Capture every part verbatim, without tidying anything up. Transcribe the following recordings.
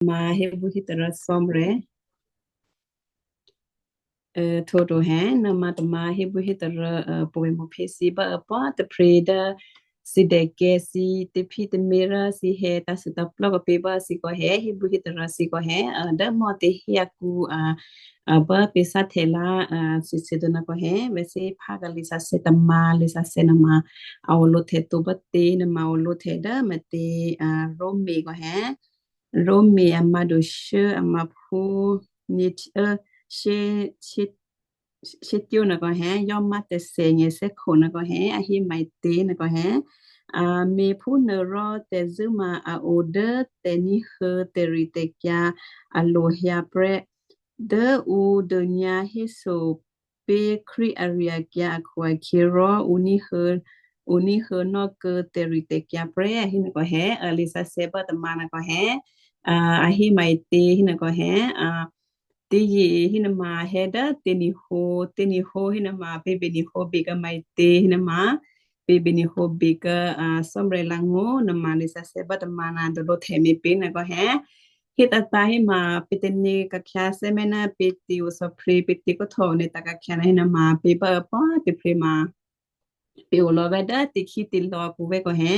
Nè̤ma hébwíhétarǎ Cò́marya. Htwǒto hé, nè̤ma tè̤ma hébwíhétarǎ pwǒ̤꤮ mò̤ phè̌ thǐ bá apò́ tôprè̤ dố thǐ dèkè̤ thǐ taphí tamě rò thǐ hè tǎ̤thû tǎ̤plò́ kòpě bá thǐ kò hé, hébwíhétarǎ thǐ kò hé, dố mò̤ tè̤hí akǔ, a bá pě sáhtèlá thǐ sè̌ tǒ nè̤ kò hé, vè̤sě phá k'a lisǎsè̌ tè̤ma, lisǎsè̌ nè̤ma, a olǒ htè̌ tǒ bá tě nè̤ma olǒ htè̌ dố mè̤tě, Roma kò hé, Roma a mǎdu shú a mǎphú, ní, shé, shé, shé tyó nè̤ kò hé, yó má tè̤sè̌ nyě̤ thè́kho nè̤ kò hé, a hé maitě nè̤ kò hé, a me̤phúnuô rò tè̤zṳ̂́ ma a o dố tè̤ní̤huô̌ tè̤ritè̤kyǎ a lohyǎ prè́. Dố ǔ dônyǎ héso pé̤ Krístu ari-akyǎ akhu-akhyěrò ǔ ní̤huô̌, ǔ ní̤huô̌nò́ kuô̌ tè̤ritè̤kyǎ prè́, a hé nè̤ kò hé, a lisǎsè̌ bá tè̤ma nè̤ kò hé, a hé maitě hé nè̤ kò hé, a, tě yě hé nè̤ma hé dố tě ní̤hǒ, tě ní̤hǒ hé nè̤ma pě bě ní̤hǒ bě k'a maitě hé nè̤ma, pě bě ní̤hǒ bě k'a, a, Cò́marya langó̤ nè̤ma lisǎsè̌ bá tè̤ma nè̤ dôdǒ htè̌ me̤ pě nè̤ kò hé, hé tǎ̤tǎ̤ hé ma pě tè̤ nè̤ ka̤khyǎ thè́mè̤ ná pě tě o thòphrě pě tě kò́ htò nè̤ tǎ ka̤khyǎ nè̤ hé nè̤ma pě bá apò́ tôprè̤ ma pě o lò̌ vè̤ dố tě khí tě lò̌ akǔ vè̤ kò hé,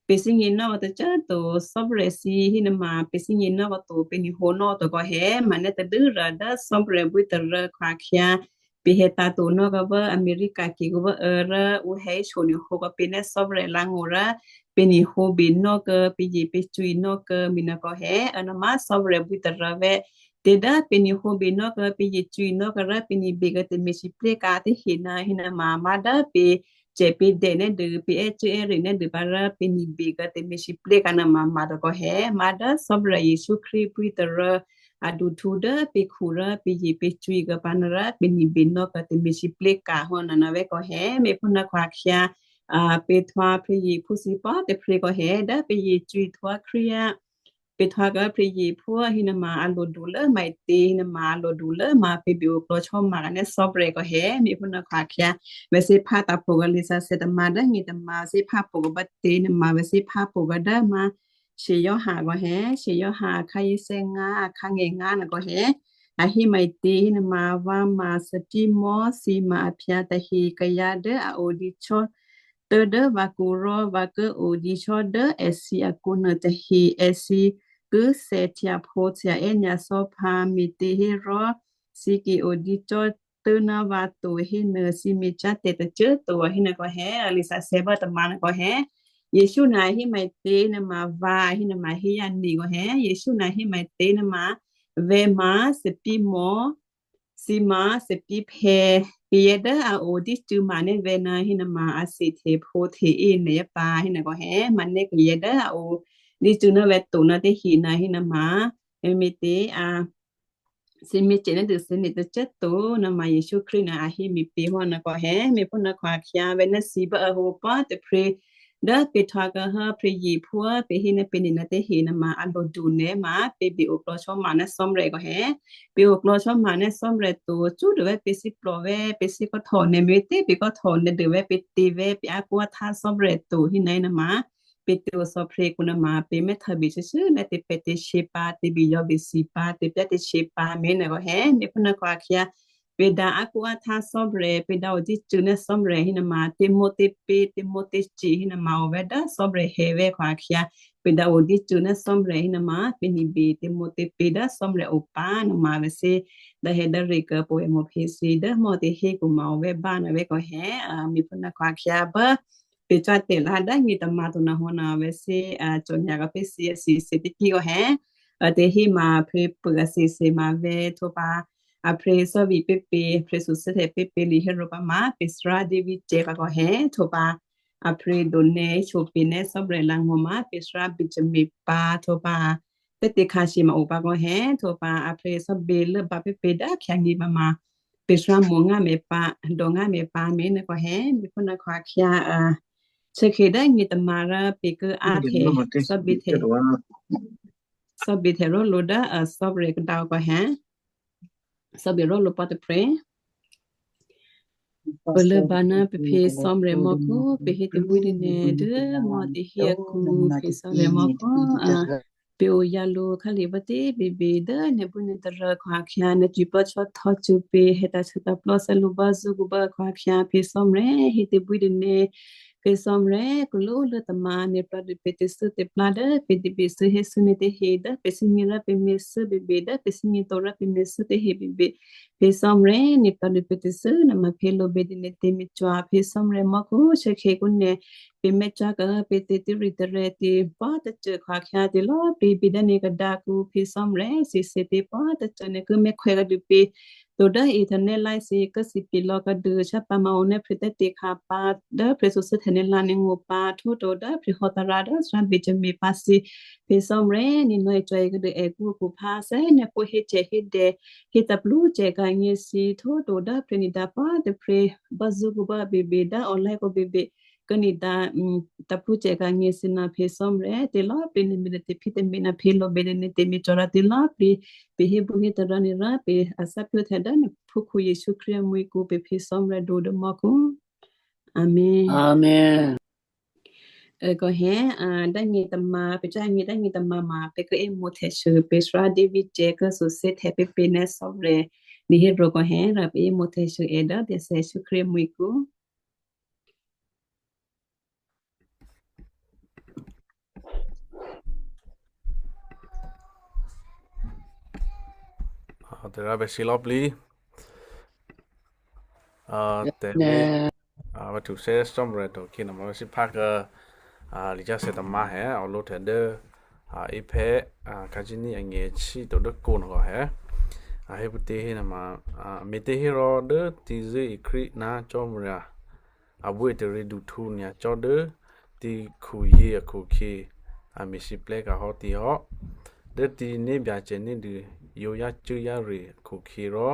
pě thígněnò́ tacô꤮ to Cò́marya thǐ hé nè̤ma pě thígněnò́ kò to pě ní̤hǒnò́ to kò hé, ma nè̤ tadû́rà dố Cò́marya bwítarǎ khwakhyǎ, pě hè̌ tǎ̤ to nò́ kò vè̤ America kikǔ vè̤ ô̌ rò ǔ hè̌ shyohnyě hǒ kò pě nè̤ Cò́marya langó̤ rò pě ní̤hǒ bě nò́ kuô̌, pě yě pě cwǐ nò́ kuô̌, me̤ nè̤ kò hé, a nè̤ma Cò́marya bwítarǎ vè̤, tě dố pě ní̤hǒ bě nò́ kuô̌, pě yě cwǐ nò́ kuô̌ rò pě ní̤ bě kuô̌ tè̤ me̤ sǐpléka tè̤ hé nè̤ hé nè̤ma, ma dố pě cè̤ pě dè nè̤ dû, pě è́ cû́ è́ rè nè̤ dû pǎ rò pě ní̤ bě kuô̌ tè̤ me̤ sǐpléka nè̤ma, ma to kò hé, ma dố Cò́marya Jesǔ Krístu bwítarǎ a duhtǔ dố pě khu rò pě yě pě cwǐ kuô̌ pǎ nè̤ rò pě ní̤ bě nò́ kuô̌ tè̤ me̤ sǐpléka hò́ nè̤ nè̤ vè̤ kò hé, me̤ phú nè̤ khwakhyǎ, a, pě htwǒ pě yě phú thǐ pò́ tôprè̤ kò hé, dố pě yě cwǐ htwǒ Krístu, pě htwǒ kuô̌ pě yě phú hé nè̤ma a lodu lố maitě hé nè̤ma a lodu lố ma pě bě oklò̌ Cò́marya nè̤ Cò́marya kò hé, me̤ phú nè̤ khwakhyǎ, vè̤sě phá tǎ̤ pwǒ̤ k'a lisǎsè̌ tǎ̤ ma dố hé nè̤ma vè̤sě phá pwǒ̤ k'a bá tě nè̤ma vè̤sě phá pwǒ̤ k'a dố ma, Shè Yǒha kò hé, Shè Yǒha akhǎ yěthè́ ngá, akhǎ ngè ngá nè̤ kò hé, a hé maitě hé nè̤ma vǎ ma thòbǐthèhǒ, thǐ ma aphyǎ tahe kayǎ dố a o dǐ cò́ tố̤ dố vǎ kǔ rò vǎ ki o dǐ cò́ dố èthǐ akǔ nuô tahe, èthǐ ki thè́htya phǒ htya è́nyǎ cò́ pǎ, me̤těhérò thǐ ki o dǐ cò́ tố̤ ná vǎ to hé nè̤, thǐ me̤cyá̤ tè̤ tacô to hé nè̤ kò hé, a lisǎsè̌ bá tǎ̤ ma nè̤ kò hé, Jesǔ nè̤ hé maitě nè̤ma vǎ hé nè̤ma hé yǎ nè̤ kò hé, Jesǔ nè̤ hé maitě nè̤ma vè̤ ma thòbǐthèhǒ, thǐ ma thòbǐthèhǒ, kayǎ dố a o dǐ cû̌ ma nè̤ vè̤ nè̤ hé nè̤ma a thè́htya phǒ htya è́nyǎ pǎ hé nè̤ kò hé, ma nè̤ kayǎ dố a o dǐ cû̌ nè̤ vè̤ to nè̤ tahe nè̤ hé nè̤ma, me̤, me̤těhérò thǐ me̤cyá̤ nè̤ dû thǐ me̤ tacô to nè̤ma Jesǔ Krístu nè̤ a hé me̤ pě hò́ nè̤ kò hé, me̤ phú nè̤ khwakhyǎ vè̤ nè̤ thǐ bá a o pò́ tôprè̤ dố pě htwǒ kuô̌ hé pě yě phú pě hé nè̤ pě nè̤ nè̤ tahe nè̤ma a lodu nè̤ ma pě bě oklò̌ Cò́marya nè̤ Cò́marya kò hé, pě oklò̌ Cò́marya nè̤ Cò́marya to cṳ́ dû vè̤ pě thǐ plò̤ vè̤ pě thǐ kò́ htò nè̤ me̤ tě pě kò́ htò nè̤ dû vè̤ pě tě vè̤ pě akǔ ahtǎ Cò́marya to hé nè̤ nè̤ma pě tě o thòphrě kǔ nè̤ma pě mèthèbè cû̌cû̌ nè̤ tě pě tě shè pǎ tě bě yǒ bě thǐ pǎ tě pyá tě shè pǎ me̤ nè̤ kò hé, me̤ phú nè̤ khwakhyǎ pě dǎ akǔ ahtǎ Cò́marya, pě dǎ o dǐ cû̌ nè̤ Cò́marya hé nè̤ma, tě mǒ tě pě, tě mǒ tě cè hé nè̤ma o vè̤ dố Cò́marya hé vè̤ khwakhyǎ, pě dǎ o dǐ cû̌ nè̤ Cò́marya hé nè̤ma, pě ní̤ bě tě mǒ tě pě dố Cò́marya o pǎ nè̤ma vè̤sě, dố hé dố rì kuô̌ pwǒ̤꤮ mò̤ phè̌ thǐ dố mò̤ tě hé kǔ ma o vè̤ bá nè̤ vè̤ kò hé, me̤ phú nè̤ khwakhyǎ bá pě cò́tè̤ la dố hé tǎ̤ ma to nè̤ hò́ nè̤ vè̤sě, a, cò̌ nyǎ kò pě thǐ a thǐ thǐ tě kí kò hé, a, tě hé ma pě pô a thǐ thǐ ma vè̤ htwǒ pǎ, a pě thòbǐ pě pě, pě Susa pě pě lǐ hé ro pǎ ma pě Sra David cè pǎ kò hé htwǒ pǎ, a pě dǒ nè̤ shyophí nè̤ Cò́marya langó̤ ma pě Sra Benjamin pǎ htwǒ pǎ, pě tě khǎ shè ma o pǎ kò hé htwǒ pǎ, a pě thòbǐ lốbǎ pě pě dố khyá ngí pǎ ma pě Sra mò̤ ngá me̤ pǎ, dǒ ngá me̤ pǎ me̤ nè̤ kò hé, me̤ phú nè̤ khwakhyǎ, a, cè khe dố hé tǎ̤ ma rò pě kí a htè thòbǐ htè, thòbǐ htè rò lo dố, a, Cò́marya kada̤ kò hé, thòbǐ rò lo pǎ tôprè̤. Pě lốbǎ nè̤ pě pě Cò́marya mò̤ kǔ, pě hé tě bwí dǐ nè̤ dố mò̤ tě hé akǔ pě Cò́marya mò̤ kǔ, a, pè̤ oyǎ lǔ khǎlè bá tě bèbè dố nè̤bwínè̤tarǎ khwakhyǎ, nè̤ cwiplò́ cò́htò́ cṳ̌ pè̤ hè̌tǎ̤sû̌tǎ̤plò́ thè́lǔbǎzú kǔbá khwakhyǎ, phǐ Cò́marya hé tè̤bwí tôně, phǐ Cò́marya kulú lố tômǎ nè̤ plò̌dû pè̤ tè̤thû́ tè̤plá dố pè̤ tè̤bèthû́ héthû́ nè̤ tahe dố pè̤ thè́gně rò pè̤ me̤thû́ bèbè dố pè̤ thè́gně tǒ rò pè̤ me̤thû́ tahe bèbè, phǐ Cò́marya nè̤ plò̌dû pè̤ tè̤thû́ nè̤ ma phe lǒbè dû nè̤ tè̤me̤cwò̤, phǐ Cò́marya mò́khu shyékhè̌ kǔ nè̤ pè̤ mè̤cwò̤ kǎ pè̤ tè̤tû́ripè̤ tè̤prè̤ tè̤ pò́ tôcô khwakhyǎ tè̤ lò̌꤮ plǐ pè̤ dố nè̤ kadǎkǔ, phǐ Cò́marya sǐsě pè̤ pò́ tôcô nè̤ ki mè̤khwè̌ kadû pè̤ to dố internet line thǐ ki sǐpye̤ lò̌ kadû shyápǎ ma o nè́ phrè̌ tè̤ tè̤kha pǎ dố phrè̌ thǒsû́ htè̌ nè̤ la nè̤ ngopǎ htwǒto dố phrè̌ hò́tará dố Sǎrǎ Benjamin pǎ thǐ, phǐ Cò́marya nè̤ nò̌ icò̌ ikadû ègǔ akhu phá thè́ nè̤ pwǒ̤ hécè hédè hé taplú cè̤ ka̤nyě thǐ htwǒto dố phrè̌ nè̤ dǎ pò́ tôprè̤ bò́zṳ́ kǔbá bèbè dố online kǔ bèbè ki nè̤ dǎ taplú cè̤ ka̤nyě thǐ nè̤ phǐ Cò́marya tè̤ lò̌꤮ plǐ nè̤ me̤ nè̤ tè̤phí tè̤me̤ nè̤ phe lǒbè dû nè̤ tè̤me̤cwò̤ rò tè̤ lò̌꤮ plǐ pè̤ hébù hétarǎ nè̤ rò pè̤ a thè́plǒhtya dố nè̤ phúkhǔ Yěsu Krístu amwi̤ kǔ pè̤ phǐ Cò́marya dǒ dố mò́khu. Amen. Amen. Ê, kò hé, a, dố nyětômǎ, pè̤ cò́ nyě dố nyětômǎ ma pè̤ ki ě mǒ htè̌sû pè̤ Sǎrǎ David cè̤ ki thǒsû́ htè̌ pèpè nè́ Cò́marya. Nè̤ hé rò kò hé rò pè̤ ě mǒ htè̌sû è dố Byacè Jesǔ Krístu amwi̤ kǔ. A, tè̤ rǎ bèsǐ lò̌꤮ plǐ. A, tè̤, a, vǎ htuthè́ Cò́marya to khyě nuôma vǎ sǐphá kuô̌, a, lisǎsè̌ tômǎ hé, a, olǒhtè̌ dố, a, Ephèsè, a, khǎcíní anyě̤ htyěto dố kǒ nuô kò hé. A hé phútě hé nuôma, a, me̤těhérò dố thǐ zṳ̂́e Krístu ná Cò́marya abwíataryě duhtǔ nyacò́ dố thǐ khuyě akhu-akhyě, a me̤lwóhteka̤ hò́ thǐ hò́. Dố thǐ né̤ Byacè ní̤dû yǒ yácû́ yáre akhu-akhyě rò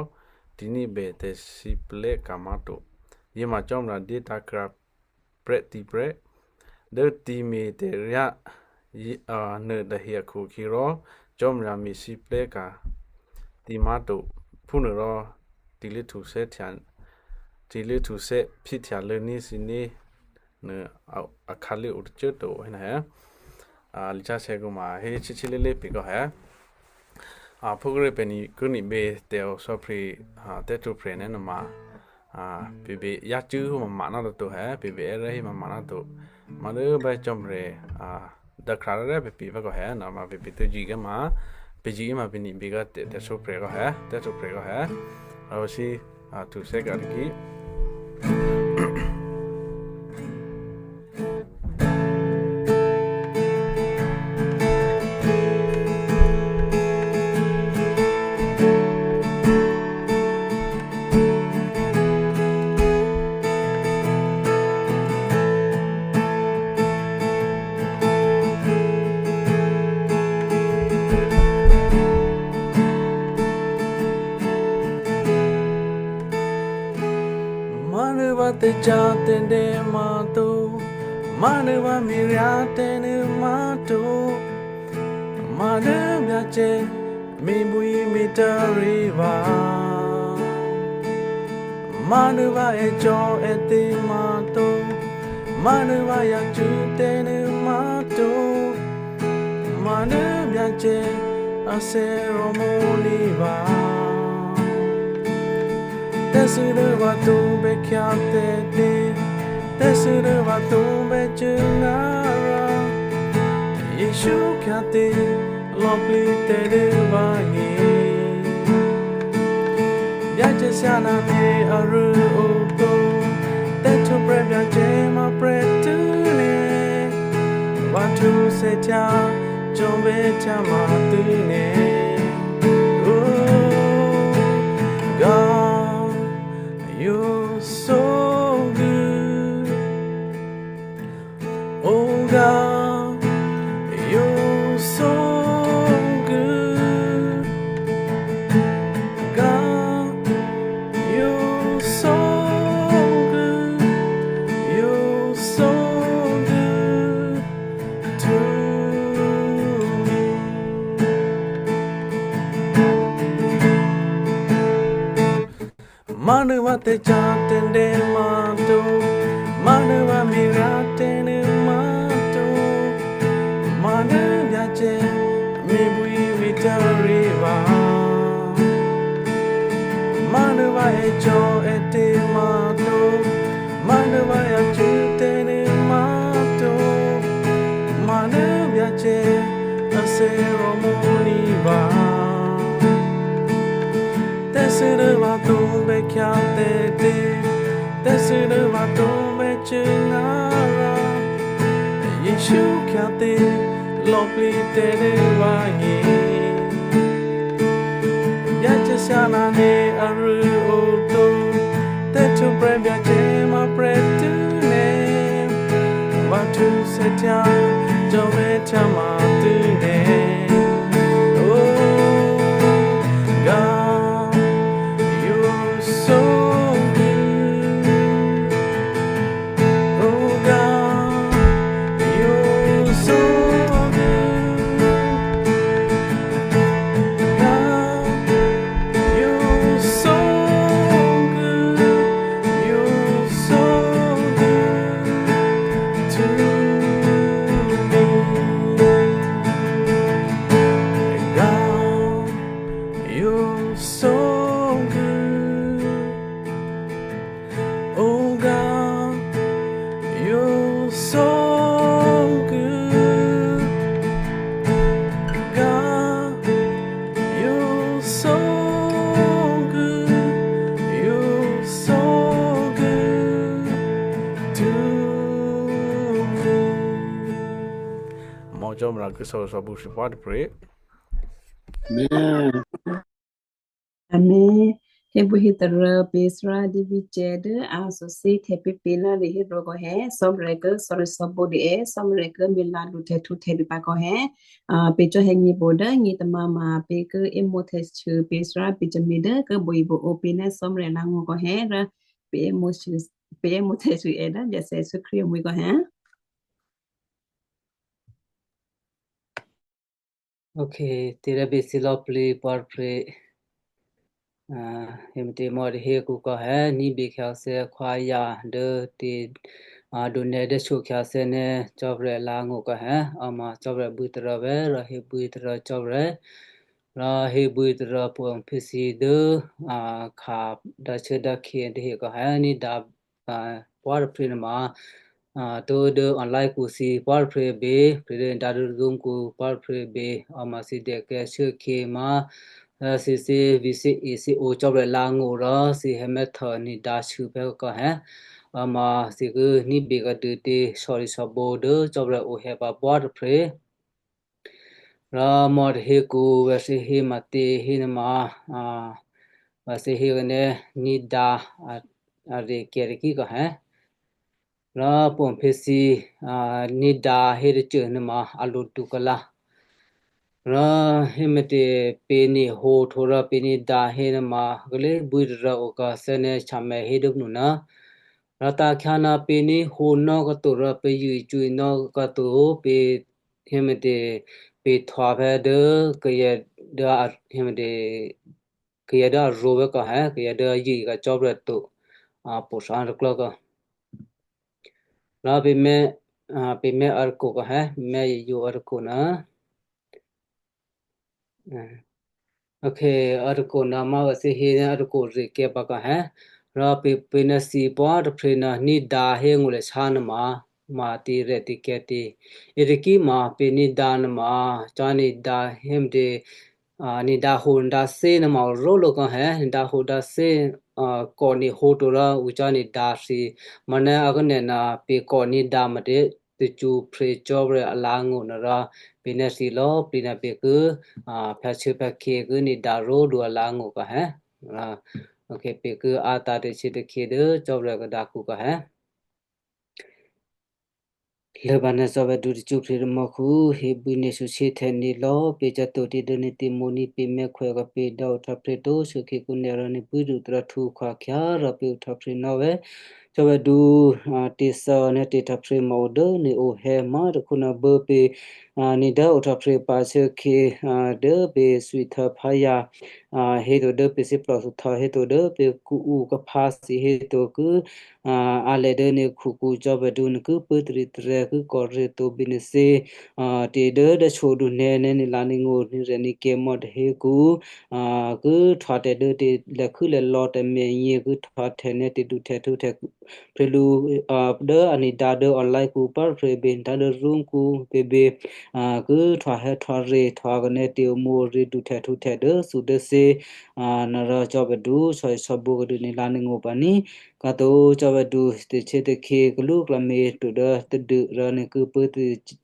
thǐ ní̤bè tè̤lwóhteka̤ má̤to. Yěma Cò́marya dyétǎ̤krǎ prè́ thǐ prè́. Dố thǐ me̤tè̤ryá, a, nuôtahe akhu-akhyě rò Cò́marya me̤lwóhteka̤ thǐ má̤to. Phúnuôrò thǐ lwóhtethè́, thǐ lwóhtethè́ phyéhtya lốní̤ thǐné̤ nuô a, akhǎlé̤ o tôcô꤮ to hé nuô hé. A, lisǎsè̌ kǔ ma hé chè́chè́lé̤lé̤ pè̤ kò hé. A, phúkiré pè̤ ni-, ki nibě tè̤osò̌pre, a, tè̤htwǒprè̤ nuôma, a, pè̤ bè yácû́ hé mama ná toto hé, pè̤ bè è́rè́ hé mama ná to. Má̤ dố bá Cò́marya, a, dǎkhrarè́ pè̤ pè vǎ kò hé, nuôma pè̤ pè tǒ jǐ kè́ ma, pè̤ jǐ ma pè̤ nibě kè́ tè̤-, tè̤htwǒprè̤ kò hé, tè̤htwǒprè̤ kò hé. A, vǎ sǐ, a, htuthè́ ka̤ tôkyě. Manuva teja tende mato, manuva miria tenu mato, manu Byacè mibwi mitari va. Manuva eco eti mato, manuva yacû tenu mato, manu Byacè a thè́ rò̤mò̤́ ní̤ vǎ. Tè̤thû́ dố vǎ tǒbè khyá tè̤tě, tè̤thû́ dố vǎ tǒbè cuố ngǎ rò, Jesǔ khyátě lò̌plǐ tè̤ dố vǎgně. Byacè thyáná nè̤ arû̌ oto, tè̤htwǒprè̤ Byacè ma prè̤tû́ nè̤, vǎ htuthè́htya cò́bè́htya ma tû́ nè̤. Oh, God, you're so good. Oh God, you're so good. God, you're so good. You're so good to me. Manuva teja tende mato, manuva miria tenu mato, manu Byacè Rí vǎ. Má̤nuô vǎ ècò́ ète̤ má̤to, má̤nuô vǎ yacû̌ tè̤nuô má̤to, má̤nuô Byacè a thè́ rò̤mò̤́ní̤ vǎ. Tè̤thû́ dố vǎ tǒbè khyátè̤tě, tè̤thû́ dố vǎ tǒbè cuốngǎ rò, Jesǔ khyátě lò̌plǐ tè̤ dố vǎgně. Byacè thyáná nè̤ arû̌ oto, tè̤htwǒprè̤ Byacè má̤ prè̤tû́ nè̤. Vǎ htwǒ thè́htya, jòbè́htya má̤tû́ nè̤. Oh God, you're so good. Oh God, you're so good. God, you're so good. You're so good to me. God, you're so good. Oh God, you're so good. God, you're so good. You're so good to me. Mò̤́ Cò́marya ki sǒsǒbǔ sǐpá tôprè̤. Amen. Amen. Hébwíhétarǎ pè̤ Thárá David Cè dố a thòthí htè̌ pé̤ pé̤ ná lǐhéro kò hé, Cò́marya ki sǒsǒbǔ dě, Cò́marya ki me̤lǎ lǔ tè̤htwǒhtè̌ dě pǎ kò hé. A, pè̤ cò́ hé nyě̤bǒ dố nyě̤tômǎ ma pè̤ ki è́mǒ htè̌sû pè̤ Thárá Benjamin dố ki bwíbwǒ pè̤ ná Cò́marya langó̤ kò hé, rò pè̤ è́mǒ htè̌sû, pè̤ è́mǒ htè̌sû è dố Byacè Jesǔ Krístu amwi̤ kò hé. Ok, tè̤ rè̤bè thǐ lò̌plǐ pwǎrpre. A, hé mè̤tě mò̤́ tôhé kǔ kò hé, ní̤bè khyáthè́ khwáya dố tè̤, a, donè dố shyokhya thè́ ná Cò́marya langó̤ kò hé, a ma Cò́marya bwítarò́ vè̤́ rò hébwítarò́ Cò́marya. Rò hébwítarò́ pwǒ̤phí thǐ dố, a, kha dǎshuốdǎkhyě tahe kò hé, ní̤dǎ a, pwǎrpre nuôma, a, tó dố online kǔ thǐ pwǎrpre bě, prè̤ dố dǎ dố Zoom kǔ pwǎrpre bě, a ma thǐ dèkè̤ shuốkhyě ma, a, thǐ thǐ vǐ̤ thǐ e thǐ o Cò́marya langó̤ rò thǐ hè̌mè́htò ní̤dǎ shuô̌ phè́ kò hé, a ma thǐ ki ní̤bè kadû tě sò̌rǐsò̌bǒ dố Cò́marya o hè̌ pǎ pwǎrpre. Rò mò̤́ tôhé kǔ vǎ thǐ hé matě hénuôma, a, vǎ thǐ hé kè́né ní̤dǎ, a, a rè̤ kè̤ tôkí kò hé. Rò pwǒ̤phí thǐ, a, ní̤dǎ hé tôcô nuôma a lodu kalǎ. Rò hé mè̤tě pè̤ ní̤hǒ htwǒ rò pè̤ ní̤dǎ hénuôma kalé bwítarò́ o kò thè́ ná Samuel hé dố pnu ná. Rò takhyá ná pè̤ ní̤hǒnò́ kòtò rò pè̤ yṳ̂ cwǐnò́ kòtò pè̤ hé mè̤tě pè̤ htwa phè́ dố kayǎ dố a, hé mè̤tě kayǎ dố arǒ vè̤́ kò hé, kayǎ dố a yṳ̂ kacò́prè̤ to, a, po̤ thǎ tôklò́ kò. Rò pè̤ mè̤, a, pè̤ mè̤ article kò hé, mè̤ yǒ article ná. A, ok, article ná ma vǎ thǐ hé ná article rè̤ kè̤ pǎ kò hé. Rò pè̤, pè̤ ná thǐ pwǎ tôprè̤ ná ní̤dǎ hé ngó̤ lè sá nuôma, ma tǐ rè̤ tǐ kè̤ tǐ. Yětôkí ma pè̤ ní̤dǎ nuôma, cò́ ní̤dǎ hé mè̤tě, a, ní̤dǎ hǒ ní̤dǎ thé nuôma ró̤lǒ kò hé, ní̤dǎ hǒ dǎ thé, a, kò ní̤hǒ to rò ǔ cò́ ní̤dǎ thǐ. Manè a kè́né ná pè̤ kò ní̤dǎ mè̤tě, tacṳ́ phrè Cò́marya alǎ̤ngó̤ nuô rò pè̤ ná thǐ lò̌ plǐ ná pè̤ ki, a, phyáhtyě phyákhyě ki ní̤dǎ ró̤du alǎ̤ngó̤ kò hé. A, ok, pè̤ ki a ta tè̤htyětôkhye dố Cò́marya kadǎkǔ kò hé. Lốbǎ ná Cò́marya dǔ tacṳ́ phrè rû̌mò̤́khu, hébwí nè̤ shyoshyé htè̌ ní̤ lò̌ pè̤ cò́ to tě dố nè̤ tè̤mo̤ ní̤ pè̤ mè̤khwè kò pè̤ dǎ ohtòphrè tó shuôkhè̌ kǔ nè̤ rò nè̤ bwídu taròhtǔ khwakhyǎ rò pè̤ ohtòphrè nò́ vè̤́. Cò́vèdu, a, tè̤thò nè̤ tè̤htòphrǐ ma o dố nè̤ o hè̌ má̤tôkhó ná bố pě, a, nè̤ dố ohtòphrǐ pǎ shuốkhè̌, a, dố pě thwihtuô̌ pháyǎ, a, héto dố pě thíplòhthuhtò héto dố pě kuô̌ǔ kaphǎ thǐ héto ki, a, a lè dố nè̤ khukǔ cò́vèdu nè̤ ki pṳ̂́ taritaryǎ ki kò̌ rû̌tǒ bí nè̤thyě, a, tè̤ dố dố shodonè̌ nè̤ nè̤lǎ̤ nè̤ngó̤ nè̤rè̤ nè̤kyě mò̌ tahé kǔ, a, ki htwǎhtè̌ dố tè̤ lèkhû́lèlò̌ tè̤mènyě ki htwǎhtè̌ nè̤ tè̤duhtè̌htǔhtè̌ phrèlu, a, dố a nè̤ dǎ dố online kǔ pár phrèbě dǎ dố room kǔ pěbě, a, ki htwǎhè̌ htwǎre htwǎ kènè̌ tè̤omǒ rû̌ duhtè̌htǔhtè̌ dố thudốthě, a, nè̤ rò cò́vèdu sòisòbǔ kuô̌dû nè̤lǎ̤ nè̤ngó̤ pǎ ní. Kato cò́vèdu tè̤htyětè̤khě kalúklǎmě to dố tadû rò nè̤ ki pṳ̂́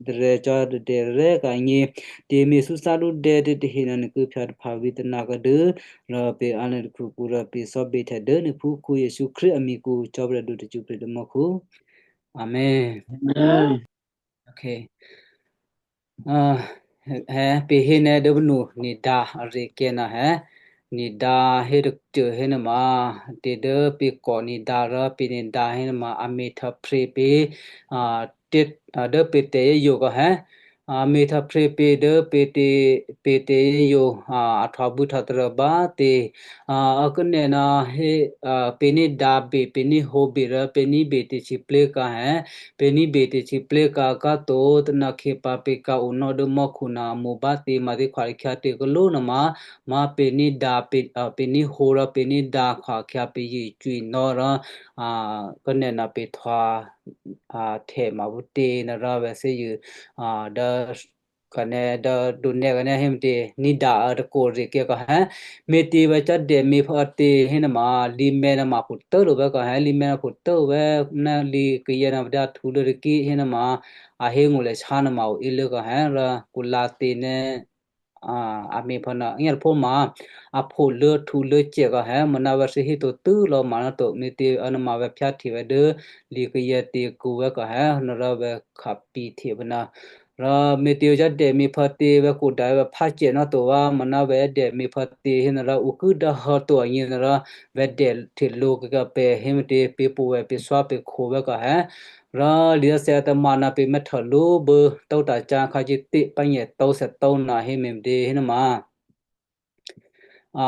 tarè̤̌ cò́ tadè̌rè̤́ ka̤nyě, tè̤me̤súsá lúdè̌ tahe nuô nè̤ ki phyǎ taphǎ vǐ̤ tôna kuô̌dû, rò pě anuô tôkhukǔ rò pě cò́běhtè̌ dố nè̤ phúkhǔ Yěsu Krístu amǐkǔ cò́vèdu tacṳ́prè̤ dố mò́khu. Amen. Amen. Okay. A, hé, pě hé nè́ dố bínu nè̤ dǎ aré̤ kè́ ná hé, nè̤ dǎ hé tôcô hé nuôma, tè̤ dố pě kò nè̤ dǎ rò pě nè̤ dǎ hé nuôma a me̤htòphrǐ pě, a, tě, a, dố pě tè̤yěyo̤ kò hé, a, me̤htòphrǐ pě dố pě tě, pě tè̤yěyo̤, a, a htòbû̌htòtarô bá tě, a, a kènè̌ ná hé, a, pě ní dǎ bě, pě ní hǒ bě rò pě ní bě tè̤sǐplé̤ kǎ hé, pě ní bě tè̤sǐplé̤ kǎ káto tônakhyě pǎ pě kǎ onò́ dố mò́khu ná mo̤ bá tě ma tě khwakhyǎ tě kaló nuôma, ma pě ní dǎ pě, a, pě ní hǒ rò pě ní dǎ khwakhyǎ pě yě cwinò́ rò, a, kènè̌ ná pě htwǎ, a, htè̌ ma phútě nuô rò vè̤ thè́zṳ̂, a, dố kènè̌ dố donè̌ kènè̌ hé me̤tě, ní̤dǎ a tôkò rè̤ kè́ kò hé, me̤tě vè̤ cò́ dè me̤phò tě hé nuôma, lǐmè̤ nuôma phutố̤ lǒ vè̤ kò hé, lǐmè̤ nuô phutố̤ vè̤ ná lǐ kayè̌ nuô pǎ dǎ htǔ lố tôkí hé nuôma, a hé ngó̤ lè shá nuôma o í lố kò hé, rò kula tě nè́, a, a me̤phò nuô, nyá̤ tôphó ma, a phǒ lố htǔ lố cè kò hé, mona vè̤ thǐ hé to tû́ lò̌ ma ná to, me̤tě a nuôma vè̤ phyáhte vè̤ dố lǐ kayè̌ tě kǔ vè̤ kò hé, nuôrò vè̤ khapi hte vè̤ nuô. Rò me̤tě cò́ dè me̤phò tě vè̤ kò dǎ vè̤ phá cè ná to vè̤, mona vè̤ dè me̤phò tě hé nuôrò, ǔ ki dố hò́ to agně nuôrò, vè̤ dè hte lǒ kè́ kò pè hé me̤tě, pě pǒ vè̤ pě thwá pě khǒ vè̤ kò hé. Rò lǐ thè́ tôma ná pě mè́htô lǒ bố tó̤ tacá khǎ cíté pányè tó̤ thètó̤ ná hé me̤tě hé nuôma. A,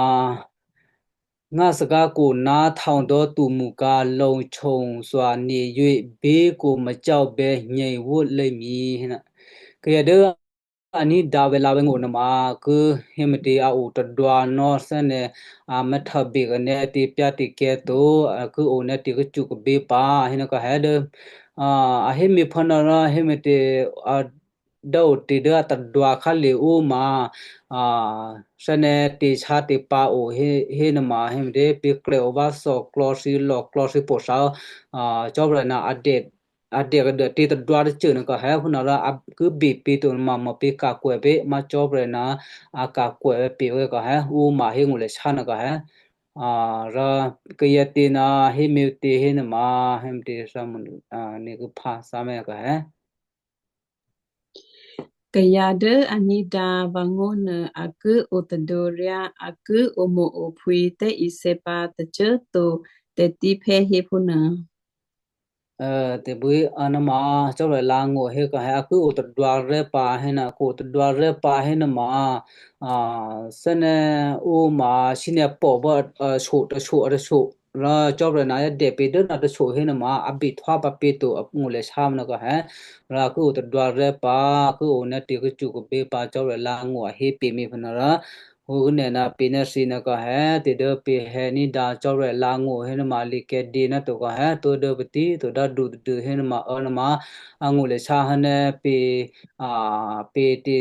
ngá thagá kò ná thao dò́ tu mṳ kǎ lǒ chǒ thwa nè̤ yǒ bé kò macao bè́ nyě̤ wó lě mi hé ná. Kayǎ dố a ní̤dǎ vè̤ lǎ vè̤ ngó̤ nuôma ki hé me̤tě a o tadwǎ nò́ thè́nè̤, a mè̤htô bě kènè̌ tě pyá tě kè́ to, a ki o nè́ tě kacṳ kabě pǎ hé ná kò hé dố, a, a hé me̤phò nuô rò hé me̤tě, a, dố o tě dố a tadwǎ khálye̤ ó ma, a, thè́nè̤ tě shá tě pǎ o hé, hé nuôma hé me̤tě pě krè̌ o vǎ thòklò̌ thǐ lòklò̌ thǐ po̤ thǎ, a, cò́ prè̤ ná a dè a dè kadû tě tadwǎ tacô nuô kò hé phúnuô rò a ki bè pě to nuôma mò pě ka̤kwè pě ma cò́ prè̤ ná a ka̤kwè pě kò hé ǔ ma hé ngó̤ lè shá nuô kò hé. A, rò kayǎ tě ná hé me̤tě hé nuôma hé me̤tě thǎ, a, nè̤ ki phǎ thǎ mè̤ kò hé. Kayǎ dố a ní̤dǎ vǎ ngó̤ nuô a ki o tadǒryá, a ki omo̤ ophwǐ tè̤isè̌ pǎ tacô to tè̤tí phè́ hé phúnuô. Aa, tè̤bwí, a, nuôma, cò́ prè̤ lǎ ngó̤ hé kò hé, a ki o tadwǎrè́ pǎ hé ná, kò tadwǎrè́ pǎ hé nuôma, a, thè́nè̤ ǔ ma, sǐnè̤ pò̤ bá, a, so tôso a tôso. Rò cò́ prè̤ ná yá dè pě dố ná tôso hé nuôma, a bè thwá pǎ pě to, a ngó̤ lè shá mènà kò hé. Rò a ki o tadwǎrè́ pǎ, a ki o nè́ tě kacṳ kabě pǎ cò́ prè̤ lǎ ngó̤ a hé pě mi phúnuô rò. Ǔ ki nè́ ná pě nè́ thǐ nuô kò hé, tě dố pě hé ní̤dǎ cò́ prè̤ lǎ ngó̤ hé nuôma lǐ kèdě ná to kò hé, tó dố patí, to dá du tadû hé nuôma, aa, nuôma, a ngó̤ lè shá hé nè́ pě, a, pě tě,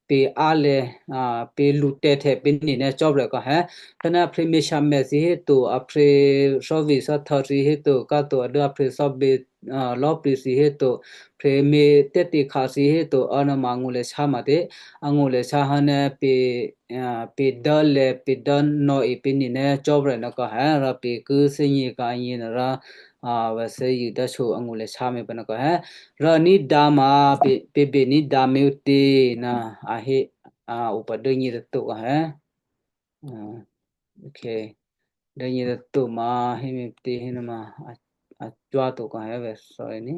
pě á lè, a, pě lu tè̤htè̌ pě nè̤ nè́ cò́ prè̤ kò hé. Thè́ ná a phrě me̤shamè̤ thǐ hé to, a phrě sò́vǐ sò́htǔ thǐ hé to, ká to a dố a phrě sò́bě, a, lò́plǐ thǐ hé to, phrě me̤ tè́tě kha thǐ hé to, aa, nuôma a ngó̤ lè shá ma tě, a ngó̤ lè shá hé nè́ pě, a, pě dố lè, pě dố nò̌e pě nè̤ nè́ cò́ prè̤ nuô kò hé, rò pě ki thè́gně kò agně nuô rò, a, vè̤ thè́ yû dá so a ngó̤ lè shá mi pǎ nuô kò hé. Rò ní̤dǎ ma, pě, pě bè ní̤dǎ mi ǔ tě ná a hé, a, o pǎ dố nyě tôto kò hé. A, okay. Dố nyě tôto ma, hé mi tě hé nuôma, a, a cwá̤ to kò hé vè̤ sorry ní.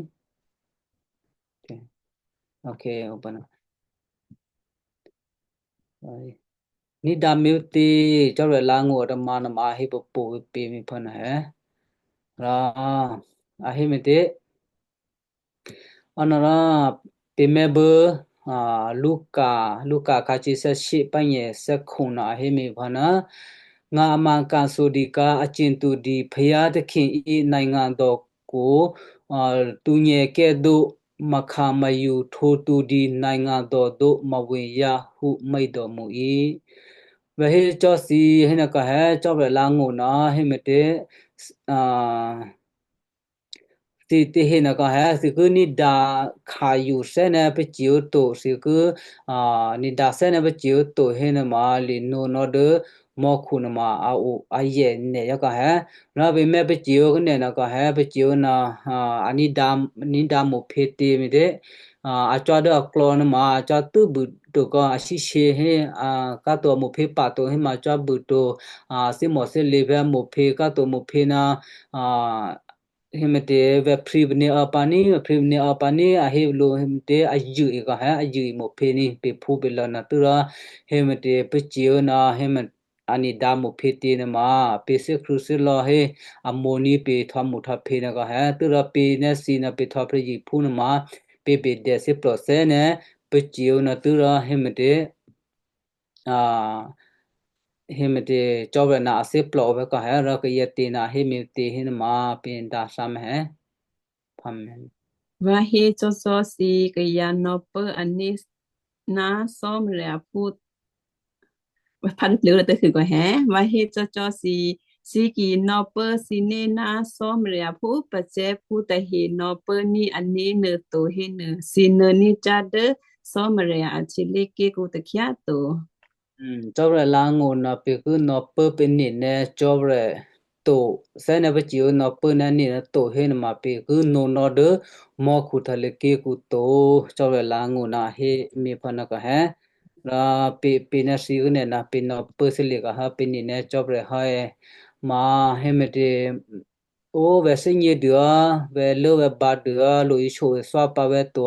Okay, open. Ní̤dǎ me̤tě, Cò́marya lǎ̤ngó̤ a tômǎ nuôma a hé pôpò pě me̤phò̌ nuô hé. Rò a hé me̤tě? Anòrò pè̤ mè̤bû, a, Luka, Luka khǎcǐ thè́shyé pányè thè́khu nuô a hé me̤phò̌ nuô, ngǎ a ma ka̤sodikǎ a cǐ tu di phayá takhe yě nè̤ngǎ dò̌ kǔ, a, tǔnyèkè́ dǒ makhamayu htǒ tu di nè̤ngǎ dò̌ dǒ maweya hu mèidòmǔ í. Vè̤ hé cò́ thǐ hénuôkò hé Cò́marya lǎ̤ngó̤ nuô hé me̤tě, a, thǐ tahe nuôkò hé thǐ ki ní̤dǎ khayu thè́ ná pacè̤̌ to, thǐ ki, a, ní̤dǎ thè́ ná pacè̤̌ to hénuôma linǒ nò́ dố mò́khu nuôma a o a yè nè̤ yá kò hé. Rò pè̤ mè̤ pacè̤̌ khanè́ nuôkò hé pacè̤̌ nuô, a, a ní̤dǎ, ní̤dǎ mo̤phě tě me̤tě? A, a cò́ dố aklò̌ nuôma a cò́ tû́bû to kò a shyéshye hé, a, kǎ to a mo̤phě pa̤ to héma cò́ bû to, a, thímòthílě phè̌ mo̤phě kǎ to mo̤phě ná, a, hé me̤tě vè̤ phripane̤ ǎ pǎ ní, vè̤ phripane̤ ǎ pǎ ní a hé lǔ hé me̤tě a yuôe kò hé a yuôe mo̤phě ní pè̤phú pè̤lò̤ nuô tû́rò hé me̤tě pacè̤̌ nuô hé me̤ a ní̤dǎ mo̤phě tě nuôma pè̤ thè́krṳ̂̌thè́lò̌ hé a mo̤ ní pè̤ htò̌mo̤htò̌phě nuôkò hé tû́rò pè̤ ná thǐ nuô pè̤ htò̌ prè̤yěphú nuôma pè̤ bèdè thíplò̤ thè́ ná pacè̤̌ nuô tû́rò hé me̤tě, a, hé me̤tě Cò́marya ná a thíplò̤ vè̤ kò hé rò kayǎ tě ná hé me̤tě hé nuôma pè̤ dǎ thǎmèhè. Amen. Vǎ hé cò́cò́ thǐ kayǎ nò̌pố ané̤ ná Cò́marya phú, phá pleṳ rò tôhû kò hé, vǎ hé cò́cò́ thǐ, thǐ ki nò̌pố thǐné̤ ná Cò́marya phú pacè̤̌phú tahe nò̌pố ní ané̤ nuô to hénuô, thǐ nuô̌ ní̤ cyá̤ dố Cò́marya a htyělé̤ké̤kǔ takhyá꤮ to. Cò́marya lǎ̤ngó̤ nuô pè̤ ki nò̌pố pè̤ nè̤ ná Cò́marya to, thè́ ná pacè̤̌ nò̌pố ná nè̤ ná to hénuôma pè̤ ki nǒ nò́ dố mò́khu htyělé̤ké̤kǔ to, Cò́marya lǎ̤ngó̤ nuô a hé me̤phò̤ nuôkò hé. Rò pè̤, pè̤ ná thǐ khanè́ ná pè̤ nò̌pố thílǐ kò hé pè̤ nè̤ ná Cò́marya hé, ma hé me̤tě, ó vè̤ thè́gně dû, vè̤ lốvè̤ ba dû, lo isǒ-isǒ pǎ vè̤ to,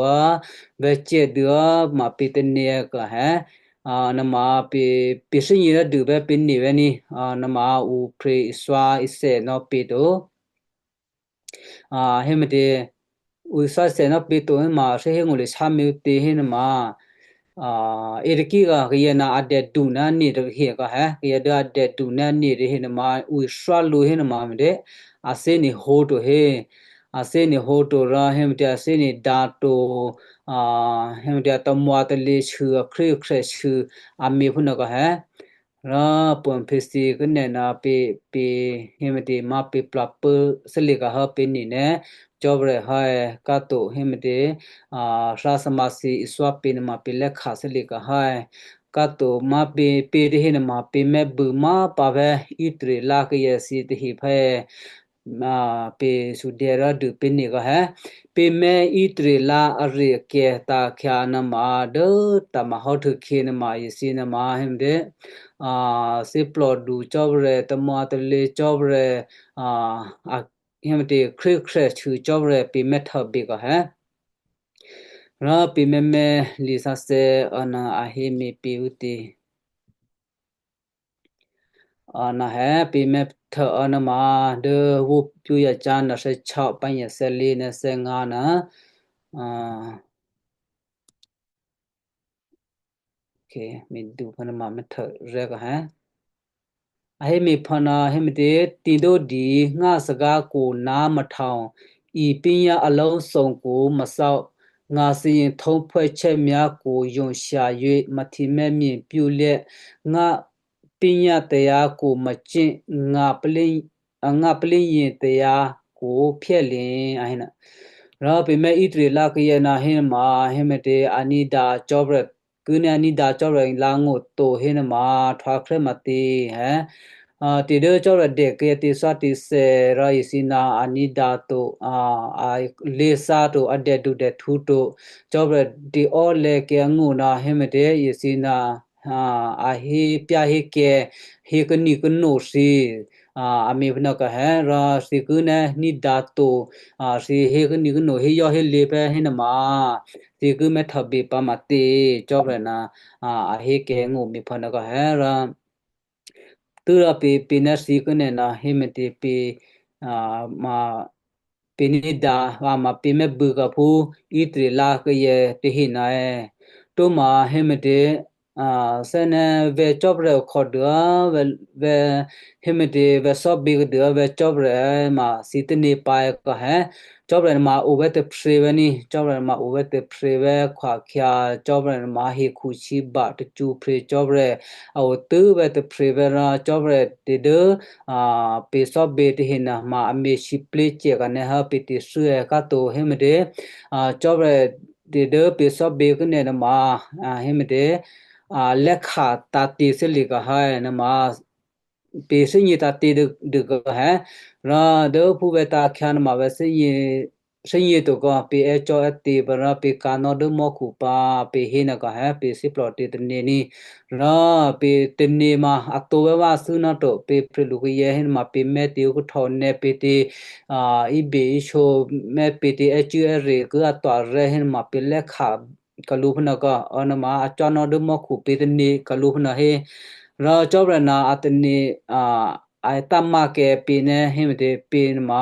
vè̤ cè̌ dû, ma pè̤ tané̤ kò hé, a, nuôma pè̤, pè̤ thè́gně dû vè̤ pè̤ nè̤ vè̤ ní, a, nuôma ǔphrè́ isǒ-isǒ nò̌ pè̤ to. A, hé me̤tě, ǔ isǒ-isǒ nò̌ pè̤ to héma thè́ hé ngó̤ lè shámè̤̌ tě hénuôma, a, ètaquí kayǎ ná a dèdu ná nè̤ tahe kò hé, kayǎ dố a dèdu ná nè̤ tahe nuôma ǔ isǒ lǔ hénuôma me̤tě, a thè́ nè̤ hǒ to hé, a thè́ nè̤ hǒ to rò hé me̤tě a thè́ nè̤ dǎ to, a, hé me̤tě a tamwǎtalě shuô, a khrékhrèh shuô, a me̤ phúnuô kò hé. Rò pwǒ̤ phè̌ thǐ khanè́ ná pè̤, pè̤ hé me̤tě ma pè̤ plapố thílǐ kò hé pè̤ nè̤ ná Cò́marya hé kò to hé me̤tě, a, thǎ samǎ thǐ isǒ pè̤ nuôma pè̤ lè́kha thílǐ kò hé kò to ma pè̤, pè̤ tahe nuôma pè̤ mèbû ma pǎ vè̤ Israel kayǎ thǐ tahe phè̌, a, pè̤ sudè rò dû pè̤ nè̤ kò hé. Pè̤ mèbû Israel ari-akyǎ tǎ̤khyǎ nuôma dố tǎ̤mahò́ htuô̌khyě nuôma èthǐ nuôma hé me̤tě, a, thíplòdu Cò́marya, tamwǎtalě Cò́marya, a, a, hé me̤tě khrékhrèh shuô Cò́marya pè̤ mèbû kò hé. Rò pè̤ mèbû lisǎsè̌, a, nuô a hé me̤ pè̤ ǔtě. A, nuô hé pè̤ mèbû nuôma dố Epheso thè́shyé pányě thè́lǐ ná thè́ngǎ nuô, a, okay, me̤du phè̌ nuôma mèbû rè̤ kò hé. A hé me̤phò̤ nuô hé me̤tě, ti̤dǒdi ngá sagákwo ná mahtao, ipínyá aló̤thǒkwo masá, ngá thǐyěhtǒphwè́ chè́myákwo yǒshyayě, mahtǐmè́myě pyúlyè́, ngá pínyá tayǎkwo macé, ngá plí, a, ngá plíyě tayǎkwo phyè̌lye̤, a hé nuô. Rò pè̤ mèbû Israel kayǎ nuô hé nuôma hé me̤tě a ní̤dǎ Cò́marya, ki ná a ní̤dǎ Cò́marya lǎ̤ngó̤ to hé nuôma, htwǎ khrè́ matě̌, hé? A, tè̤ dố Cò́marya dè kayǎ tè̤thǎtè̤thè rò èthǐ ná a ní̤dǎ to, a, a lé̤thǎ to, a dèdu dèhtǔ to, Cò́marya dèò́lè̌ kayǎ ngó̤ nuô hé me̤tě èthǐ ná, a, a hé pyáhékyǎ, hé kaní̤kanǒ thǐ, a, a me̤phúnuô kò hé, rò thǐ ki nè̌ ní̤dǎ to, a, thǐ hé kí nǐ kí no héyò́hélě pè́ hénuôma, thǐ ki mè́htòbye pǎ matě, Cò́marya ná, a, a hé kèngó̤ me̤phònuô kò hé, rò tû́rò pě, pě nè̌ thǐ ki nè̌ ná héme̤tě pě, a, ma pě ní̤dǎ, a, ma pě mè́bû̌ kò phú Israel kayǎ tahe ná è. Tóma héme̤tě, a, thè́nè̤ vè̤ Cò́marya okhòdû, vè̤, vè̤ héme̤tě vè̤ cò́bě kuô̌dû vè̤ Cò́marya ma thǐ tane̤ pǎ è kò hé. Cò́marya ma o vè̤ tôphrě vè̤ ní, Cò́marya ma o vè̤ tôphrě vè̤ khwakhyǎ, Cò́marya ma hekhu síbè tacṳ́prè̤ Cò́marya, a o tû́ vè̤ tôphrě vè̤ rò Cò́marya tè̤ dố, a, pě cò́bě tahe nuôma a me̤ sǐplé̤ cè kò nè̌ hé pě tè̤thû́ è kháto héme̤tě, a, Cò́marya tè̤ dố pě cò́bě ki nè̌ nuôma, a, héme̤tě, a, lè́kha tǎ̤tě thílye̤ kò hé nuôma, pě thè́gně tǎ̤tě dû, dû kò hé. Rò dố phú vè̤ tǎ̤khyǎ nuôma vè̤ thè́gně, thè́gně to kò pě è́cò́ è́te̤ pǎ rò pě ka̤nò́ dố mò́khu pǎ, pě hénuô kò hé, pě thíplò̤tě tane̤ ní. Rò pě tane̤ ma a tǒ vè̤ vǎ thû́ ná to, pě prè̤lu kayǎ hénuôma pě mè́tě ó khuhtò̌ nè̌ pě tě, a, íbè íshǒ mè́ pě tě è́cû́ è́re ki a tǒ arè̤ hénuôma pě lè́kha kalǔ phúnuô kò, a nuôma a cò́nò́ dố mò́khu pě tane̤ kalǔ phúnuô hé. Rò Cò́marya ná a tane̤, a, a támǎkè pě nè̌ héme̤tě pě nuôma,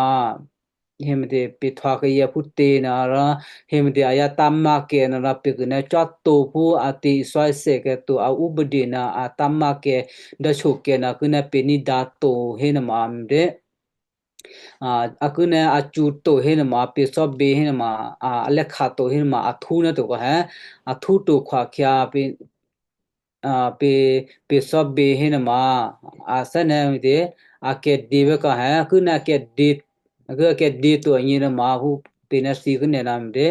héme̤tě pě htwǒ kayǎ phútě nuô rò, héme̤tě a yá támǎkè nuô rò pě ki nè̌ cò́ to phú a tě iswáisè kèto a úbadè nuô a támǎkè dố shokè nuô ki nè̌ pě ní̤dǎ to hénuôma me̤tě. A, a ki nè̌ a cṳ̌ to hénuôma, pě cò́bě hénuôma, a, a lè́kha to hénuôma, a htwǒ ná to kò hé, a htwǒ to khwakhyǎ pě, a, pě, pě cò́bě hénuôma, a thè́nè̤ me̤tě, a kèdě vè̤ kò hé, a ki nè̌ kèdě, a ki kèdě to agně nuôma, phú pě nè̌ thǐ ki nè̌ ná me̤tě,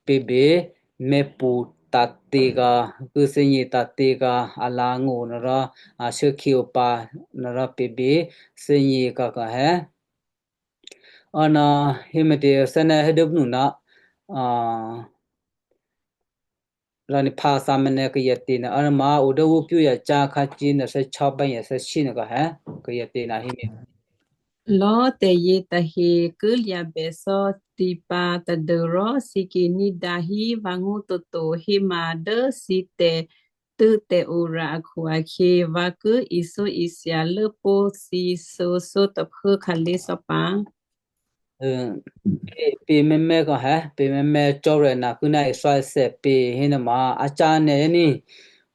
pě bě mè́pṳ̌ tǎ̤tě kò, ki thè́gně tǎ̤tě kò, a lǎ̤ngó̤ nuô rò, a shuốkhǐ opǎ nuô rò pě bě thè́gně kò kò hé. Ana héme̤tě thè́nè̤ hé dố phúnuô ná, a, rò ní phǎ thǎ mènè̤ kayǎ tě nuô, ana ma o dố ǔpyó yacá khǎcín nuô thè́ chò́ bè́nyè thè́ shí nuô kò hé, kayǎ tě nuô héme̤. Lò̤́ tè̤yě tahe ki lya̤bè cò́ thǐ pǎ tadû́rò thǐ ki ní̤dǎ hí vǎ ngó̤ toto héma dố thǐ tè̤ tû́ tè̤ora akhu-akhyě, vǎ ki ithyóithya lốpó̤ thǐ sǒsǒ tôphuố khǎlé̤ cò́ pǎ. Ê, pě mèmè kò hé, pě mèmè Cò́marya ná ki nè̌ iswáisè pě hénuôma, a cá nè̌ ní.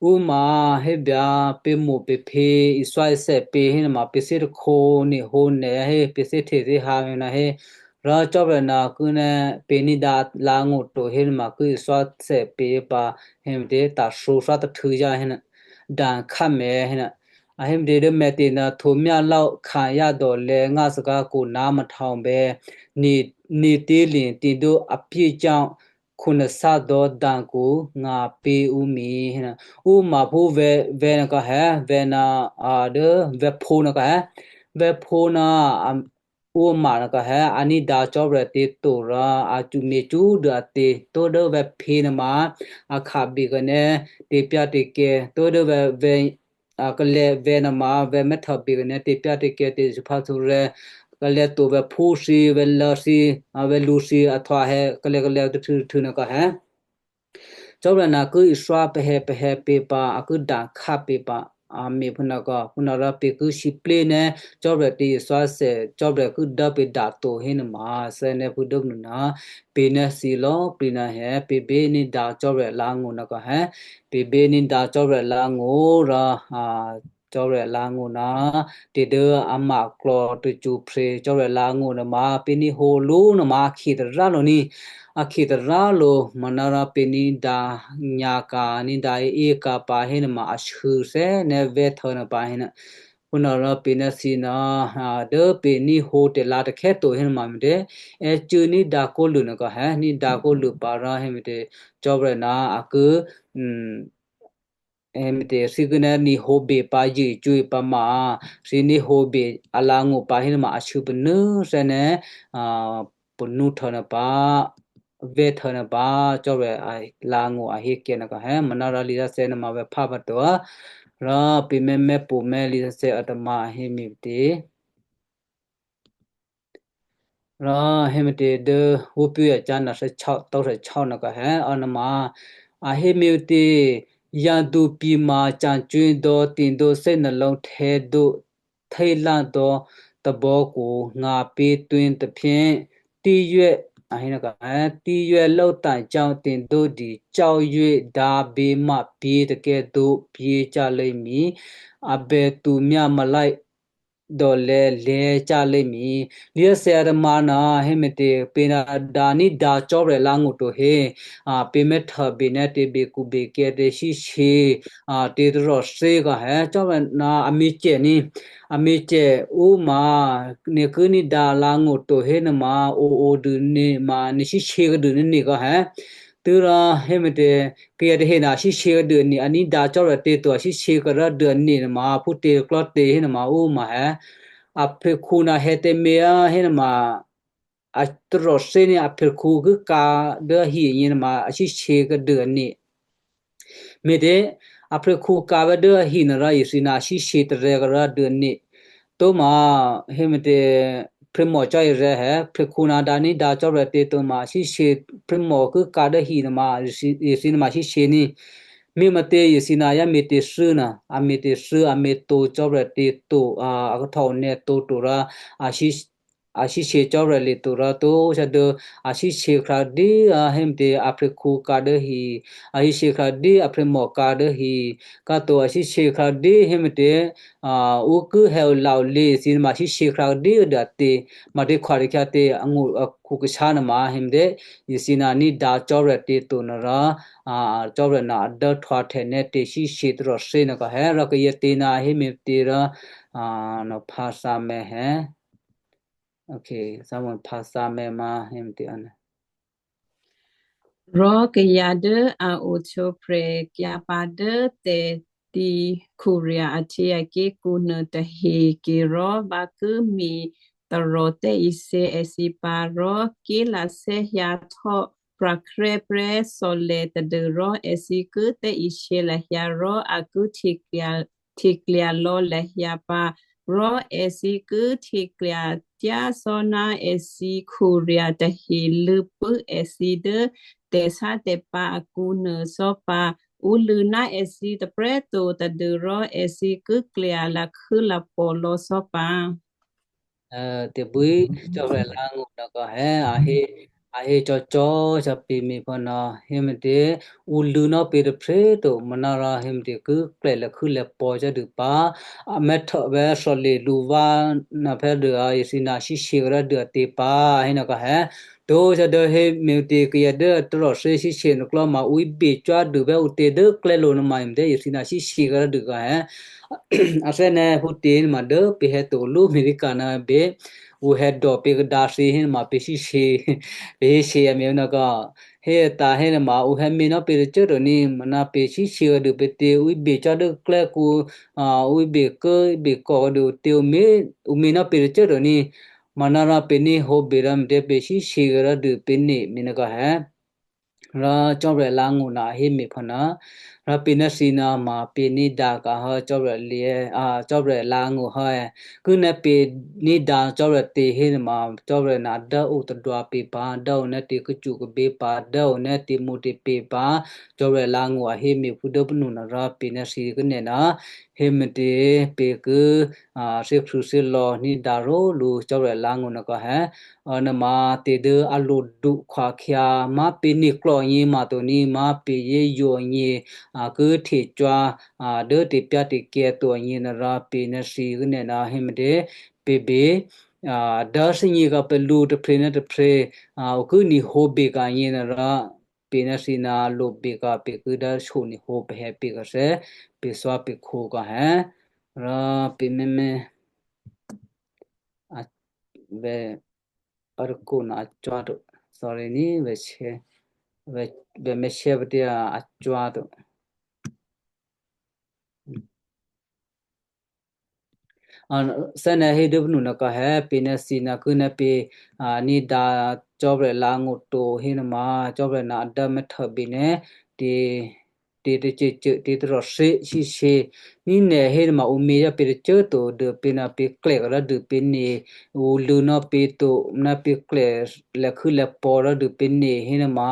Ǔ ma hébè pě mo̤ pě phe iswáisè pě hénuôma, pě thǐ tôkhǒ nè̌ hǒ nè̌ hé, pě thǐ hte thǐ ha nè̌ hé. Rò Cò́marya ná ki nè̌ pě ní̤dǎ lǎ̤ngó̤ to hénuôma ki iswáisè pě pǎ, héme̤tě tathǒ thátôhtû̌ yá hénuô, da̤ khámè̤ hénuô. A héme̤tě dố mè̤tě nuô, thǒmyá lò́ kha̤yá dòlè̤̌ ngá thagá kò ná mèhtòbè, ni, ni tílye̤ tǐdó apyécá khǔnasá dò̌ da̤kǔ ngà pě ǔ mi hénuô. Ǔ ma phú vè̤, vè̤ nuô kò hé, vè̤ nuô, a, dố vè̤ phǒ nuô kò hé. Vè̤ phǒ nuô, a, ǔ ma nuô kò hé, a ní̤dǎ Cò́marya tě to rò a cṳ̌ me̤ cṳ́ dû a tě tó dố vè̤ phe nuôma, a kha̤ bè kènè̌ tè̤pyá̤tè̤kyǎ tó dố vè̤, vè̤, a, kalè̌ vè̤ nuôma, vè̤ mèhtòbè kènè̌ tè̤pyá̤tè̤kyǎ tè̤sû̌phǎsû̌rè̤, kalè̌ to vè̤ phǒ thǐ, vè̤ lǎ̤ thǐ, a, vè̤ lu thǐ, a htwǒ hé, kalè̌ kalè̌ tôhtû̌ tôhtû̌ nuô kò hé. Cò́marya ná ki iswá pahè̌ pahè̌ pě pǎ, a ki da̤ khápě pǎ, a me̤ phúnuô kò, phúnuô rò pě ki sǐplé̤ nè̌ Cò́marya tě iswáisè, Cò́marya ki dố pě da̤ to hénuôma, thè́nè̤ phú dốnuô ná, pě nè̌ thǐ lò̌, pě nè̌ hé, pě bě ní̤dǎ Cò́marya lǎ̤ngó̤ nuô kò hé, pě bě ní̤dǎ Cò́marya lǎ̤ngó̤ rò, a, Cò́marya lǎ̤ngó̤ ná, tè̤ dố a ma klò̌ tacṳ́prè̤ Cò́marya lǎ̤ngó̤ nuôma, pě ní̤ hǒ lǔ nuôma, a khǐ tará lǔ ní, a khǐ tará lǔ, manárò pě ní̤dǎ nyǎ ka̤, ní̤dǎ ê, ê ka̤ pǎ hénuôma, a shû thè́ nè̌ vè̤́ htû̌ nuô pǎ hénuô. Phúnuô rò pě nè̌ thǐ nuô, a, dố pě ní̤ hǒ tè̤lǎ takhè̌ to hénuôma me̤tě, ècû̌ ní̤dǎ kóluô nuô kò hé, ní̤dǎ kóluô pǎ rò héme̤tě, Cò́marya ná a ki, um, Ème̤tě thǐ ki nè̌ ní̤ hǒ bè pǎ, yě cwí pǎ ma, thǐ ní̤ hǒ bè a lǎ̤ngó̤ pǎ hénuôma a shû panû thè́nè̤, a, panû htû̌ nuô pǎ, vè̤́ htû̌ nuô pǎ, Cò́marya a lǎ̤ngó̤ a hé kènè̌ kò hé, manárò lisǎsè̌ nuôma vè̤ phá pǎ to, rò pě mèmè pě mèmè lisǎsè̌ a tǎ̤ ma a hé me̤tě. Rò héme̤tě dố ǔpyéacyá̤ nathè́htyó, tǒthèhtyó nuôkahè̌, a nuôma a hé me̤tě, yadu pima cancwí̤ dò̌ tindǒthè́ nalǒ htè̌dǒ théládò̌ tabò̌kǔ ngapě̤twǐ taphyé tíyè́, a hé nuôkahè̌, tíyè́ lótacyá̤ tindǒdi cá̤yě dǎbě mapyě̤ takè̌dǒ pyě̤cyá̤ lé̤mǐ, a bètu myá malái dòlè̤ lè̤̌cyá̤ lé̤mǐ. Lyáthèa tômǎ̤ nuô, héme̤tě pě ná dǎ ní̤dǎ Cò́marya lǎ̤ngṳ to hé, a, pě mè̤htôbè ná tě bekhukbekyǎ tě sísě, a, tě taròthé kò hé, Cò́marya ná a myěcè ní, a myěcè ǔ ma, nè̤ ki ní̤dǎ lǎ̤ngṳ to hé nuôma, o, o dû nè̤ ma nè̤ sísě kuô̌dû nè̤ kò hé. Tû́rò héme̤tě, kayǎ tahe ná a sísě kuô̌dû aní, a ní̤dǎ Cò́marya tě to a sísě kuô̌ rò dû aní nuôma, phútě klò́tě hé nuôma ǔ ma hé. Aphrekhu ná hè̌ tǎmé̤ á hé nuôma, a taròthé ní aphrekhu ki kǎ dố ahi agně nuôma a sísě kuô̌dû aní. Me̤tě, aphrekhu kǎ bá dố ahi nuô rò ithǐ ná a sísě tarè̤̌ kuô̌ rò dû aní. Tǒma, héme̤tě, phrémò cò́ irè̤ hé, phrekhu ná dǎ ní̤dǎ Cò́marya tě tǒma a sísě, phrémò ki kǎ dố hi nuôma ithǐ nuôma a sísě ní. Me̤ matě ithǐ ná yá me̤tě thû́ nuô, a me̤tě thû́, a me̤tǒ Cò́marya tě to, a, a kahtò onè̌ tǒ to rò, a sí-, a sísě Cò́marya le to rò tó sá dố a sísě khrǎdí, a héme̤tě aphrekhu kǎ dố hi, a sísě khrǎdí aphrémò kǎ dố hi, kǎ to a sísě khrǎdí héme̤tě, a, ǔ ki hè̌ olǎ olě thǐ nuôma sísě khrǎdí dû até, matě khwatehkyǎ tě angṳ-, a khukashyá nuôma héme̤tě, ithǐ ná ní̤dǎ Cò́marya tě to nuô rò, a, Cò́marya ná a dốhtwǎhtè̌ nè́ tě sísě taròthé nuô kò hé rò kayǎ tě ná a héme̤tě rò, a, nò̌ phǎ thǎmè̤ hé. Ok, Samuel phǎ thǎmè̤ ma héme̤tě. Rò kayǎ dố a ohtwǒprè̤ kyǎ pǎ dố tè̤tǐ Korea ahtyěaké̤kǔ nuôtahe ke rò vǎ ki me̤ taròthè́isě èthǐ pǎ rò ké̤lathè́ hyǎ htò́ pra̤krè́ prè́ thòlè̤ tadû́rò èthǐ ki thè́isě lahyǎ rò a ki hteklya, hteklya lò̌ lahyǎ pǎ. Rò èthǐ ki hteklya tyácò́ ná èthǐ Korea tahe lû̌pṳ̂́ èthǐ dố tè̤sátè̤pǎ̤ akǔ nuô cò́ pǎ. Ǔ lû̌ ná èthǐ tôprè̤꤮ to tadû́rò èthǐ ki klya lakhû́lapò̤ lò̌ cò́ pǎ. Tabwí Cò́marya lǎ̤ngṳ nuô kò hé, a hé, a hé cò́cò́ sǎ pě me̤ phò nuô, héme̤tě, ǔ lû̌nò́ pě tôprè̤꤮ to, manárò héme̤tě ki klya lakhû́lapò̤ cò́dû pǎ, a mè̤htôbè thòlè̤ lǔvá nuôphè̌ dû a ithǐ ná sísě kuô̌ rò dû até pǎ, hé nuô kò hé. Tó sá dố héme̤tě kayǎ dố taròthé sísě nuôklò́ ma ǔ ibè cò́dû bè ǔtě dố klè́lo̤ nuôma héme̤tě ithǐ ná sísě kuô̌ rò dû kò hé. A thè́ nè̤ phútě nuôma dố pě hè̌ to lú America nuô bě, ǔ hè̌ dò pě kadǎ thǐ hé nuôma pě sísě, pě sísě a me̤ nuô kò, hé tǎ hé nuôma ǔ hè̌ me̤nò́ pě tôcô꤮ to ní, manárò pě sísě kuô̌dû pě tě, ǔ ibè cò́ dố klè́kǔ, a, ǔ ibè kố, ibè kò kuô̌dû tě ǔ me̤, ǔ me̤nò́ pě tôcô꤮ to ní, manárò pě ní hǒbè rò me̤tě pě sísě kuô̌ rò dû pě ní me̤ nuô kò hé. Rò Cò́marya lǎ̤ngṳ nuô a hé me̤ phò nuô, rò pě ná thǐ nuôma pě ní̤dǎ ka̤ hò́ Cò́marya lǐ, a, Cò́marya lǎ̤ngṳ hò́ è. Ki ná pě ní̤dǎ Cò́marya tě hé nuôma Cò́marya ná dố ǔ tadwǎ pě pǎ, dố ǔ ná tě kacṳ́kabě pǎ, dố ǔ ná tě mǔtě pě pǎ, Cò́marya lǎ̤ngṳ a hé me̤ phú dố pǔ nuô rò pě ná thǐ ki nè̌ nuô, héme̤tě pě ki, a, thè́krṳ̂̌thè́lò̌ ní̤dǎ ró̤lǔ Cò́marya lǎ̤ngṳ nuô kò hé. A, nuôma tě dố a lodu khwakhyǎ, má̤ pě ní klò̌ agně ma to ní, má̤ pě yě yǒ agně, a, ki htecuǎ, a, dố tè̤pyá̤tè̤kyǎ to agně nuô rò pě ná thǐ ki nè̌ nuô héme̤tě, pě bě, a, dố thígně ka̤ pè lǔ tôprè̤ ná tôprè̤, a, ǔ ki ní̤ hǒbè ka̤ agně nuô rò, pě ná thǐ nuô lo bè ka̤ pě ki dố so ní̤ hǒ pè hè̌ pě ka̤ thè́, pě thwá pě khǒ ka̤ hè̌, rò pě mèmè, a, vè̤, a rô kǔ nuô a cwǎ to. Sorry ní, vè̤ share, vè̤, vè̤ mè̤ share pǎ tě a cwǎ to. A, thè́ nè̌ hé dố pǔ nuô nuô kò hé, pě ná thǐ nuô ki ná pě, a, ní̤dǎ Cò́marya lǎ̤ngṳ to hé nuôma, Cò́marya ná a dố mè̤htôbè nè̌, tě, tè̤tôcôcô, tè̤tôrò̤thě shyěshyě. Ní nè̤ hénuôma ǔ měyá pě tôcô꤮ to, dû pě ná pě klè̌ rò dû pě nè̤ ǔ lû̌nò́ pě to, ná pě klè̌ lèkhû́lèpò̤ rò dû pě nè̤ hénuôma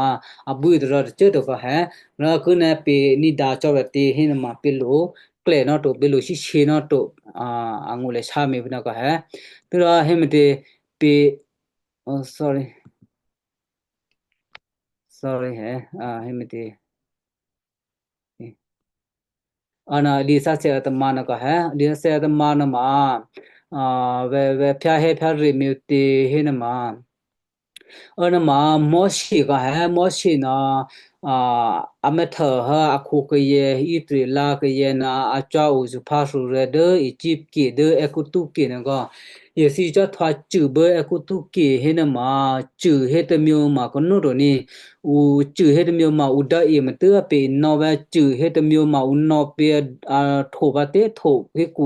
abwí tôrò tôcô꤮ to kò hé. Rò kû́ ná pě ní̤dǎ cò́ rò tě hénuôma pě lo klè̌ ná̤ to, pě lo shyěshyě ná̤ to, a, angó̤lè shámě pě ná kò hé. Tû́rò héme̤tě pě, oh, sorry. Sorry hé, a, héme̤tě. Ana Elisha sè atama naka hé, Elisha sè atama nama, a, vè, vè phyáhé phyáre me̤tě hénama. Anama Moshe ka hé, Moshe na, a, a mèthè hé a khǒkayè̌ Israel kayè̌ na a cò́ o zûphásûrè̤̌ dố Egypt ke dố Aigupto ke naka. Èthǐ cò́htwǎ cû bố Aigupto ke hénama, cû hétômyě ma kanó̤ to ní. Ǔ cû hétômyě ma ǔ dố e matû́ a pe nò̌ vè̤́ cû hétômyě ma ǔ nò̌ pě a, a htopǎ té̤ hto ké̤kǔ,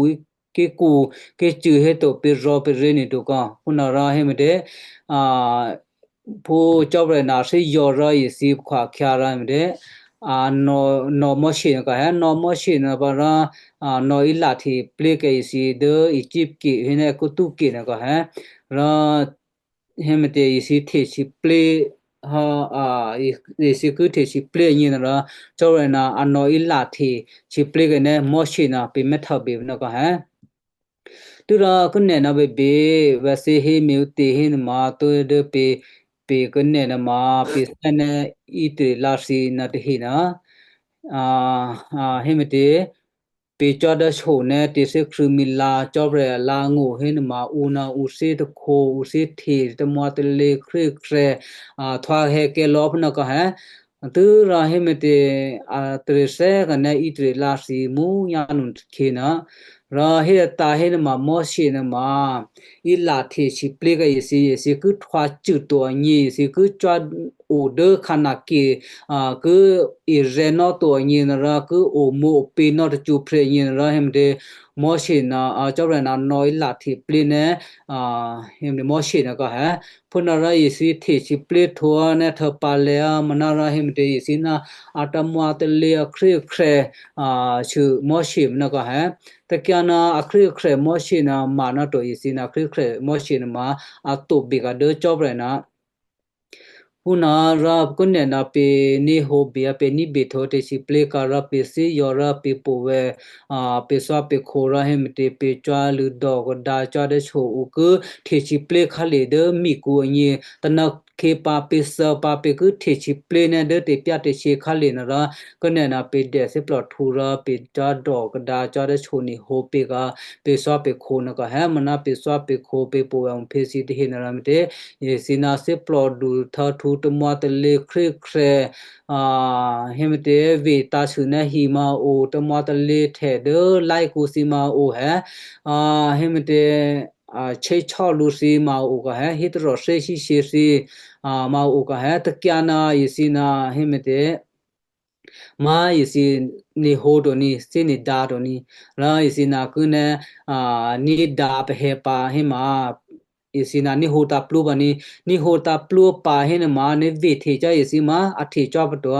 ké̤kǔ, ké̤cû héto pě rò̌ pě ré̤ nuô to kò. Phúnuôrò héme̤tě, a, phú Cò́marya na thè́zò̤ rò èthǐ khwakhyǎ rò me̤tě, a, nò̌, nò̌ Moshe naka hé, nò̌ Moshe naka rò, a, nò̌ Eli hteplǐ kè́ èthǐ dố Egypt ke, héné Aigupto ke naka hé. Rò héme̤tě èthǐ htecyě̤plǐ, ha, a, èthǐ ki htecyě̤plǐ agně nuôrò, Cò́marya na a nò̌ Eli htecyě̤plǐ kè́ ná Moshe na pě mèthè bě naka hé. Tû́rò kû́ nè̤ ná bèbè, vè̤ thǐ hé me̤ ǔtě hénama, tǒ dố pě, pě kû́ nè̤ nama, pě thè́ ná Israel thǐ nuôtahe na, a, a, héme̤tě, pě cò́ dố shyonè́ tè̤thè́krṳ̂̌mila Cò́marya alǎ̤ngó̤ hénama ǔ ná ǔ thítakhǒ, ǔ thíhte tamwǎtalě khrékhè̌, a, htwǎhè̌kè́ lò̌ phúnuô kò hé. Tû́rò héme̤tě, a, tarèthè́ kè́ ná Israel thǐ mǔ꤮ nyánu tôkhyě nuô. Rò hétǎ̤ hénama Moshe nuôma, Eli htecyě̤plǐ kè́ èthǐ, èthǐ ki htwǎ cû to agně, èthǐ ki cò́ o dố Kanan ke, a, ki erè̤nò́ to agně nuôrò, ki omǒ opě nò́ tacṳ́prè̤ agně nuôrò, héme̤tě Moshe na, a, Cò́marya na nò̌ Eli hteplǐ ná, a, héme̤tě Moshe nuô kò hé. Phúnuôrò èthǐ htecyě̤plǐ htwǒ ná htuô̌pǎ lè̌, a, manárò héme̤tě èthǐ ná a tamwǎtalě akhrékhè̌, a, sû Moshe nuô kò hé. Tôkyǎ ná akhrékhè̌ Moshe nuô ma nò́ to èthǐ ná akhrékhè̌ Moshe nuôma a tǒ běka̤ dố Cò́marya na. Phúnuôrò kû́ nè̤ ná pě ní̤hǒ běyá pě ní̤bě htwǒ htecyě̤plǐ kè́ rò pě thízò̤ rò pě po̤ vè̤, a, pě thò́ pě khǒ rò héme̤tě pě cò́ lṳ̂dò kadǎ cò́ dố shyokǔ ki htecyě̤plǐ khǎlè dố mikǔ agně. Tônà khyě pǎ pě thè́ pǎ pě ki htecyě̤plǐ ná dố tè̤pyá̤tè̤shyě khǎlè nuôrò, kû́ nè̤ ná pě dè thíplòhtǔ rò pě cò́ dò kadǎ cò́ dố shyokǔ hǒ pě kè́, pě thò́ pě khǒ nuô kò hé, maná pě thò́ pě khǒ pě po̤ vè̤ phěthyě tahe nuôrò me̤tě, èthǐ ná thíplòdu htǔ tamwǎtalě khrékhè̌, a, héme̤tě vǐ̤ tǎ̤sû ná hi ma o tamwǎtalě htè dố lá̤kǔ thǐ ma o hé, a, héme̤tě, a, chéchò́ lǔ thǐ ma o kò hé, hí taròthè́ shyěshyě thǐ, a, ma o kò hé, tôkyǎ ná èthǐ ná héme̤tě, má èthǐ ní̤hǒ to ní, thíní̤dǎ to ní, rò èthǐ ná kû́ ná, a, ní̤dǎ pahè̌ pǎ héma, èthǐ ná ní̤hǒ tǎ̤plú pǎ ní, ní̤hǒ tǎ̤plú pǎ hénuôma ní vǐ̤ htecyá̤ èthǐ ma a htecyá̤ pǎ to,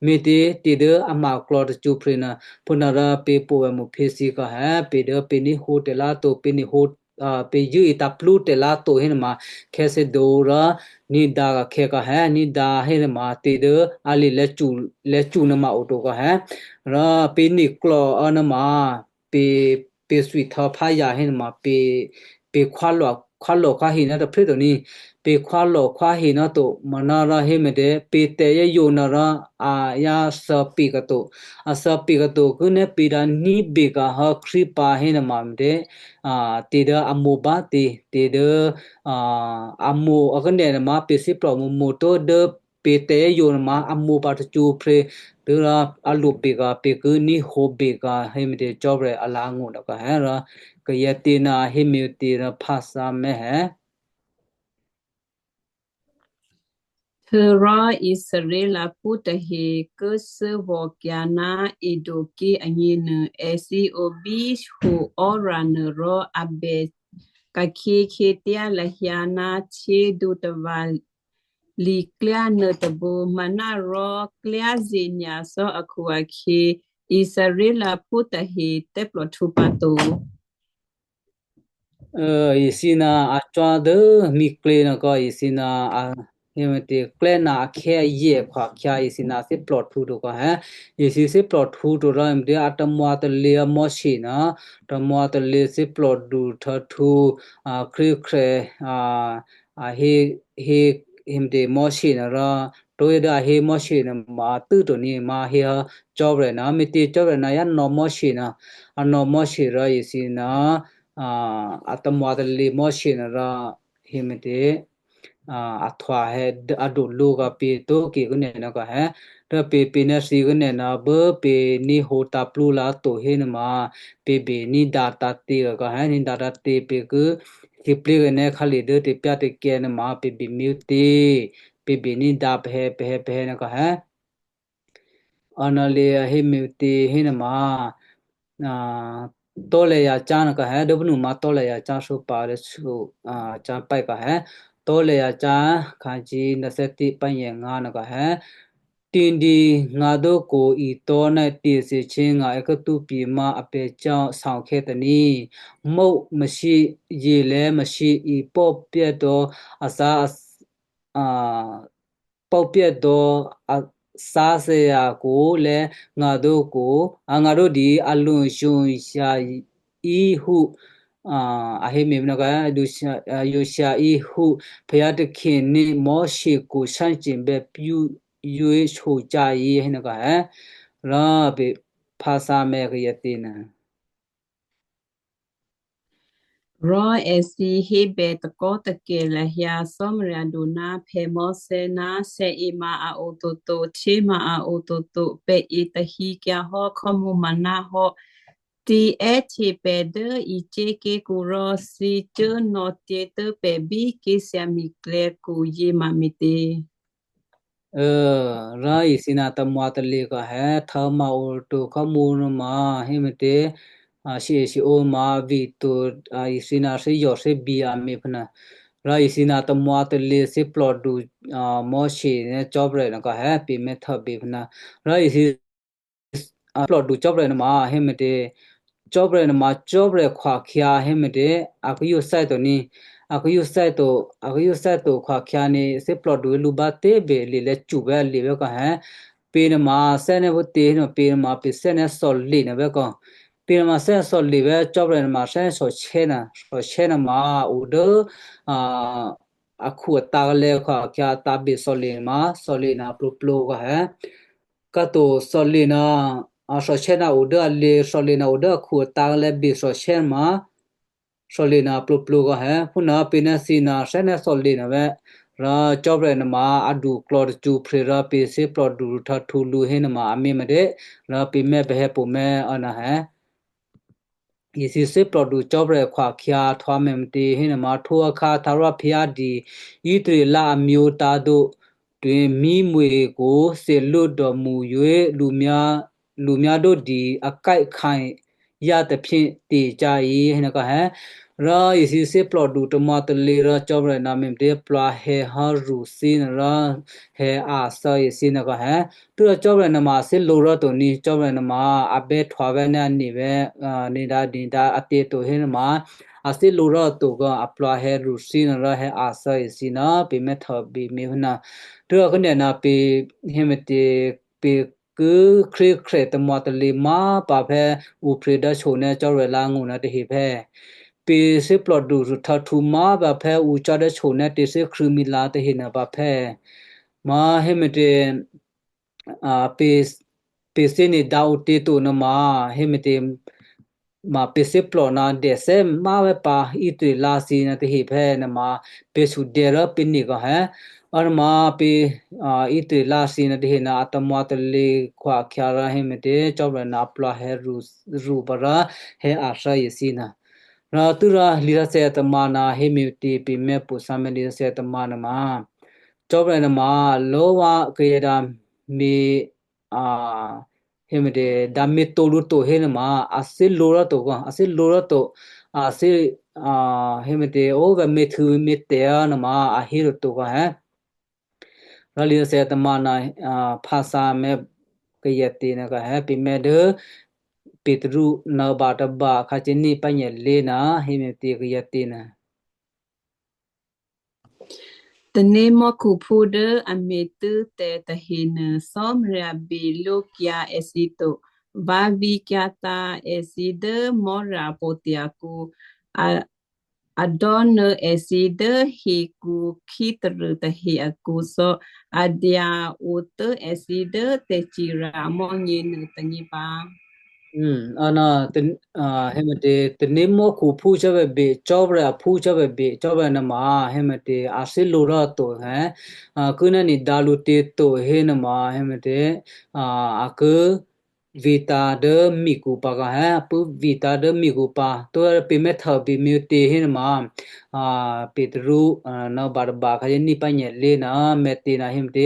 me̤tě tě dố a ma klò̌ tacṳ́prè̤ nuô, phúnuôrò pě po̤ vè̤ phěthyě kè́ hé, pě dố pě ní̤hǒ tè̤lá̤to, pě ní̤hǒ, a, pě zṳ̂́e tǎ̤plú tè̤lá̤to hénuôma, khè̌ thè́dǒ rò, ní̤dǎ kè́ khè̌ kè́ hé, ní̤dǎ hénuôma tě dố a lè lè̌cu, lè̌cu nuôma o to kè́ hé, rò pě ní̤klò̌, a, nuôma, pě, pě thwi htò̌ pháya hénuôma pě, pě khwálò, khwálò khwáhe ná tôphrè́ to ní, pě khwálò khwáhe ná to, manárò héme̤tě, pě tè̤yáyǒ nuôrò a yá thè̌ pě kè́ to, a thè̌ pě kè́ to, kû́ ná pě dǎ ní̤bě kè́ hé Krístu pǎ hénuôma me̤tě, a, tě dố a mǒ bá tě, tě dố, a, a mǒ, a kû́ nè̤ nuôma pě thíplò̤ mǒmǒ tó dố pě tè̤yáyǒ nuôma a mǒ pǎ tacṳ́prè̤, tû́rò a lo bě kè́ pě ki ní̤hǒ bě kè́ héme̤tě Cò́marya alǎ̤ngó̤ nuô kè́ hé rò, kayǎ tě ná héme̤tě rò phǎthǎ mè̤́ hé. Htuô̌rò Israelphú tahe kố thû́vò̤kyǎ ná Edom ké̤ agněnuô, èthǐ o bí hǒ Hor nuô rò a bè ka̤khyě khyěthyá lahyǎ ná htyědutava̤ li̤klyá nuôtôbǔ, manárò klyázye nyacò́ akhu-akhyě, Israelphú tahe thè́plòhtǔ pǎ to. Jesǐ ná acò́ dố miklyě nòkò, jesǐ ná a, hé mète, klè́ ná akhè̌ ayè akhu-akhyě jesǐ ná thè́plòhtǔ tokò, hé, jesǐ thè́plòhtǔ to rò mète, a tamwǎtalě Moshe ná, tamwǎtalě thè́plòdu htò̌htǔ, a, Krístu, a, a hé, hé, hé mète Moshe ná rò, tǒyě dố a hé Moshe ná ma tû́ to ní ma hé hò́ Cò́marya ná, mète Cò́marya ná yá nò̌ Moshe ná, a nò̌ Moshe rò jesǐ ná, a, a tamwǎtalě Moshe ná rò, hé mète, a, a htwa hé, a dulwǒ kò pě tóke kốnè̌ ná kò hé, rò pě, pě ná thǐ kốnè̌ ná bố pě ní̤hǒ tǎ̤plú lǎ to hénuôma, pě bè ní̤dǎ tǎ̤tě kò hé, ní̤dǎ tǎ̤tě pě ki sǐplé̤ kè́ ná khǎlè dố tè̤pyá̤tè̤kyǎ nuôma pě bè mě tě, pě bè ní̤dǎ pahè̌, pahè̌, pahè̌ ná kò hé. Anale a hé mète hénuôma, a, tò́lè̤ yacyá̤ ná kò hé, dố bínúma tò́lè̤ yacyá̤ sǒpǎ dố sǒ, a, cyá̤ pè́ kò hé. Tò́lè̤ yacyá̤ kha̤ cí ná thè́tí pányèngá ná kò hé. Tǐndǐ ngǎdókǒ itò́ ná tè̤thyěshyěngǎ è́ kótó pyě̤má a pè̤cò́ saokhè̌ tôní. Mó mashyě, yělè̤́ mashyě ipò́ pyè́ dò́ asá, a, pò́pyè́ dò́ a sáthè́ akǔ lè̤́ ngǎdókǒ, a ngǎdódǐ a lǔshyoshya íhú, a, a hé me̤ ná kò hé, a, a yǒshya íhú, payǎ takhení̤ Moshe kǒ sháncibè̌ pyú yǒ hǒcyá̤ yě hénuô kò hé, rò pè phǎsǎmè̌ kayǎ tě nuô. Rò èthǐ hébè takò́takè̤ lahyǎ Cò́marya du ná Moshe ná sèe ma a o toto, htyě ma a o toto, pè̤ itahǐkyǎ hò́ khò́mǔ maná hò́. Thǐ è́hte pè̤ dố Egypt ké̤kǔ rò thǐ cuố nò̌tě tố̤ pè̤ bí ké̤thyěmi̤klè̌kǔ yě ma me̤tě? Rò jesǐ ná tamwǎtalě kò hé, htò̌ma oto khò́mǔ nuôma, hé me̤tě, a, shyěshyěǒ ma vǐto, a, jesǐ ná thè́zò̤ thè́bǐ a me̤phúnuô. Rò jesǐ ná tamwǎtalě thíplòdu, a, Moshe ná Cò́marya ná kò hé, pě mèthèbè phúnuô. Rò jesǐ a plòdu Cò́marya nuôma hé me̤tě? Cò́marya nuôma Cò́marya khwakhyǎ hé me̤tě? A ki yǒ thè́ to ní. A ki yǒ thè́ to, a ki yǒ thè́ to khwakhyǎ ní thíplòdu lǔ bá tè̤bè lye̤lè̌ cu vè̤́ lye̤ vè̤́ kò hé. Pě nuôma thè́né̤ phútě hénuô, pě nuôma pě thè́né̤ thòlye̤ nuô vè̤́ kò. Pě nuôma thè́né̤ thòlye̤ vè̤́ Cò́marya nuôma thè́né̤ thòshyé nuô, thòshyé nuôma a o dố, a, akhu atǎ̤lè̌ khwakhyǎ tǎ̤bè thòlye̤ nuôma thòlye̤ nuô plǒplǒ kò hé. Kato thòlye̤ nuô, a, thòshyé nuô o dố a lye̤, thòlye̤ nuô o dố akhu atǎ̤lè̌ bè thòshyé nuôma, thòlye̤ nuô plǒplǒ kò hé. Phúnuô pě ná thǐ nuô thè́né̤ thòlye̤ nuô vè̤́. Rò Cò́marya nuôma a duklò̌ tacṳ phre rò pě thíplòdu htò̌htǔ lǔ hé nuôma a mě me̤tě? Rò pě mè̤ pahè̌ pwǒ̤mè̤, a, nuô hé. Jesǔ thíplòdu Cò́marya khwakhyǎ htwǎ mè̤ me̤tě hénuôma, htwǒ akhǎ htǎ rò phyádi Israel amyě tǎ̤dǒ, twe mí mwi̤ kǒ thèlǔ dòmṳ yuě lǔmyá, lǔmyá dódi akè́khǎ yá taphyé tecyá̤ yě hénuôkò hé. Rò Jesǔ thíplòdu tamwǎtalě rò Cò́marya ná mè̤ me̤tě plwǎ hè̌ hò́ rṳ thǐ nuô rò hè̌ athè̌ Jesǔ nuôkò hé. Tû́rò Cò́marya nuôma a thílǒ rò to ní, Cò́marya nuôma a bè́ htwǎ vè̤́ ná a ne vè̤́, a, ne dǎ, ne dǎ a tě to hénuôma, a thílǒ rò to kò a plwǎ hè̌ rṳ thǐ nuô rò hè̌ athè̌ Jesǔ nuô pě mèthèbè phúnuô. Tû́rò kô̌nè̌ ná pě hé me̤tě, pě ki Krístu Khrè̤ tamwǎtalě má̤ pǎ phè̌ ǔphrě dố shyě ná Cò́marya lǎ̤ ngó̤ nuô tahe phè̌. Pě thíplòdu htò̌htǔ má̤ pǎ phè̌ ǔ cò́ dố shyě ná tè̤thè́krṳ̂̌mila tahe nuô pǎ phè̌. Ma hé me̤tě, a, pě, pě thíné̤ dǎ ǔtě to nuôma, hé me̤tě, ma pě thíplò ná dèthè́ má̤ vè̤́ pǎ Israel thǐ nuô tahe phè̌ nuôma, pě sudè rò pě ne kò hé. A nuôma pě, a, Israel thǐ nuô tahe nuô a tamwǎtalě khwakhyǎ rò hé me̤tě Cò́marya ná a plwǎ hè̌ rṳ, rṳ pǎ rò hè̌ athè̌ Jesǔ nuô. Rò tû́rò Lisǎsè tamǎ ná hé me̤tě pě mèpṳ sǎmè Lisǎsè tamǎ nuôma, Cò́marya nuôma lò̤́ vǎ kayǎ dǎ mi, a, hé me̤tě, dǎ mi to lǔ to hé nuôma, a thílǒ rò to kò, a thílǒ rò to, a thí, a, hé me̤tě, ó vǎ me̤htû̌ me̤tè̤ nuôma, a hé rò to kò hé. Rò lisǎsè̌ tômǎ ná, a, phǎsǎ mè̤ kayǎ tě ná kò hé pě mè̤ dố Petru ná ba tôba khǎ cǐní pányèlé̤ ná hé me̤tě kayǎ tě ná. Tanémò́khuphú dố a me̤tû́ tè̤ tahenuô, Cò́marya belókyǎ èthǐ to. Vǎ vǐkyǎtǎ̤ èthǐ dố Mò́ra pǒtyakǔ. A, a dò́nuô̌ èthǐ dố hekhu khítarṳ̂ tahe akǔ cò́. A dya-o tố̤ èthǐ dố tè̤cirya amò̤́nyě nuôtônyě pǎ. Hmm, a ná, a, hé me̤tě, tanémò́khuphú cò́bè̌ be, Cò́marya aphú cò́bè̌ be, Cò́marya nuôma, hé me̤tě, a thílǒ rò to, hé, a, ki ná nè̤ dǎ lǔ tě to, hé nuôma, hé me̤tě, a, a ki vǐtǎ̤ dố mikǔ pǎ kò, hé, a pṳ̂́ vǐtǎ̤ dố mikǔ pǎ, tó pě mè̤ htuô bě mě tě, hé nuôma, a, Petru, a, ná Barnaba khǎ cǐní pányèlé̤ ná me̤tě ná, hé me̤tě,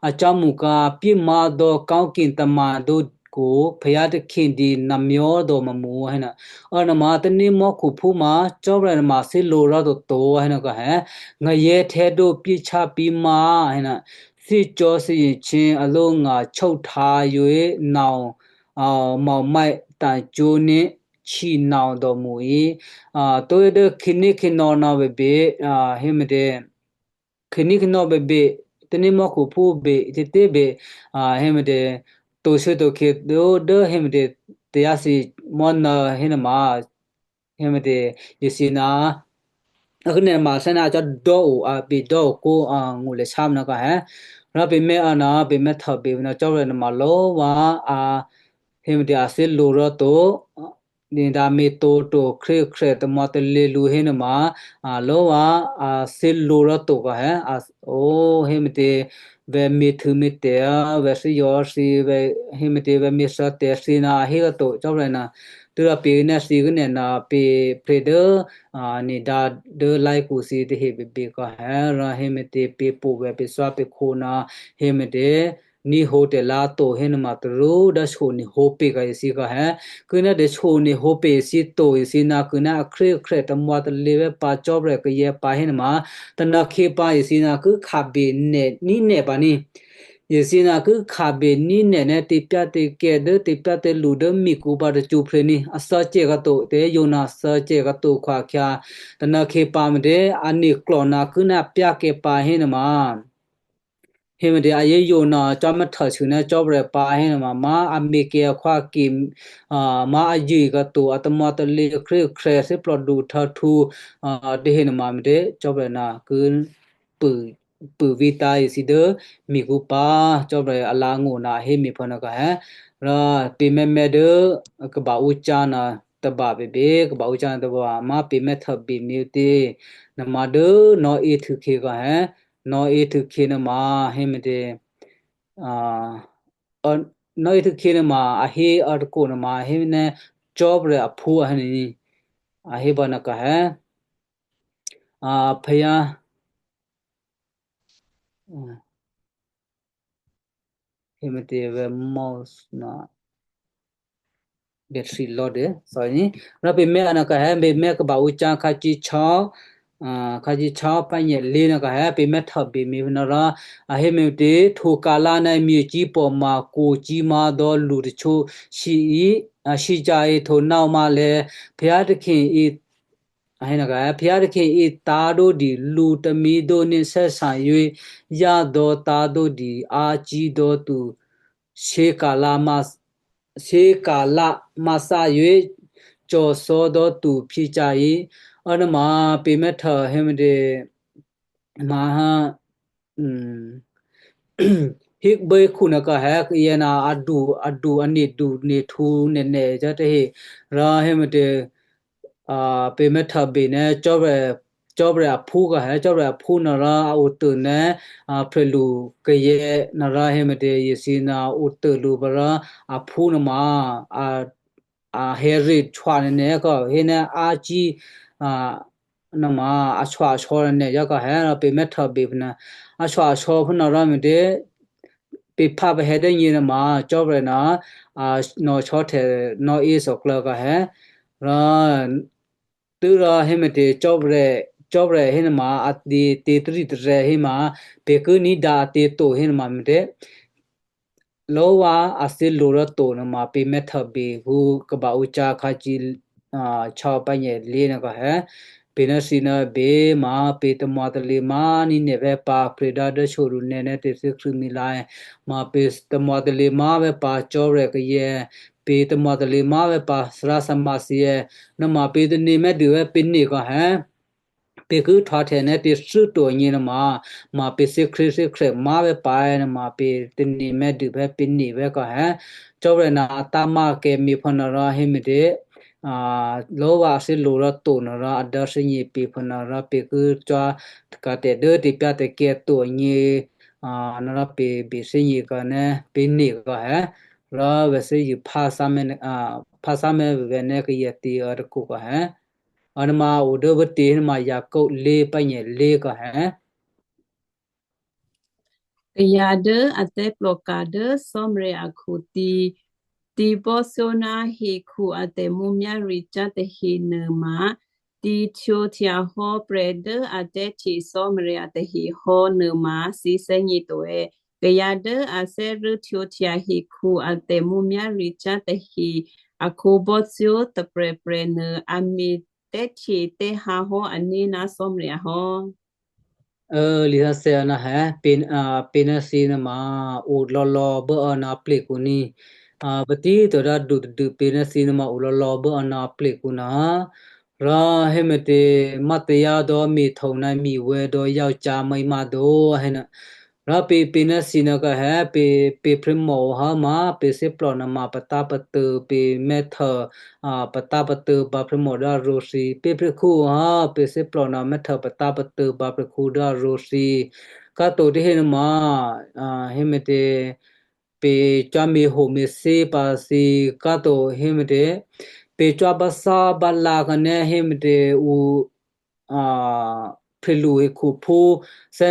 a cámṳ kǎ pyémǎ dò̌ kò́kí̤ tômǎ dǒ kǔ, payǎ takhè̌ dǐ nǎ myá dò̌ mòmò héna. A nuôma tanémò́khuphú ma, Cò́marya nuôma thílǒ rò toto héna kò hé. Ngayè́ htè̌dǒ pyéhtyapyémǎ héna. Thícò̌ thǐyěhtyě aló̤ nga̤ chóhtǎ̤ yǒ nao, a, maumè̤ tacwǒ̤ ní htyěnao dò̌mǔ í. A, tó dố khǐnékhǐnò̌ ná bèbè, a, hé me̤tě. Khǐnékhǐnò̌ bèbè, tanémò́khuphú bè, ǐtětě bè, a, hé me̤tě, to̤shuô̌to̤khe dố, dố hé me̤tě, tayǎ thǐ mò́ ná hé nuôma, hé me̤tě, yěthǐ ná, a ki nè̤ ma thè́ ná a cò́ dò́o, a bè dò́o kó, a, ngṳlè shámná kò hé. Rò pě mè̤ a ná, pě mè̤ htuô bě ná Cò́marya nuôma ló vǎ, a, hé me̤tě a thílǒ rò to, nè̤ dǎ me̤tǒ to khrékhrè̤ tamò̤́talě lǔ hé nuôma, a, ló vǎ, a, thílǒ rò to kò hé, a, o, hé me̤tě, vè̤ me̤htû̌ me̤tè̤, vè̤ thíyò̌ thǐ, vè̤ hé me̤tě, vè̤ me̤thǎ tè̤ thǐ ná a hé rò to Cò́marya ná, tû́rò pě nè̤ thǐ ki nè̤ ná pě plé dố, a, nè̤ dǎ dố lá̤kǔ thǐ tahe běbě kò hé, rò hé me̤tě pě po̤ vè̤ pě thǎ pě khǒ ná hé me̤tě, ní̤ hǒ tè̤lǎ to hé nuôma tarú dố shyone̤ hǒ pě kò yěthǐ kò hé. Ki ná dè shyone̤ hǒ pě yěthǐ to yěthǐ ná ki ná akhrékhrè̤ tamò̤́talě vè̤́ pǎ Cò́marya kayǎ pǎ hé nuôma, tônǎkhyě pǎ yěthǐ ná ki khabè nè̤ ní nè̤ pǎ ní. Yěthǐ ná ki khabè ní nè̤ ná tè̤pyá̤tè̤kè̤ dố tè̤pyá̤tè̤lu dố mikǔ pǎ tacṳ́prè̤ ní. A thè́zò̤ khuô̌ to, tè̤yě yǒ ná thè́zò̤ khuô̌ to khwí khyá. Tônǎkhyě pǎ me̤tě, a nè̤klò̤ ná ki ná pyá̤kè̤ pǎ hé nuôma. Hé me̤tě a yě yǒ ná Cò́marya htuô shuô̌ ná Cò́marya pǎ hé nuôma, má a me̤kè̤ akhwí khyě, a, má a yě khuô̌ to a tamò̤́talě khrékhrè̤ thíplòdu htuô̌htǔ, a, tahe nuôma me̤tě Cò́marya ná ki pṳ̂, pṳ̂ vǐtǎ̤ yěthǐ dố mikǔ pǎ Cò́marya alǎ̤ngó̤ ná a hé me̤phòna kò hé. Rò pě mè̤ mè̤ dố kaba ǔ cá̤ ná tôba běbě, kaba ǔ cá̤ ná tôba má pě mè̤ htuô bě mě tě. Nuôma dố nò̌-e htuô khyě kò hé. Nò̌-e htuô khyě nuôma hé me̤tě, a, a, nò̌-e htuô khyě nuôma a hé a tôkò nuôma a hé ná Cò́marya aphú a hé nuô ní. A hé pǎ ná kò hé. A, payǎ, a, hé me̤tě vè̤ mouse ná battery low dě, sorry ní. Rò pě mè̤ a ná kò hé, pě mè̤ kaba ǔ cá̤ khǎ cǐ-, a, khǎ cǐ-, pányèlé̤ ná kò hé, pě mè̤ htuô bě mě nuô rò, a hé me̤tě, htwǒ ka̤lǎ ná myěcípò̤ ma kwo̤címǎ dò̌ lu tôchǒ shǐ-, a, shǐca̤e htwǒ nò̌ ma lè̌, payǎ takhè̌ e, a hé ná kò hé, payǎ takhè̌ e tá̤dǒ dǐ lu tômǐdǒ ní thè́sa̤ yuě yá dò̌ tá̤dǒ dǐ ácí dò̌ tu, séka̤lǎ ma, séka̤lǎ ma thǎ yuě cò̤̌thò̌ dò̌ tu phyěca̤ e. A nuôma pě mè̤ htuô hé me̤tě, ma há, um, híbě khunuô kò hé kayǎ ná adu, adu a nèdu nèhtǔ nènè̤ cò́ tahe. Rò hé me̤tě, a, pě mè̤ htuô bě ná Cò́marya, Cò́marya aphú kò hé, Cò́marya aphú nuô rò a otô ná, a, prè̤lu kayǎ nuô rò hé me̤tě yěthǐ ná otô lǔ pǎ rò aphú nuôma, a, a hè̌re chwa nènè̤ kò hé ná ácí, a, nuôma a chwa a shò̌ nènè̤ yá kò hé rò pě mè̤ htuô bě phúnuô. A chwa a shò̌ phúnuô rò me̤tě, pě phá pahè̌ dố nyě nuôma Cò́marya ná, a, nò̌sò́htè̌ nò̌-e thòklǎ kò hé. Rò tû́rò hé me̤tě Cò́marya, cò́prè̤ hénuôma a tě, tě tarì tarè̤ héma, pè̤ ki ní̤dǎ a tě to hénuôma me̤tě. Lóvá a thyělo̤ rò to nuôma pě mèthèbè hú kaba ǔ cǎ khǎcǐ, a, chò̌ pǎnyèlé̤ nè̤ kò hè̌. Pě ná thǐ ná bě ma pě tamò̤talě má̤ ní nè̤ vè̤́ pǎ prè̤ dá dố shodu nè̤ ná tè̤thû́krû̌mila è. Ma pě tamò̤talě má̤ vè̤́ pǎ cò́prè̤ kayè̌, pě tamò̤talě má̤ vè̤́ pǎ thárásamasi è. Nè̤ ma pě tane̤ mè́dû vè̤́ pě nè̤ kò hè̌. Pě ki htwǎhtya nè́ tě thû́ to agně nuôma, ma pě thyěkhryěthyěkhrè̤ má̤ vè̤́ pǎ è nuôma pě tane̤ mè́dû vè̤́ pě nè̤ vè̤́ kò hè̌. Cò́prè̤ ná a tǎ̤mákè me̤phò nuô rò hé me̤tě, a, lóvá a thyělo̤ rò to nuô rò a dǎ thè́gně pě phò nuô rò pě ki cò́ kǎ tè̤ dố tè̤pyá̤tè̤kyǎ to agně, a, nuô rò pě bè thè́gně kò nè́ pě nè̤ kò hè̌. Rò vè̤ thè́zṳ̂ phá sámè́, a, phá sámè́ vè̤ nè́ kayè tě ò tôkho kò hè̌. A nuôma o dố vǎtě nuôma Jakob lé̤ pǎnyèlé̤ kò hè̌. Kayǎ dố a thè́plòka dố Cò́marya akhu tǐ, tǐbò́thyó ná hekhu a tè̤mǔmyá̤ricyá̤ tahe nuôma, tǐ htwǒhtya hò́ prè̤ dố a tè́hte Cò́marya tahe hò́ nuôma thǐ thè́gně to è. Kayǎ dố a thè́zṳ̂́ htwǒhtya hekhu a tè̤mǔmyá̤ricyá̤ tahe a khǒbò́thyó tôprè̤prè̤ nuô a me̤ tè́hte tè́hǎ hò́ ané̤ ná Cò́marya hò́. Ơ, lisǎsè̌ ná hè̌, pě, a, pě ná thǐ nuôma o lò̌lò̌ bố ná plekǔ ní. A, patí to dá du tadû pě ná thǐ nuôma o lò̌lò̌ bố ná plekǔ ná. Rò hé me̤tě, mátayá dò́ me̤htǒ ná miwè̌ dò́ yáocyá̤ mèimá dò́ héna. Rò pě, pě ná thǐ nuô kò hè̌, pě, pě phrémò o hò́ ma pě thè́plò nuôma patápatô pě mèthè, a, patápatô pǎ phrémò dố aro̤ thǐ. Pě prékhú o hò́ pě thè́plò nuô mèthè patápatô pǎ prékhú dố aro̤ thǐ. Káto tahe nuôma, a, hé me̤tě, pě cò́ me̤hǒ me̤thyě pǎ thǐ, káto hé me̤tě, pě cò́ báthò́bálǎ kò nè́ hé me̤tě ǔ, a, phèlṳ hekhuphú thè́,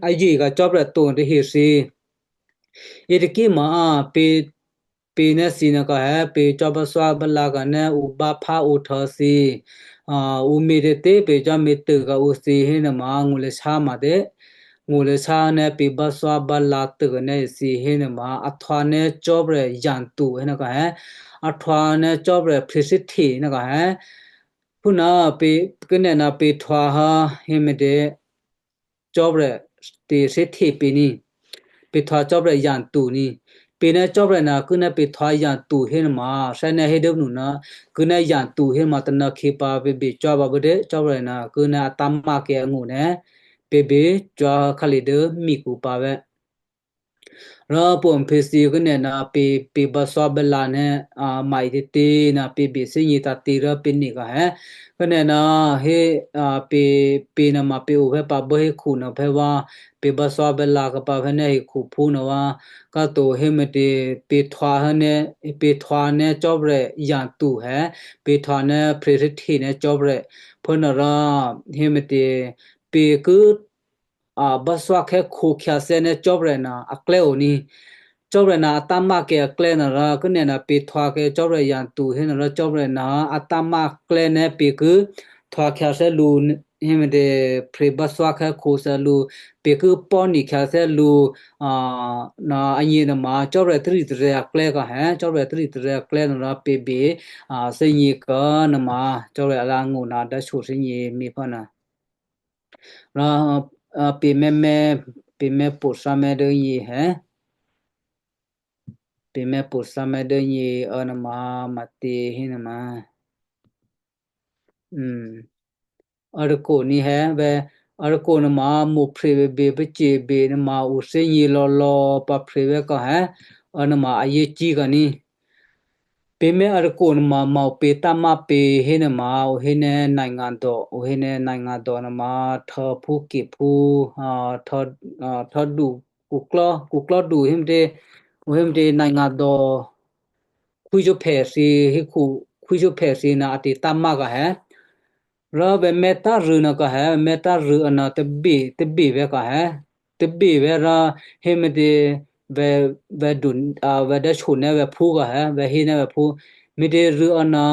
a yěka̤ cò́prè̤ to tahe thǐ. Yětôkí ma, a, pě, pě ná thǐ nuô kò hè̌, pě cò́ báthò́bálǎ kò nè́ ǔ báphá ǔ htò̌ thǐ. A, ǔ me̤ tè̤tě pě cò́ me̤tô kò ǔ thǐ hénuôma ngulèshá ma tě. Ngulèshá nè́ pě báthò́bálǎ tô nè́ thǐ hénuôma, a htwǎ nè́ cò́prè̤ yantu hénuô kò hè̌. A htwǎ nè́ cò́prè̤ phè̌thè́hte nuô kò hè̌. Phúnuô pě, kânè̌ ná pě htwǎ hò́ hé me̤tě, cò́prè̤ tè̤thè́hte pě ní. Pě htwǎ cò́prè̤ yantu ní. Pě ná cò́prè̤ ná kû̌ ná pě htwǎ yantu hénuôma, thè́ nè́ hé dố nu ná, kû̌ ná yantu hénuôma tanô̌khyě pǎ pě bè cò́ pǎ bố dé, cò́prè̤ ná kû̌ ná a tǎ̤mákè angó̤ nè́, pě bè cò́ khǎlè dố mikǔ pǎ vè́. Rò pwǒ̤ phè̌ thǐ kânè̌ ná pě, pě báthò́bálǎ nè́, a, ma ǐtětě ná pě bè thè́gně tǎ̤tě rò pě nè̤ kò hè̌. Kânè̌ ná hé, a, pě, pě nuôma pě o phè̌ pǎ bố hékhu nuô phè̌ vǎ, pě báthò́bálǎ kò pǎ phè̌ nè́ hekhuphú nuô vǎ. Káto hé me̤tě, pě htwǎ hé nè́, pě htwǎ nè́ cò́prè̤ yantu hè̌, pě htwǎ nè́ phè̌thè́hte nè́ cò́prè̤. Phúnuô rò hé me̤tě, pě ki a, báthwákhè́ khǒ khyǎthè́ nè́ cò́prè̤ ná aklè̌ o ní. Cò́prè̤ ná a tǎ̤mákè aklè̌ nuô rò kânè̌ ná pě htwǎkè cò́prè̤ yantu hénuô rò cò́prè̤ ná a tǎ̤máklè̌ nè́ pě ki htwǎ khyǎthè́ lǔ, hé me̤tě, pě báthwákhè́ khǒ thè́ lǔ, pě ki pò́ni khyǎthè́ lǔ, a, ná agně nuôma cò́prè̤ tarì tarè̤ aklè̌ kò hè̌, cò́prè̤ tarì tarè̤ aklè̌ nuô rò pě bè, a, thè́gně kò nuôma cò́prè̤ alǎ̤ ngó̤ ná dǎsho thè́gně me̤phúnuô. Rò, a, pě mè́mè́, pě mè́ po̤ thǎmè́ dố nyě hè̌. Pě mè́ po̤ thǎmè́ dố nyě, a, nuôma, matě hé nuôma. Hmm. Arako ní hè̌, vè̤, arako nuôma, mo̤phre bèbè, pacè bè nuôma, ǔ thè́gně lò̌lò̌, pǎphre vè́ kò hè̌, a, nuôma, a yě cí kò ní. Pě mè́ arako nuôma, ma ǔ pě tǎ̤má pě hé nuôma, ǔ hé nè́ nèngado, ǔ hé nè́ nèngado nuôma, htò̌phú ke̤phú, a, htò̌, a, htò̌du, khuklò́, khuklò́du hé me̤tě, ǔ hé me̤tě nèngado, khwíshyóphè thǐ, hé khu, khwíshyóphè thǐ ná a tě tǎ̤má kò hè̌. Rò vè̤ mè́ tǎ̤rû̌ nuô kò hè̌, vè̤ mè́ tǎ̤rû̌ a nuô tebè, tebè vè́ kò hè̌. Tebè vè́ rò hé me̤tě vè̤, vè̤ du, a, vè̤ dè́sho nè́ vè̤ phú kò hè̌, vè̤ hé nè́ vè̤ phú. Me̤tě rû̌ a nuô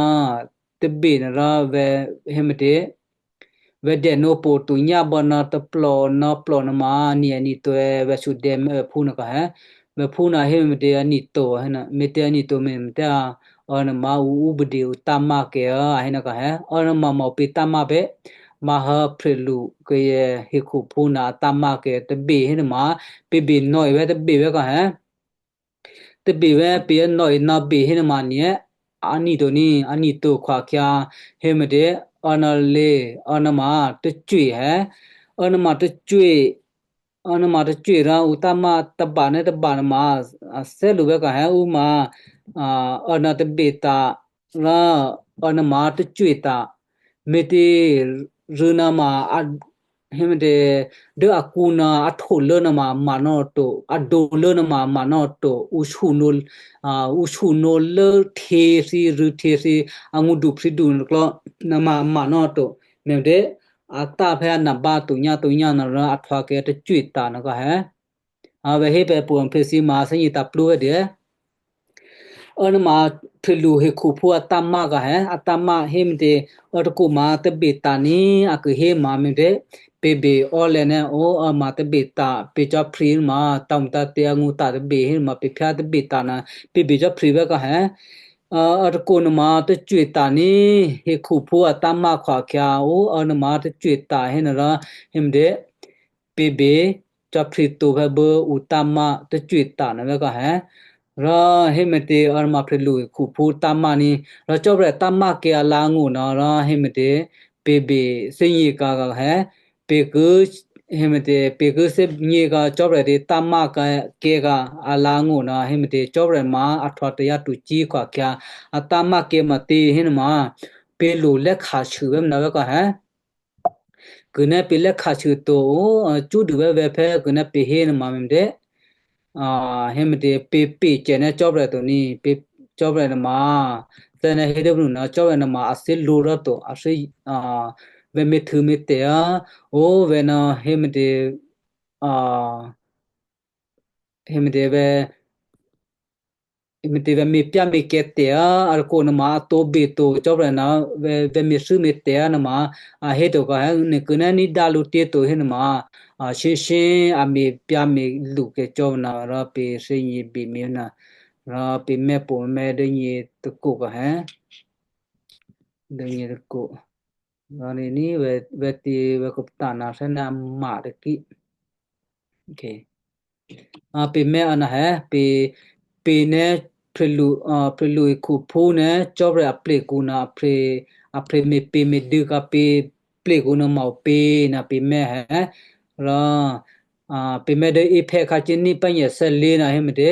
tebè nuô rò vè̤ hé me̤tě. vè̤́dènǒ po̤ to nyá bò́ ná tôplò ná plò nuôma ni a ni to è, vè̤́sudè mèphú nuô kò hé. Mèphú nuô hé me̤tě a ni to hé nuô, me̤tě a ni to me̤ me̤tě a, ò nuôma ǔ ǔ bèdè ǔ támá kè̌ ò, a hé nuô kò hé. Ò nuôma mò̤pě támá pě? Má̤hò́ Prelu kayè hekhuphú nuô a támá kè̌ tôbè hé nuôma, pě bè nò̌e vè̤́ tôbè vè̤́ kò hé. Tôbè vè̤́ pě nò̌e nò̌ bè hé nuôma ni è, a ni to ni, a ni to khwakhyǎ, hé me̤tě, ò nuô lě, ò nuôma tôcwe hé, ò nuôma tôcwe, ò nuôma tôcwe rò ǔ támá tôba ná tôba nuôma, a thè́lǔ vè̤́ kò hé ǔ ma, a, ò nuô tôbè ta, rò, ò nuôma tôcwe ta, me̤tě rû̌ nuôma a, hé me̤tě, dố akǔ nuô a htolố nuôma a ma nò́ to, a dolố nuôma a ma nò́ to, ǔ shu nǒ, a, ǔ shu nǒ lố htyě thǐ, rû̌ htyě thǐ, angǔdu phǐdu nuôklò̌ nuôma a ma nò́ to. Me̤tě, a tá phè̌ a nabǎ to nyá to nyá nuô rò a htwǎ kayǎ tôcwe ta nuô kò hé. A, vè̤́ hé pè̤ puô amphě thǐ ma a thè́gně tǎ̤plú vè̤́ dě. Ò nuôma Prelu hekhuphú a támá kò hé, a támá hé me̤tě, ò tôkǔ ma tôbè ta ní a ki hé ma me̤tě, pě bè ò́lè̤̌ ná ò, ò ma tôbè ta pě cò́phrí nuôma, tǎ̤mutǎ̤tě angǔ ta tôbè hé nuôma pě phyá tôbè ta nuô, pě bè cò́phrí vè̤́ kò hé. Ò, ò tôkǔ nuôma tôcwe ta ní hekhuphú a támá khwakhyǎ ò, ò nuôma tôcwe ta hé nuô rò, hé me̤tě, pě bè cò́phrí to vè̤́ bố ǔ támá tôcwe ta nuô vè̤́ kò hé. Rò hé me̤tě ò nuôma Prelu hekhuphú támá ní, rò Cò́marya támá kè̌ alǎ̤ ngó̤ nuô rò hé me̤tě, pě bè thè́gně kǎ kò hé, pě ki, hé me̤tě, pě ki thè́gně kǎ Cò́marya dě támá kè̌ kǎ alǎ̤ ngó̤ nuô hé me̤tě, Cò́marya ma a htwǎ tayǎ tucíkhwakhyǎ, a támá kè̌ matě hé nuôma, pě lo lè́kha̤shû vè̤́ mnǎ vè̤́ kò hé. Kuô̌ ná pě lè́kha̤shû to, ò, cúdû vè̤́vè̤́ phè́ kuô̌ ná pě hé nuôma me̤tě. A, hé me̤tě pě pecè ná Cò́marya to ní, pě Cò́marya nuôma, thè́ ná hé dố pnu ná Cò́marya nuôma a thè́ lǒ rò to, a thè́, a, vè̤́ me̤htû̌ me̤tè̤ á, ò, vè̤́ ná hé me̤tě, a, hé me̤tě vè̤́, me̤tě vè̤́ me̤pyáme̤kè̌ tè̤ á, a tôkǔ nuôma a tǒbè to Cò́marya ná vè̤́, vè̤́ me̤thû́me̤tè̤ á nuôma, a hé to kò hé nè̤ kuô̌ ná ní̤dǎ lǔ tě to hé nuôma, a shyéshé a me̤pyáme̤lukhè̌ Cò́marya rò pě thè́gně bè me̤ ná, rò pě mè́ pwǒ̤mè́ dố nyě tôkǔ kò hé. Dố nyě tôkǔ. Rò nè̤ ní vè̤́, vè̤́ tě vè̤́ kòpta ná thè́ ná ma tôkǐ. Ok. A, pě mè́ a ná hé, pě, pě ná Prelu, a, Prelu hekhuphú ná Cò́marya aplǐkǔ ná a pě, a pě me̤pě me̤dû̌ kǎ pě plǐkǔ ná ma ǔpě ná pě mè́ hé. Rò, a, pě mè́ dố Ephèsǔ khǎcě̤ní pányèsè̌lě ná hé me̤tě,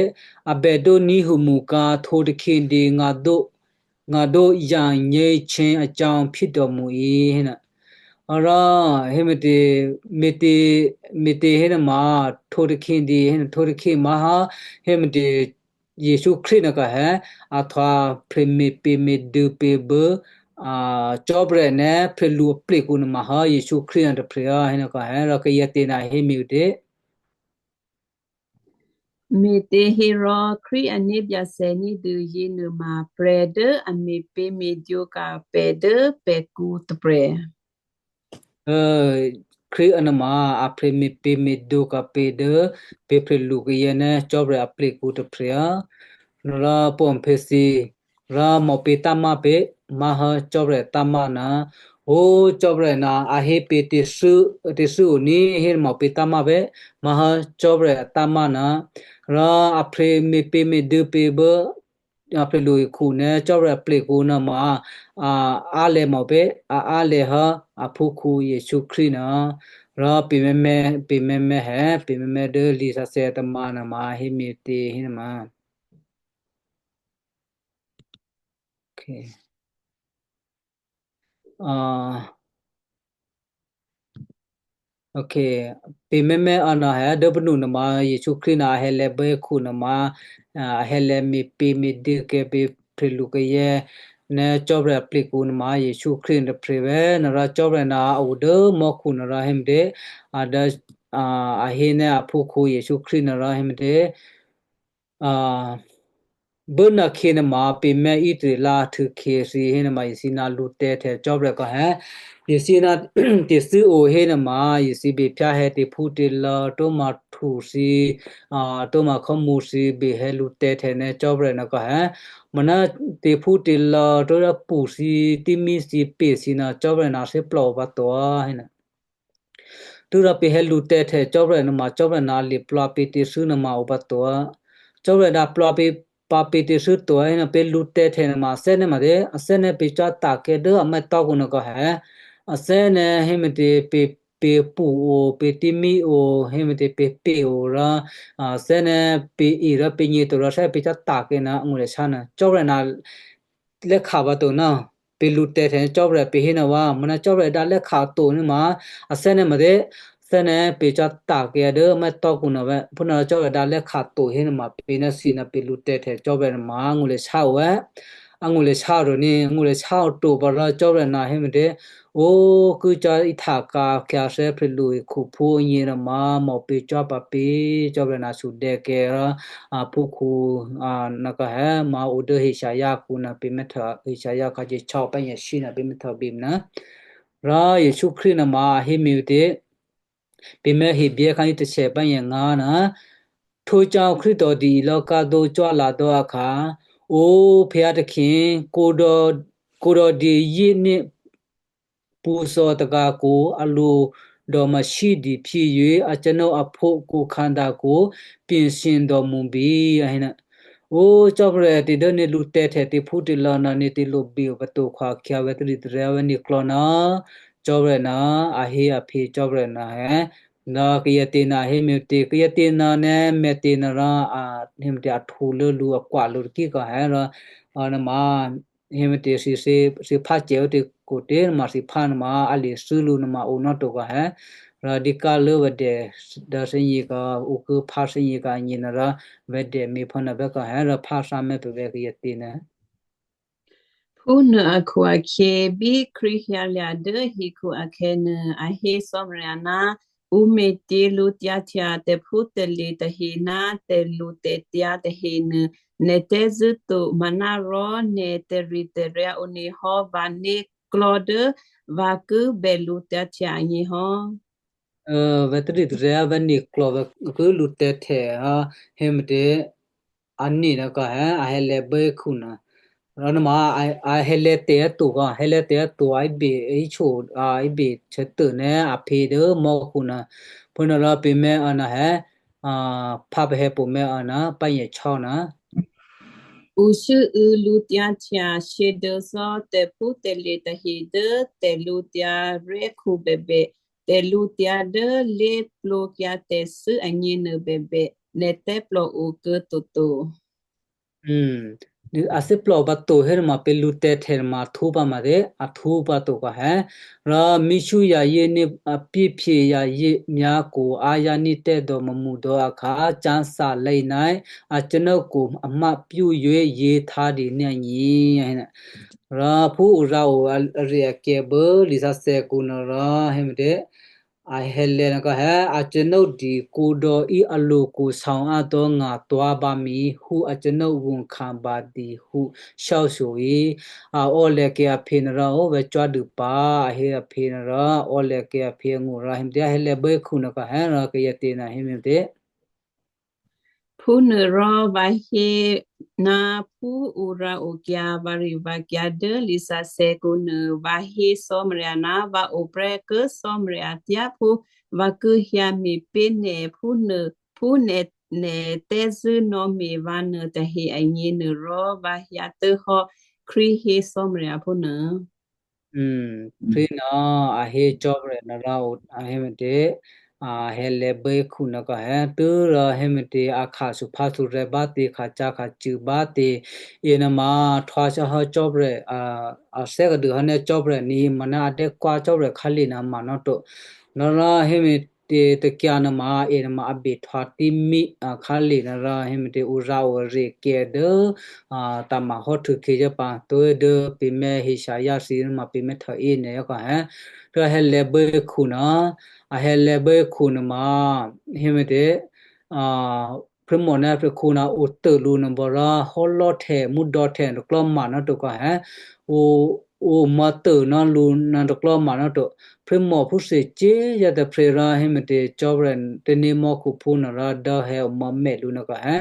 a bè dó ní̤huô mṳ kǎ htwǒ tôkhǐ dǐ ngǎdó, ngǎdó yangněi chè̌ acò̌ phítò̤mǔ í hé ná. Rò, hé me̤tě, me̤tě, me̤tě hé nuôma, htwǒ tôkhǐ dǐ hé ná, htwǒ tôkhǐ má̤hò́, hé me̤tě Jesǔ Krístu nuô kò hé, a htwǎ pě me̤pě me̤dû̌ pě bố, a, Cò́marya ná Prelu aplǐkǔ nuôma hò́ Jesǔ Krístu nuô tôprè̤ hò́ hé nuô kò hé, rò kayǎ tě ná hé me̤tě. Me̤těhérò Krístu ané̤byacè ní̤dû yěnuôma prè̤ dố a me̤pě̤me̤dwǒ ka̤ pè̤ dố pè̤kǔ tôprè̤. Ò, Krístu anuôma a pě me̤pě me̤dwǒ ka̤ pě dố pě Prelu kayǎ ná Cò́marya aplǐkǔ tôprè̤. Rò pò́ pě thǐ, rò mò̤pě támá pě, má̤hò́ Cò́marya támá ná, ò, Cò́marya ná a hé pě tè̤thû́, tè̤thû́ oní̤ hé mò̤pě támá pě, má̤hò́ Cò́marya támá ná, rò a pě me̤pě me̤dû̌ pě bố, a Prelu hekhu ná Cò́marya aplǐkǔ nuôma, a, a lè̌ mò̤pě, a, a lè̌ hò́ aphúkhǔ Jesǔ Krístu nuô. Rò pě mè́mè́, pě mè́mè́ hé, pě mè́mè́ dố lisǎsè̌ tômǎ nuôma hé me̤tě hé nuôma. Ok. A, ok. Pě mè́mè́ a ná hé dố pnu nuôma Jesǔ Krístu ná a hè̌lè̌ bố hekhu nuôma, a, a hè̌lè̌ me̤pě me̤dû̌ kè́ pě Prelu kayǎ ná Cò́marya aplǐkǔ nuôma Jesǔ Krístu nuô tôprè̤ vè̤́ nuô rò Cò́marya ná a o dố mò́khu nuô rò hé me̤tě, a dố, a, a hé ná aphúkhǔ Jesǔ Krístu nuô rò hé me̤tě, a, bố nè̤khyě nuôma pè̤ mè̤́ Israel htuô̌khyě thǐ hénuôma, yěthǐ ná lǔtè̤htè̌ Cò́marya kò hé. Yěthǐ ná tè̤thû́ o hénuôma, yěthǐ bephya hè̌ tè̤phútè̤lò̌, tóma htu thǐ, a, tóma khò́mǔ thǐ behè̌ lǔtè̤htè̌ ná Cò́marya nuô kò hé. Mòná tè̤phútè̤lò̌, tóma htu thǐ, tè̤mí thǐ, pè̤ thǐ ná Cò́marya ná thè́plò o pǎ to, hénuô. Tû́rò pè̤ hé lǔtè̤htè̌ Cò́marya nuôma Cò́marya ná a lye̤ plwǎ pè̤ tè̤thû́ nuôma o pǎ to. Cò́marya dǎ plwǎ pè̤, pǎ pè̤ tè̤thû́ to, hénuô pè̤ lǔtè̤htè̌ nuôma a thè́ ná ma dé, a thè́ ná pè̤ cò̤̌ ta̤kè̌ dố a mètò́kǔ nuô kò hé. A thè́ ná héme̤tě pè̤, pè̤ pṳ o, pè̤ tè̤mí o, héme̤tě pè̤ pè̤ o rò, a thè́ ná pè̤ e rò pè̤ nyě̤ to rò thè́ pè̤ cò̤̌ ta̤kè̌ ná angṳ lè sá nuô. Cò́marya ná lè́kha pǎ to ná pè̤ lǔtè̤htè̌ Cò́marya pè̤ hénuô vǎ, mòná Cò́marya dǎ lè́kha to nuôma, a thè́ ná ma dé, thè́ ná pè̤ cò̤̌ ta̤kè̌ dố mètò́kǔ nuô vè́. Phúnuôrò Cò́marya dǎ lè́kha to hénuôma pè̤ ná thǐ ná pè̤ lǔtè̤htè̌ Cò́marya nuôma angṳ lè sá o vè́. Angṳ lè sá o rò ní, angṳ lè sá o to pǎ rò Cò́marya ná héme̤tě, ó, ki cò̤̌ ihtaka̤ khyǎthè́ prè̤lu hekhuphú agně nuôma mò pè̤ cò̤̌ pǎ pè̤, Cò́marya ná sudè̌kè̌ rò, a, phúkhǔ, a, nuô kò hé ma o dố Isaiah kǔ nuô pè̤ mèthè, Isaiah khǎ cò́ pǎ nyèsí nuô pè̤ mèthè běmná. Rò Jesǔ Krístu nuôma a hé me̤tě, pè̤ mèthè bíyě khǎ ní tôcè pǎ nyèngǎ nuô, htwǒ cò́ Krístu dǐ ilò̌ kǎdǒ cò́ lǎ dố akhǎ, ó, phè̌ a tôkhǐ, kǒdò̌, kǒdò̌ dǐ yění pṳ̌thò̌ tôgǎ kǔ, a lo dò̌masí diphyěyě, a canó aphǒ kǔ khǎdǎ kǔ, pyě̤shyě dò̌mṳ bí, a hé ná, ó, Cò́marya tè̤ dố ní lǔtè̤htè̌ tè̤phútè̤lò̌ ná ní tè̤lǒ bío pǎ to khǎkhyǎ vè̤́ tadû́tarè̤́ vè̤́ ní klò̌ ná, Cò́marya ná, a hé a phè̌ Cò́marya ná hé, ná kayǎ tě ná hé me̤tě, kayǎ tě ná nè̤ mètě ná rò, a, héme̤tě a htwǒ lố lǔ, a kwa̤ lǔ tôkíkò hé rò, a, nuôma, héme̤tě thǐ, thǐ, thǐ phá cè̤ ó tě kò tě nuôma thǐ phá nuôma a lye̤thû́ lǔ nuôma o ná to kò hé. Rò dǐ ká lố vè̤dè dố thínyě̤ kò, ǔ ki phá thínyě̤ kò agně nuô rò vè̤dè me̤phú nuô vè́ kò hé rò phá thǎ mèpè̤vè̤ kayǎ tě ná. Phúnuô akhu-akhyě bí Krístu hyǎlya̤ dố hekhu akhè̌nuô, a hé Cò́marya ná ǔ me̤tě lǔtyǎhtya tè̤phútè̤lye̤ tahe ná tè̤lǔtè̤tyǎ tahenuô, nè̤ thè́zṳ̂́ to, manárò nè̤ tè̤ritè̤ryǎ one hò́ vǎ né̤klò̤́ dố vǎ ki bè lǔtyǎhtya agně hò́. Ò, vè̤́ tadû́tarè̤́ vè̤́ ní klò̤ vè̤́ ki lǔtè̤htè̌ hò́, héme̤tě, a ní nuô kò hé, a hè̌lè̤̌ bố hekhu nuô. Rò nuôma a, a hè̌lè̤̌ tè̤ to kò, hè̌lè̤̌ tè̤ to a íbè, íso, a íbè htuô̌tô ná a phè̌ dố mò́khu nuô. Phúnuôrò pè̤ mèthè nuô hé, a, phá pè̤ hè̌ pwǒ̤ mèthè nuô, pǎ nyèsí nuô. Ǔ cû́ û̌ lǔtyǎhtya shyědô̌ cò́ tè̤phútè̤lye̤ tahe dố tè̤lǔtyǎ ré̤khu bèbè, tè̤lǔtyǎ dố lé̤plǒkyǎ tè̤thû́ agněnuô bèbè, nè̤ thè́plò okuô̌ toto. Hmm. A thè́plò pǎ to hénuôma pè̤ lǔtè̤htè̌ nuôma a htwǒ pǎ ma dé, a htwǒ pǎ to kò hé. Rò Messia yění a pyéphyě yě myákhu a yǎ ní tè́dò̌ mòmṳdò̌ akhǎ, cǎnsá lěná a canókhu a má̤pyéyě yě htǎdǐ ní agně. Rò phú ǔ rǎo a, ari-akyǎ bố lisǎsè̌kǔ nuôrò, héme̤tě, a hè̌lè̤̌ nuô kò hé, a canó dǐ kǔ dò̌ í a lo kǔ sǎo-ǎ dò́ nga̤ tuá̤ bǎ mi hú a canó vǔ khǎ bǎ dǐ hú sháoshyo í. A ò́lè̤̌ kayǎ phè̌ nuôrò ó vè̤́ cò́dû pǎ, a hé a phè̌ nuôrò ò́lè̤̌ kayǎ phè̌ angṳ rò héme̤tě, a hè̌lè̤̌ bố hekhu nuô kò hé rò kayǎ tě nuô héme̤tě. Phúnuôrò vǎ hé ná phú ǔ rǎokyǎ vǎrivǎkyǎ dố lisǎsè̌kǔ nuô, vǎ hé Cò́marya ná vǎ oprè́ kố Cò́marya thyáphú vǎ ki hyǎ me̤pé̤ nè̤ phúnuô, phú nè̤, nè̤ thè́zṳ̂́ nò̌me̤ vǎ nuôtahe agněnuôrò vǎ hyǎtuố̤hò́, Krístu hé Cò́marya phúnuô. Hmm, Krístu nuô a hé Cò́marya nuôrò a héme̤tě, a hè̌lè̤̌ bố hekhu nuô kò hé, tû́rò héme̤tě a khasuphásûrè̤̌ bá tě, khacǎkhacṳ̂ bá tě, yěnuôma htwǒ htuô̌hò́ Cò́marya, a, a thè́gně dûhò́ ná Cò́marya ní, mòná a dè́kwá̤ Cò́marya khǎlé̤ nuô ma nò́ to. Rò, rò héme̤tě tôkyǎ nuôma, yěnuôma a bè htwǒ tè̤mí, a, khǎlé̤ nuôrò héme̤tě ǔ rǎo ari-akyǎ dố, a, tǎ̤mahò́ htuô̌khyě cò́ pǎ, tuố̤ dố pè̤ mèthè Isaiah thǐ nuôma pè̤ mèthè yěnuô kò hé. Rò hè̌lè̤̌ bố hekhu nuô, a hè̌lè̤̌ bố hekhu nuôma, héme̤tě, a, Phrémò ná prè̤khǔ ná otô lǔ nuôbò rò hò́lò́htè, múdò̌htè tôklò́ ma ná to kò hé. Ǔ, ǔ mò̌tô ná lǔ ná tôklò́ ma ná to. Phrémò phúthè cyé̤ yětôphrě rò hé me̤tě Cò́marya tanémò́khuphú nuô rò dố hé omò̌mè lǔ nuô kò hé.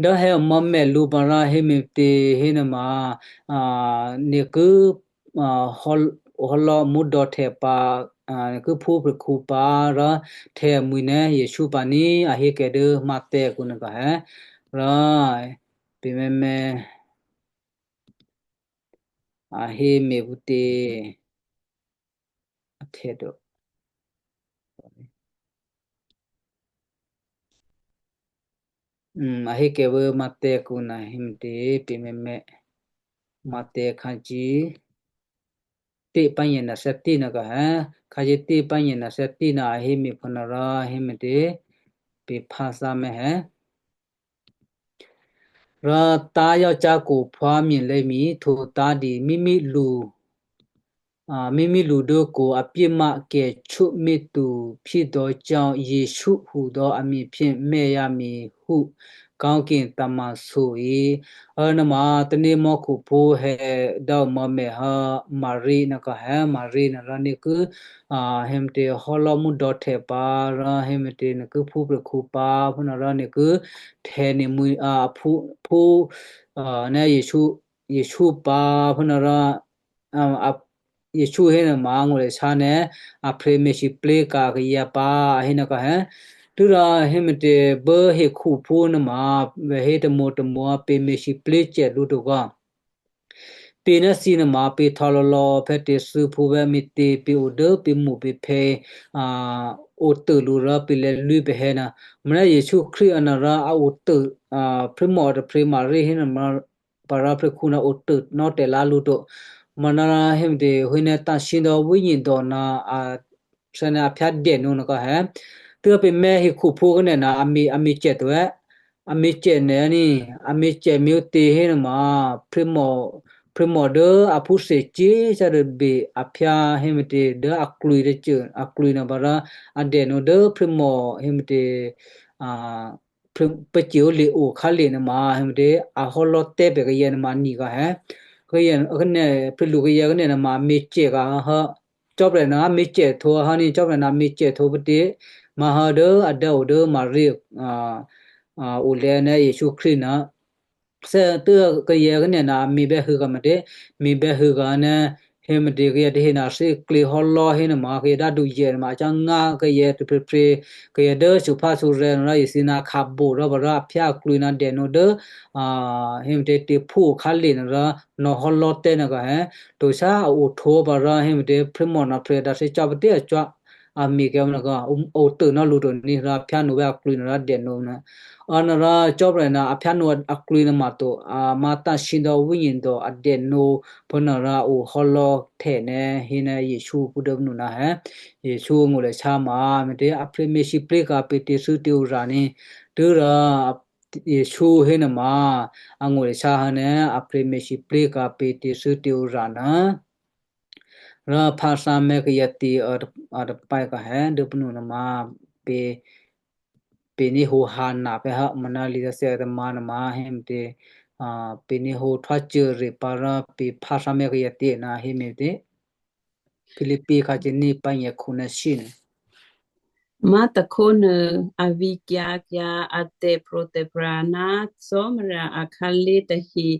Dố hé omò̌mè lǔ pǎ rò hé me̤tě hénuôma, a, nè̤ ki, a, hò́-, hò́lò́ múdò̌htè pǎ, a, nè̤ ki phú prè̤khǔ pǎ rò htè amwi̤ ná Jesǔ pǎ ní a hé kè́ dố Mathè akǔ nuô kò hé. Rò pè̤ mèmè a hé me̤ phútě a htè to. Ùm, a hé kè́ vǎ Mathè akǔ nuô hé me̤tě pè̤ mèmè. Mathè khǎ cyě̤ tě pǎnyè nuô thè́tí nuô kò hé. Khǎ cyě̤ tě pǎnyè nuô thè́tí nuô a hé me̤ phúnuô rò hé me̤tě pè̤ phá thǎ mèhé. Rò tá̤ yò́ cákhu phwámyělè̤́mí htwǒ tá̤dǐ mímílǔ, a, mímílǔ dố khuo apyémá kè̤ chómyětu phyédò̌ cò́ Jesǔ hudò̌ amyěphyé mè́yǎ mi hû kò́kè tamaso e. Ò, nuôma tanémò́khuphú hé dố omò̌mè hò́ Maria nuô kò hé Maria nuô rò nè̤ ki, a, hé me̤tě hò́lò́ múdò̌htè pǎ rò hé me̤tě nè̤ ki phú prè̤khǔ pǎ phúnuô rò nè̤ ki htè nè̤mwi̤, a, phú, phú, a, ná Jesǔ, Jesǔ pǎ phúnuô rò, a, a, Jesǔ hénuôma angó̤lashyǎ ná a pruô̤ me̤sǐplé̤ka̤ kayǎ pǎ, a hé nuô kò hé. Tû́rò hé me̤tě bố hekhuphú nuôma vè̤ hé tamǒtamǒ pruô̤ me̤sǐplé̤ cè lǔ to kò. Pè̤ ná thǐ nuôma pè̤ htò̌lò̌lò̌ phè̌ tè̤thû́ phú vè̤ me̤tě pè̤ o dố pè̤ mṳ pè̤ phè̌, a, otô lǔ rò pè̤ lè̌lwí pè̤ hè̌ nuô. Mò̌ ná Jesǔ Krístu anuô rò a otô, a, phrémò tôphuố Maria hénuôma pǎ rò prè̤khǔ ná otô nò́ tè̤lǎ lǔ to. Mò̌ ná hé me̤tě hwí ná tǎsí dò́ wínyě dò̌ ná a, sá ná a phyá dènǒ nuô kò hé. Tû́rò pè̤ mè́ hekhuphú kné ná a mi, a mi cè to è́. A mi cè nè̤ ní, a mi cè mi ǔtě hénuôma, phrémò, phrémò dố a phúthè cyé̤ cyá̤ dố bè a phyá hé me̤tě dố aklwǐ tôcô, aklwǐ nuô pǎ rò a dènǒ dố phrémò hé me̤tě, a, pruô̤, pruô̤ cè ó le o khǎlè nuôma, hé me̤tě, a hò́lò́ tè́ pè̤ kayǎ nuôma ni kò hé. Kayǎ, kné, prè̤lu kayǎ kné nuôma a mi cè kò hé. Cò́prè̤ ná a mi cè htwǒ hé ní, cò́prè̤ ná a mi cè htwǒ pǎ tě, má̤ hé dố a dố o dố Maria, a, a, o lè̤́ ná Jesǔ Krístu nuô. Thè́ tû́ kayǎ kné ná a mi bè́ hû̌ kò me̤tě, mi bè́ hû̌ kò ná, hé me̤tě kayǎ tahe ná thǐ klě hò́lò́ hénuôma, kayǎ dǎdǔ yè nuôma, a cyá̤ ngá kayǎ tôphuốphuố, kayǎ dố shyopháthǒrè̤̌ nuô rò jesǐ ná khǎbo rò pǎ rò a phyá aklwǐ ná dènǒ dố, a, hé me̤tě, tè̤phú o khǎlè nuô rò nò̌ hò́lò́ tè́ nuô kò hé, to sá a ohtwǒ pǎ rò hé me̤tě, phrémò ná pruô̤ dǎ thǐ cò́ pǎ tě a cò́, a mi kè́ nuô kò, o, otô nò́ lǔ to ní rò a phyá nǒ bè́ aklwǐ nuô rò dènǒ nuô. Ò, nuô rò cò́prè̤ ná a phyá nǒ aklwǐ nuôma to, a, má̤ tǎsí dò́ wínyě dò̌ a dènǒ, phúnuô rò a o hò́lò́ htè ná hé ná Jesǔ pǔ dố nǔ ná hé. Jesǔ ngó̤lashyǎ ma, me̤tě, a pruô̤ me̤sǐplé̤ka̤ pè̤ tè̤thû́ tè̤ora ní. Tû́rò Jesǔ hénuôma, a ngó̤lashyǎ hé ná a pruô̤ me̤sǐplé̤ka̤ pè̤ tè̤thû́ tè̤ora ná. Rò phǎ thǎmè̤̌ kayǎ tě, a, a tôpè̌ kò hé dố pǔ nuô nuôma, pè̤, pè̤ ní hǒ hana pè́ hé, mò̌ ná lisǎsè̌ tômǎ̤ nuôma, hé me̤tě, a, pè̤ ní hǒ htwácuô̌ rè pǎ rò pè̤ phǎ thǎmè̤̌ kayǎ tě ná hé me̤tě. Philipi khǎ cè̌ ní pǎnyèkhǔ ná shyé nuô. Má̤tôkhónuô, a vǐkyǎ kyǎ a tè̤pro̤tè̤prya̤ ná Cò́marya akhǎlé̤ tahe.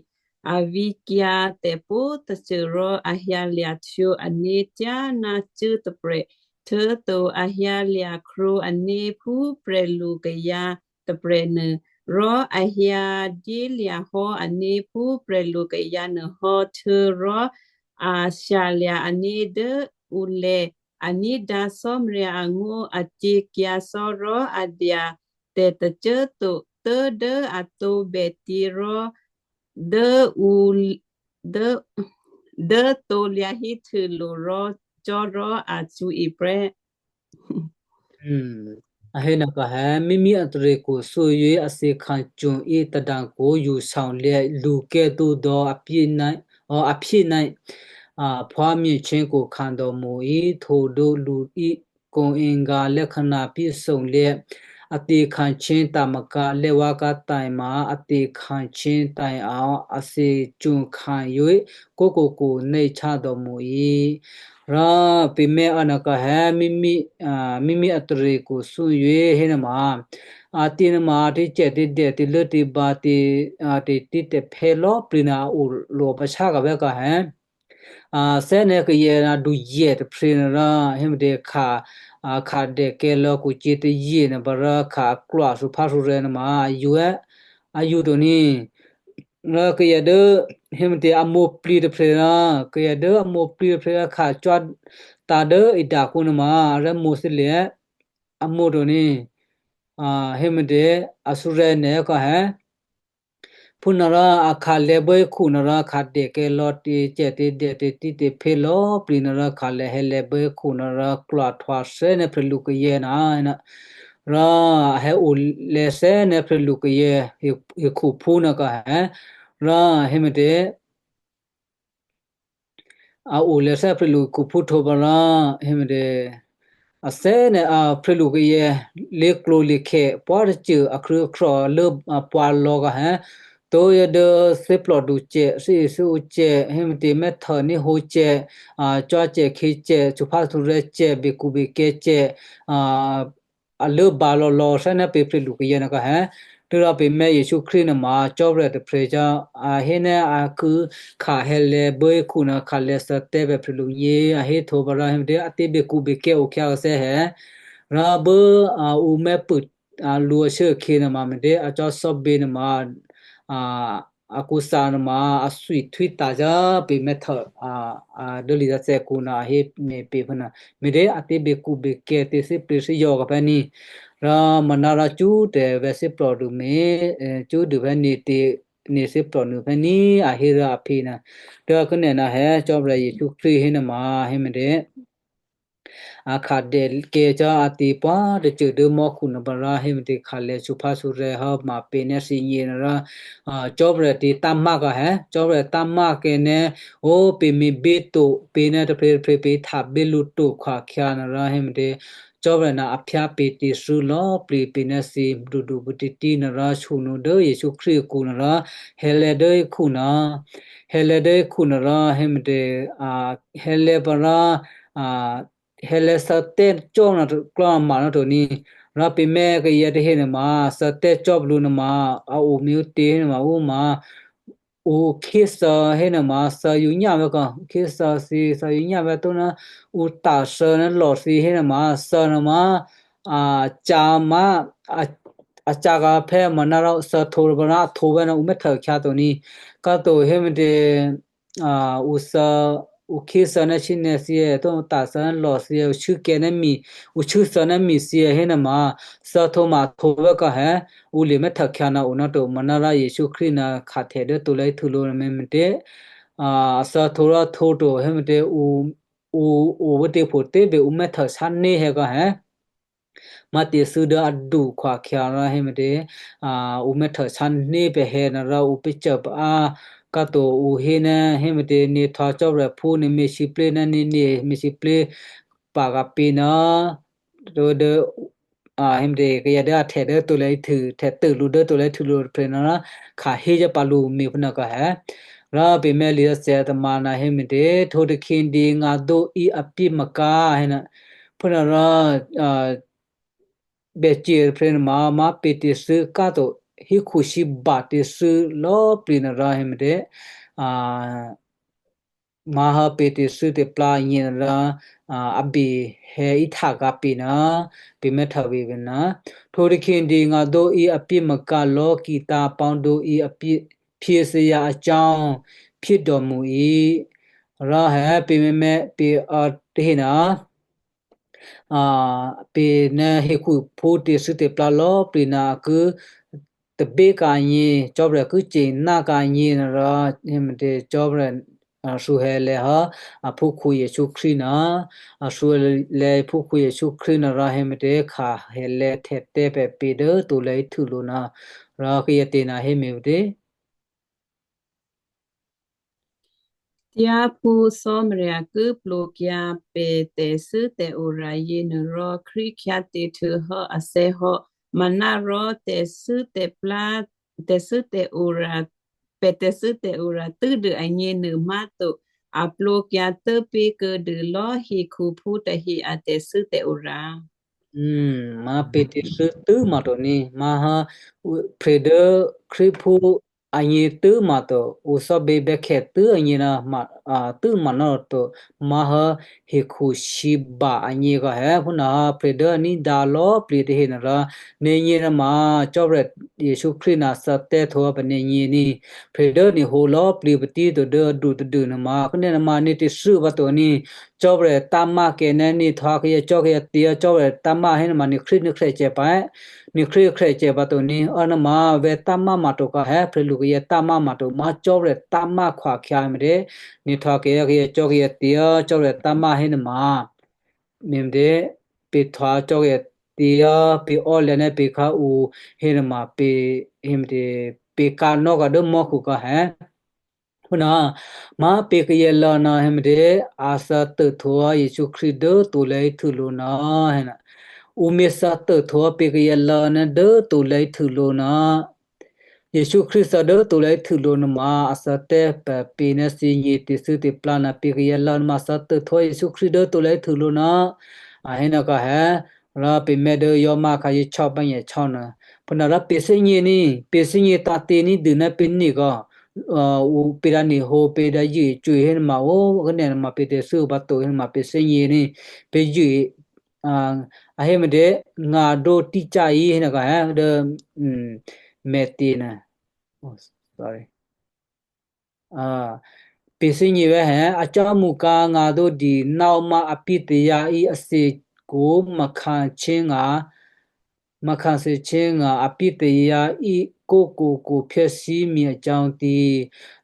A vǐkyǎ tè̤pwǒ̤꤮ tôcô rò a hyǎlya̤ htwǒ ané̤ thyáná cuốtôprè̤, htuô̌to a hyǎlya̤ krwǒ ané̤ phú prè̤lukayǎ tôprè̤nuô, rò a hyǎ dyélya̤ hò́ ané̤ phú prè̤lukayǎ nuô hò́, htuô̌rò a shyalya̤ ané̤ dố ǔlè̌. A ní̤dǎ Cò́marya angó̤, a cyě̤kyǎ cò́ rò a dya tè̤tôcô꤮ to tố̤ dố a tǒbè tyě̤ rò dố ǔ, dố, dố krusulo̤ rò cò́ rò a cṳ̌e prè́. Hmm. A hé nuô kò hé, mimí a tare̤kwo̤ thǒyě a thǐ khǎcuố̤ í tadǎkǔ yusaolè̌ lukè́ dǒdò̌ aphyé ná, ò, aphyé ná, a, phwámyěché̤khu khǎdòmò̤ í htwǒdǒ lǔ í kǒ èngǎ lè́khǎná pyéthǒlè̌. အတေခံခြင်းသာမက လက်ဝါးကပ်တိုင်မှာ အတေခံခြင်းတိုင်အောင် အသရေကျိုးခံ၍ ကိုယ့်ကိုယ်ကို နှိမ့်ချတော်မူ၏. ရပမ့ၢ်အနကဟဲ မိမိ မိမိအတရေကို စွန့်၍ ဟဲနမ အတေနမ တေကျဲတေဒဲ တေလၢတေဘါ တေ တေတဖဲလီပျံၤန အအိၣ်လီပဆါကဘဲကဟဲ သဲနကယဲၢ်နဒုယဲၢ်တဖြေနရ ဟဲမတခါ ခါဒဲကဲလီကုကတယဲၢ်နပရ ခါအကျိးသူဖါသူရဲနမ အယူ အယူတုန့ၣ် ရကယဲၢ်ဒု ဟဲမတအမိၢ်ပျံၤတဖြေရ ကယဲၢ်ဒုအမိၢ်ပျံၤတဖြေရ ခါကျိးတၢ်ဒုအံးဒၣ်ခုနမ အရဲမိၢ်သလၢ အမိၢ်တုန့ၣ် ဟဲမတ အသူရဲနဲကဟဲ ဖုနရ အခါလဲဘွဲခုနရ ခါဒဲကဲလီ တေကျဲတေဒဲ တေတံတေဖဲလီပျံၤနရ ခါလဲဟဲလဲဘွဲခုနရ ကျိးထွာသဲန ဖြေလူကယဲၢ်န ရ ဟဲအိၣ်လဲသဲန ဖြေလူကယဲၢ် ဟေခုဖုနကဟဲ ရ ဟဲမတ အအိၣ်လဲသဲ ဖြေလူခုဖုထူပရ ဟဲမတ အသဲန ဖြေလူကယဲၢ် လေကျိလေခဲ ပှၤတကျုပ် အခရုအခရုလၢ ပှၤလီကဟဲ တုယဲဒု သ့ပျီဒုကျဲ သ့အသ့အိၣ်ကျဲ ဟဲမတ မဲထၢၣ်န့ၣ်ဟိကျဲ ကျိးကျဲခါကျဲ သူဖါသူရဲကျဲ ဘ့ကူဘ့ကဲကျဲ အလၢဘါလီလီသဲန ပမ့ၢ်ဖြေလူကယဲၢ်နကဟဲ တုရပမ့ၢ်ယ့ၣ်ၡူးခရံာ်နမ ကၠီပရဲတဖြေ ဟဲန အခါဟဲလဲဘွဲခုန ခါလဲသဲတဲပမ့ၢ်ဖြေလူညဲ အဟဲထူပရ ဟဲမတ အတေဘ့ကူဘ့ကဲအိၣ်ခံကသဲဟဲ ရဘု အ အူမဲပုၢ် အလူအဆူၣ်အခီနမ မတ အကျိးသီဘ့နမ အကူစါနမ အသွံၣ်ထွံတၢ်ကျိး ပမ့ၢ်ထၢၣ် ဒုလံသဲကူန အဟဲမ့ၢ်ပမ့ၢ်ဖုန မတ အတေဘ့ကူဘ့ကဲ တေသ့ပျံၤသ့ယီကဖဲနံ ရ မနရ ကျူးတဝဲသ့ပျီဒုမ့ၢ် ကျူးဒုဖဲနံ နသ့ပျီနုဖဲနံ အဟဲရအဖံန တုကနဲနဟဲ ကၠီပရဲယ့ၣ်ၡူးခရံာ်ဟဲနမ ဟဲမတ အခါဒဲကဲကျိးအတေပှၤတကျုပ်ဒုမီၢ်ခုနပရ ဟဲမတ ခါလဲသူဖါသူရဲဟဲမပမ့ၢ်သ့ညဲနရ ကၠီပရဲတံတၢ်မၢ်ကဟဲ ကၠီပရဲတၢ်မၢ်ကဲန အိ ပမ့ၢ်ဘ့တုပမ့ၢ်နတဖြေတဖြေ ပမ့ၢ်ထၣ်ဘ့လူတုခွါခံနရ ဟဲမတ ကၠီပရဲန အဖျါပမ့ၢ်တံစုလီပျံၤပမ့ၢ်သ့ဒုဒုပတံတံနရ ဆူနုဒုယ့ၣ်ၡူးခရံာ်အကူနရ ဟဲလဲဒုခုန ဟဲလဲဒုခုနရ ဟဲမတ ဟဲလဲပရ ဟဲလဲသဲတဲကျိးနကျိးနမ နတုန့ၣ် ရပမ့ၢ်ကယဲၢ်တဟဲနမ သဲတဲကျိးပလူနမ အအိၣ်မ့ၢ်အူတ့နမ အူမ အူခ့သဲဟဲနမ သဲယူညၣ်ဝဲက ခ့သဲသ့ သဲယူညၣ်ဝဲတိန အူတၢ်သဲနလီၢ်သ့ဟဲနမ သဲနမ အ အကျိးမ အ အကျိးကဖဲမနရ သဲထူပရ အထူဝဲန အူမဲထၢၣ်ခံတုန့ၣ် ကၢ်တုဟဲမတ အ အူသဲ အူခ့သဲနဆံနဲသ့ တိတၢ်သဲနလီၢ်သ့ အူဆူကဲနမံၤ အူဆူသဲနမံၤသ့ဟဲနမ သဲထူမထူဝဲကဟဲ အူလံမဲထၢၣ်ခံနအိၣ်နတု မနရယ့ၣ်ၡူးခရံာ်န ခါထဲဒုတုလၢဟဲထူလီနမ့ၢ်မတ အ သဲထူရထူတု ဟဲမတ အူ အူ အူဝဲတ့ဖိတ့ဘ့ အူမဲထၢၣ်ဆါန့ၢ်ဟဲကဟဲ မတံစုဒုအဒုခွါခံရ ဟဲမတ အ အူမဲထၢၣ်ဆါန့ၢ်ပဟဲနရ အူပကျိးပအါ ကၢ်တုအူဟဲန ဟဲမတ နံၣ်ထီကၠီပရဲဖု နမ့ၢ်စံးပျဲန နမ့ၢ်စံးပျဲ ပာ်ကပ့န တုဒု ဟဲမတ ကယဲၢ်ဒုအထဲဒုတုလၢဟဲထူ ထဲတုလူဒုတုလၢဟဲထူလီတဖြေနရ ခါဟဲယပာ်လူမ့ၢ်ဖုနကဟဲ ရပမ့ၢ်လံသဲတမ န ဟဲမတ ထိတခ့ဒံ ငါဒိအံအပျဲမကါ ဟဲန ဖုနရ ဘဲကျိးတဖြေနမ မပမ့ၢ်တံစုကၢ်တု ဟဲခုဆံဘၣ်တံစုလီပျံၤနရ ဟဲမတ မဟပမ့ၢ်တံစုတံပျါညဲနရ အဘ့ၣ်ဟဲအံးထၣ်ကပ့န ပမ့ၢ်ထၢၣ်ဝံၤပန ထိတခ့ဒံ ငါဒိအံအပျဲမကါ လီကံတၢ်ပီဒိအံအပျဲ ဖြေသရာအကြောင်း ဖြစ်တော်မူ၏ ရဟဲပမ့မ့ၢ်ပအတဟဲန ပနဟဲခုဖုတံစုတံပျါလီပျံၤန အကု တဘ့ကညဲ ကၠီပရဲကုစံးနကညဲနရ ဟဲမတ ကၠီပရဲ သူဟဲလဲဟဲ အဖုခူယ့ၣ်ၡူးခရံာ်န အသူလဲဖုခူယ့ၣ်ၡူးခရံာ်နရ ဟဲမတ ခါဟဲလဲထဲတဲပဟဲပ့ဒုတုလၢဟဲထူလီန ရကယဲၢ်တ့န ဟဲမ့ၢ်ပတ့ Thyáphú Cò́marya ki plwǒkyǎ pè̤ tè̤thû́tè̤ora yěnuôrò, Krístu khyátě htuô̌hò́ ané̤ hò́. Manárò tè̤thû́tè̤plá, tè̤thû́tè̤ora, pè̤ tè̤thû́tè̤ora tû́dû agněnuô má̤to, a plwǒkyǎ tốpé̤ kuô̌dû lò̌ hekhuphú tahe a tè̤thû́tè̤ora. Hmm, má pě̤tě̤thû́ tû́ ma to ní, má̤hò́, ǔ-, phre dố Krístuphú agně tû́ ma to, ǔ cò́bě bè́khè tû́ agně ná ma, a, tû́ ma ná to, má̤hò́ hekhu sǐba agně kò hé, phúnuôhò́ phre dố a ní̤dǎ lò̌꤮ plǐ tahe nuôrò, nè̤gně nuôma Cò́marya Jesǔ Krístu ná thǎtè́htǒ pǎ nè̤gně ní, phre dố nè̤ hǒ lò̌꤮ plǐ patí to dố adu tadû nuôma, khǎnè̌ nuôma nè̤ tè̤thû́ pǎ to ní, Cò́marya támá kè̌ ná nè̤ htwǒ kayǎ cò́ kayǎ tǐ, Cò́marya támá hénuôma nè̤ khrí nè̤ khrècè pǎ, nè̤ khrí nè̤ khrècè pǎ to ní, ò nuôma vè̤ támá ma to kò hé, prè̤lu kayǎ támá ma to, má Cò́marya támá khwakhyǎ me̤tě, nè̤ htwǒ kayǎ kayǎ cò́ kayǎ tǐ, Cò́marya támá hénuôma, me̤tě, pě̤ htwǒ cò́ kayǎ tǐ, pě̤ ò́lè̤̌ ná pě̤ khǎ ǔ hénuôma pě̤, héme̤tě, pě̤ ka̤nò́ kò dố mò́khu kò hé. Phúnuô, má pě̤ kayǎ lò̌ ná héme̤tě, a thǎtè̤htǒ Jesǔ Krístu dố tulè̤̌htû lǔ ná, héna, ǔ mi thǎtè̤htǒ pě̤ kayǎ lò̌ ná dố tulè̤̌htû lǔ ná, Jesǔ Krístu thǎ dố tulè̤̌htû lǔ nuôma, a thǎtè̤ pǎ pě̤ ná thǐgně tè̤thû́tè̤plá ná pě̤ kayǎ lò̌ nuôma thǎtè̤htǒ Jesǔ Krístu dố tulè̤̌htû lǔ ná, a hénuôkhǎ hé, rò pě̤ mè́ dố yǒ má khǎ yě chò́ bá nyèchò́ nuô. Phúnuôrò pě̤ thígně ní, pě̤ thígně tǎ̤tě ní̤dû ná pě̤ nè̤ kò, ǔ pě̤ dǎ nè̤ hǒ, pě̤ dǎ yě cwǐ hénuôma, ó, khǎnè̌ nuôma pě̤ tè̤thû́ pǎ to hénuôma pě̤ thígně ní, pě̤ yě, a, a héme̤tě, ngǎ dǒ tícá yě hénuôkhǎ hé dố, um, mè̤tě nuô. Oh, sorry. A, pě̤ thígně vè̤́ hé, a cò́mukǎ ngǎ dǒ di náo má a pí tayǎ í a thǐ kǒ, makha chéngà, makha thǐ chéngà a pí tayǎ í kókoko phyáthímyě a cò́ tǐ.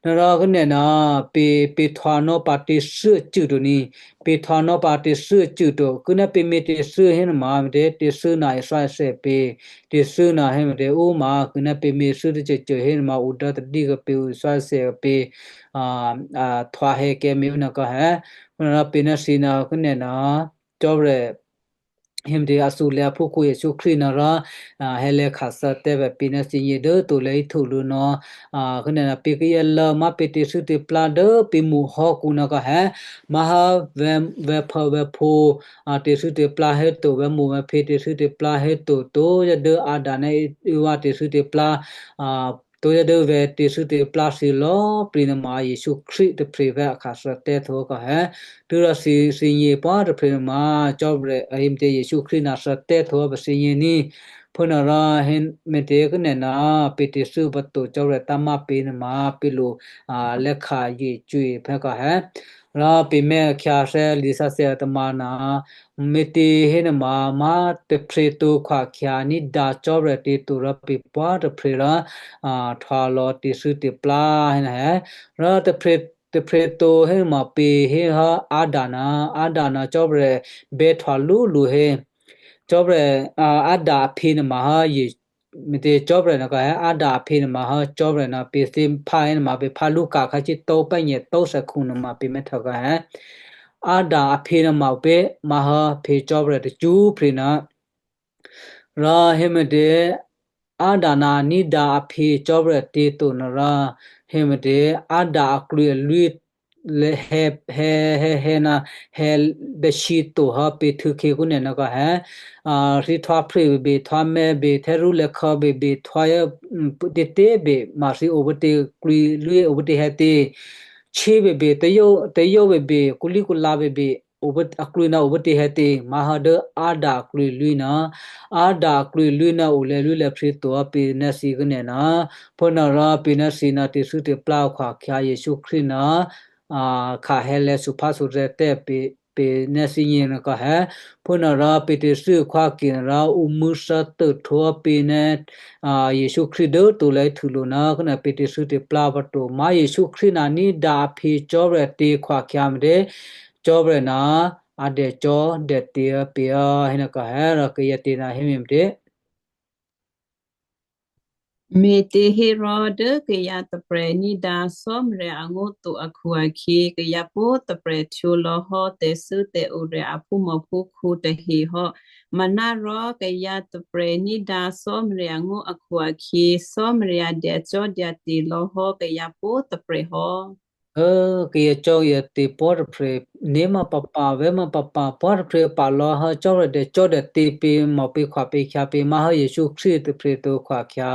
Nuôrò khǎnè̌ ná pě̤, pě̤ htwǒ nò́ pǎ tè̤thû́ cû to ní, pě̤ htwǒ nò́ pǎ tè̤thû́ cû to, khǎnè̌ pě̤ mi tè̤thû́ hénuôma, me̤tě tè̤thû́ ná èthǎ èthè pě, tè̤thû́ ná héme̤tě ǔ ma khǎnè̌ pě̤ mi thû́ tôcôcô hénuôma, ǔ dố tadí kò pě ǔ thǎ èthè pě, a, a, htwǒ hè̌ kè̌ mi ǔ nuôkhǎ hé, phúnuôrò pě̤ ná thǐ ná khǎnè̌ ná, Cò́marya, héme̤tě a thǔlè̌ aphúkhǔ Jesǔ Krístu nuôrò, a, hè̌lè̤̌ khǎ thǎtè̤ pǎ pě̤ ná thǐgně dố tulè̤̌htû lǔ ná, a, khǎnè̌ ná pě̤ kayǎ lò̌ má pě̤ tè̤thû́tè̤plá dố pě̤ mǔ hò́kǔ nuôkhǎ hé, má̤hò́ vè̤, vè̤phǒ, vè̤phǒ, a, tè̤thû́tè̤plá héto, vè̤mǔ vè̤phě tè̤thû́tè̤plá héto, tuố̤ dố Adam ná Eva tè̤thû́tè̤plá, a, tuố̤ dố vè̤ tè̤thû́tè̤plá thǐ lò̌꤮ plǐ nuôma Jesǔ Krístu tôprè̤ vè̤́ a khǎ thǎtè̤ htǒ kò hé. Tuố̤rò thǐ, thǐgně pwǒ̤꤮ tôprè̤ nuôma, Cò́marya, a héme̤tě Jesǔ Krístu ná thǎtè̤ htǒ pǎ thǐgně ní. Phúnuôrò héme̤tě khǎnè̌ ná pě̤ tè̤thû́ pǎ to Cò́marya támá pě nuôma pě̤ lo, a, lè̌ khǎ yě cwǐ phè̌ kò hé. Rò pě̤ mè́ khyáthè́ lisǎsè̌ a tamǎ ná, me̤tě hénuôma, má tôprè̤ to khwakhyǎ ní̤dǎ Cò́marya tě to rò pě̤ pwǒ̤꤮ tôprè̤ rò, a, htwǒ lò̌ tè̤thû́tè̤plá héna hé. Rò tôprè̤, tôprè̤ to hénuôma pě̤ héhò́ Adam ná, Adam ná Cò́marya bè́ htwǒ lú lǔ hé. Cò́marya, a, Adam aphě nuôma hò́ yě, me̤tě Cò́marya nuôkhǎ hé, Adam aphě nuôma hò́ Cò́marya ná pě̤ thǐ phá hénuôma pě̤ phá Luka khǎ cító̤ pè́ nyètó̤ thèkhǔ nuôma pě mè́ htwǒ kò hé. Adam aphě nuôma ǔpě, má̤hò́ phě Cò́marya tacṳ́prè̤ ná. Rò héme̤tě Adam ná ní̤dǎ aphě Cò́marya tě to nuôrò, héme̤tě Adam aklwǐ alwí lě hè̌, hè̌, hè̌, hè̌ ná hè̌ bèshyě to hò́ pě̤ htû̌ khyě khǎnè̌ nuôkhǎ hé. A, thǐ htwǒ phrè bèbè, htwǒ mè̌ bè, htwǒ rû̌lèkhò̌ bèbè, htwǒ, um, tě tě bè, ma thǐ o pǎ tě, klwǐ lwí o pǎ tě hè̌ tě. Shí bèbè, tayó, tayó bèbè, kǔlíkǔlǎ bèbè, o pǎ, aklwǐ ná o pǎ tě hè̌ tě, má̤hò́ dố Adam aklwǐ lwí ná, Adam aklwǐ lwí ná o lè̌ lwí lè̌ phrǐ to hò́ pě̤ ná thǐ khǎnè̌ ná. Phúnuôrò pě̤ ná thǐ ná tè̤thû́tè̤plá khwakhyǎ Jesǔ Krístu ná, a, khǎ hè̌lè̤̌ suphásutè̤ tè́ pě, pě̤ ná thǐgně nuôkhǎ hé. Phúnuôrò pě̤ tè̤thû́ khwákè nuôrò ǔ mṳ̂̌ thǎtè̤htǔ pě ná, a, Jesǔ Krístu dố tulè̤̌htǔ lo̤ ná khǎnè̌ pě̤ tè̤thû́tè̤plá pǎ to. Má Jesǔ Krístu ná ní̤dǎ aphǐ Cò́marya tě khwákhyǎ me̤tě, Cò́marya ná a dè cò́ dè tě pě hé nuôkhǎ hé rò kayǎ tě ná hé me̤tě. Me̤těhérò dố kayǎ tôprè̤ ní̤dǎ Cò́marya angó̤ to akhu-akhyě, kayǎ pwǒ̤꤮ tôprè̤ htwǒ lò̌hò́ tè̤thû́tè̤orya̤ aphúmòphúkhǔ tahe hò́. Manárò kayǎ tôprè̤ ní̤dǎ Cò́marya angó̤ akhu-akhyě, Cò́marya dyacò́dyate̤ lò̌hò́ kayǎ pwǒ̤꤮ tôprè̤ hò́. Ơ, kayǎcò́kayǎte̤ pwǒ̤꤮ tôprè̤, né̤ ma papa̤, vè̤́ ma papa̤, pwǒ̤꤮ tôprè̤ papa̤ lò̌ hò́ Cò́marya dècò́dète̤ pě, mò̤ pě khwa pě khyǎ pě má̤hò́ Jesǔ Krístu tôprè̤ to khwa khyǎ.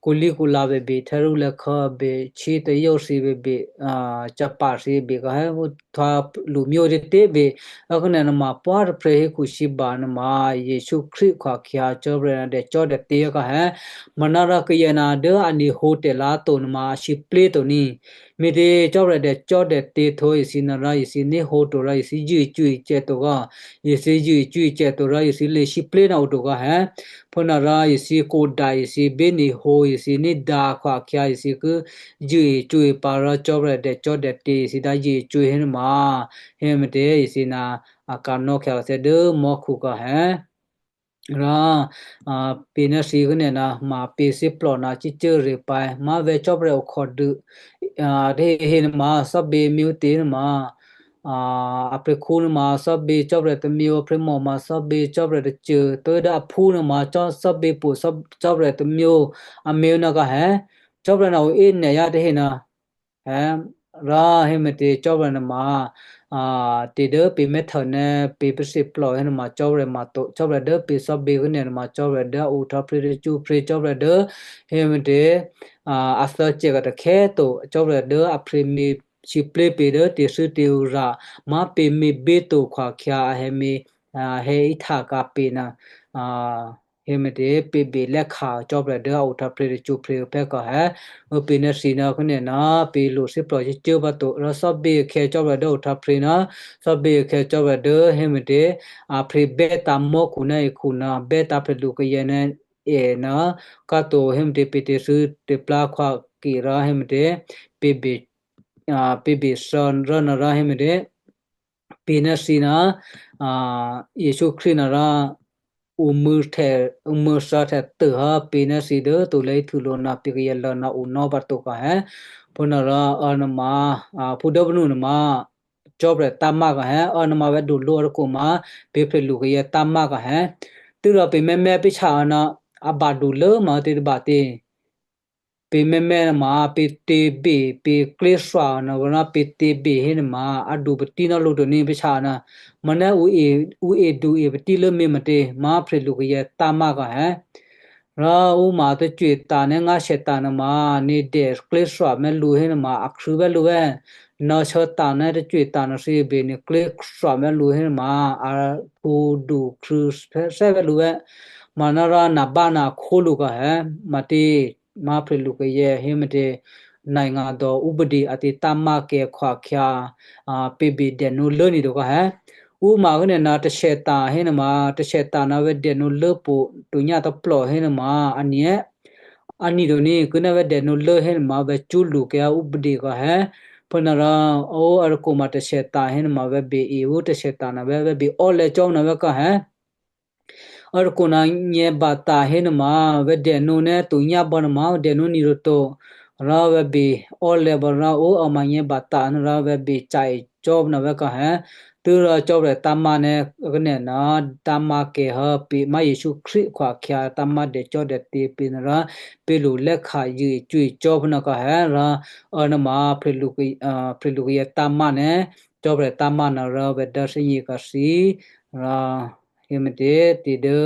Kulíkula bèbè, htè́rû̌lè̌khò̌ bè, htyětayǒ thǐ bèbè, a, ca̤pa̤ thǐ bè, kò hé htwǒ lṳmyě tè̤tě bè, a khuô̌nè̤ nuôma pwǒ̤꤮ tôprè̤ hékhu sǐba nuôma Jesǔ Krístu khwa khyǎ Cò́marya dècò́dète̤ kò hé. Manárò kayǎ dố a ní̤hǒ tè̤lǎ to nuôma a sǐplé̤ to ní꤮. Me̤tě Cò́marya dècò́dète̤ htwǒ èthǐ nuôrò èthǐ ní̤hǒ to rò èthǐ zṳ̂ cwǐ cè to rò, èthǐ zṳ̂ cwǐ cè to rò èthǐ lě sǐplé̤ ná o to kò hé. Phúnuôrò èthǐ kǒdya èthǐ bíní̤hǒ èthǐ ní̤dǎ khwa khyǎ èthǐ ki zṳ̂ cwǐ pǎ rò Cò́marya dècò́dète̤ èthǐ dǎ zṳ̂ cwǐ hénuôma, hé me̤tě èthǐ ná a ka̤nò̌ khyǎ thè́ dố mò́khu kò hé. Rò, a, pě ná thǐ khuô̌nè̤ nuôma pě thíplò ná cícốre pǎ, má̤vè̤ Cò́marya okhòdû, a, tahehe nuôma thò́bě mě ǔtě nuôma, a, aprè̤khǔ nuôma thò́bě Cò́marya tômyě, aprè̤mò ma thò́bě Cò́marya tôcô, tǒ dố aphú nuôma cò́ thò́bě pwǒ̤ thò́-, Cò́marya tômyě, a mě ná kò hé. Cò́marya ná o é nè̤ yá tahe ná. Hé, rò hé me̤tě Cò́marya nuôma, a, tè̤ dố pě mè́htô ná pě pèsè plò hé nuôma Cò́marya ma to, Cò́marya dố pě thò́bě khuô̌nè̤ nuôma Cò́marya dố a ohtwǒprè̤ tacṳ́prè̤, Cò́marya dố hé me̤tě, a, a thè́ cè kò takhyá to, Cò́marya dố a phrě mě sǐplé̤ pě dố tè̤thû́tè̤orya̤, má̤ pě mě bíto khwa khyǎ a hé mě, a, hé íhtaka̤ pě ná, a, hé me̤tě pě bě lè́kha Cò́marya dố a ohtwǒprè̤ tacṳ́prè̤ phè̌ kò hé. Ǔpě ná thǐ ná khuô̌nè̤ ná pě lo thíplò cícô pǎ to, rò thò́bě akhè̌ Cò́marya dố ohtwǒprè̤ ná, thò́bě akhè̌ Cò́marya dố hé me̤tě, a phrě bè́tǎ̤ mò́khu ná ekhu ná bè́tǎ̤ prè̤lu kayǎ ná è ná, káto hé me̤tě pě tè̤thû́ tè̤plá khwa kè rò hé me̤tě pě bě, a, pě bě thǎ rò ná rò hé me̤tě pě ná thǐ ná, a, Jesǔ Krístu ná rò ǔ mû̌ htè, ǔ mû̌ thǎhtè tû hò́ pě ná thǐ dố to lě htû lo ná pě kayǎ lò̌ ná onò́ pǎ to kò hé. Phúnuôrò, a, nuôma, a, phú dố bânú nuôma, Cò́marya támá kò hé, a, nuôma vè̤́ duló a tôkho ma, pě prè̤lu kayǎ támá kò hé. Tû́rò pě mè́mè́ pě shyé ná, a ba dulố ma tě tôba tě. Pě mè́mè́ nuôma pě tě bě, pě kléthwa nuôrò pě tě bě hé nuôma, a du patí ná lǔ to ní pě shyé ná. Mò̤́ ná ǔ e, ǔ e du e patí lố mě me̤tě, ma prè̤lu kayǎ támá kò hé. Rò ǔ ma tacweta̤ ná ngá Satan nuôma, nè̤ dè kléthwa mè́ lǔ hé nuôma, a khrû̌ bè́ lǔ bè́. Nò̌ shyé ta̤ ná tacweta̤ nuôthyě bě nè̤ kléthwa mè́ lǔ hé nuôma, a phú du khrû̌ thè́ bè́ lǔ bè́. Manárò nè̤ bá nè̤ khólǔ kò hé, me̤tě, ma prè̤lu kayǎ hé me̤tě, nè̤ ngá dò ǔpdě a tě támá kè khwa khyǎ, a, pě bě dènǔ lố ní to kò hé. Ǔ ma khuô̌nè̤ ná tacweta̤ hé nuôma, tacweta̤ ná vè̤́ dènǔ lố pwǒ, tunyá tôplò hé nuôma, a nyě, a ní to ní, khuô̌ ná vè̤́ dènǔ lố hé nuôma, vè̤́ cúlu kayǎ ǔpdě kò hé. Phúnuôrò, ó, a tôkho ma tacweta̤ hé nuôma, vè̤́ bě e ǔ tacweta̤ ná vè̤́, vè̤́ bě ò́lè̤̌ cò́ ná vè̤́ kò hé. A tôkho ná nyè̌ bata̤ hé nuôma, vè̤́ dènǔ ná tunyá bò nuôma, vè̤́ dènǔ ní to to. Rò vè̤́ bě ò́lè̤̌ bò rò ó, a ma nyè̌ bata̤ nuôrò vè̤́ bě ca̤ e cò́ ná vè̤́ kò hé. Tû́rò Cò́marya támá ná khuô̌nè̤ ná támá kè hò́ pě ma Jesǔ Krístu khwa khyǎ támá dècò́dète̤ pě nuôrò pě lo lè́kha zṳ̂ cwǐ cò́ phúnuô kò hé rò, a nuôma prè̤lu kayǎ, a, prè̤lu kayǎ támá ná Cò́marya támá nuôrò vè̤́ dố thè́gně kò thǐ, rò hé me̤tě, tě dố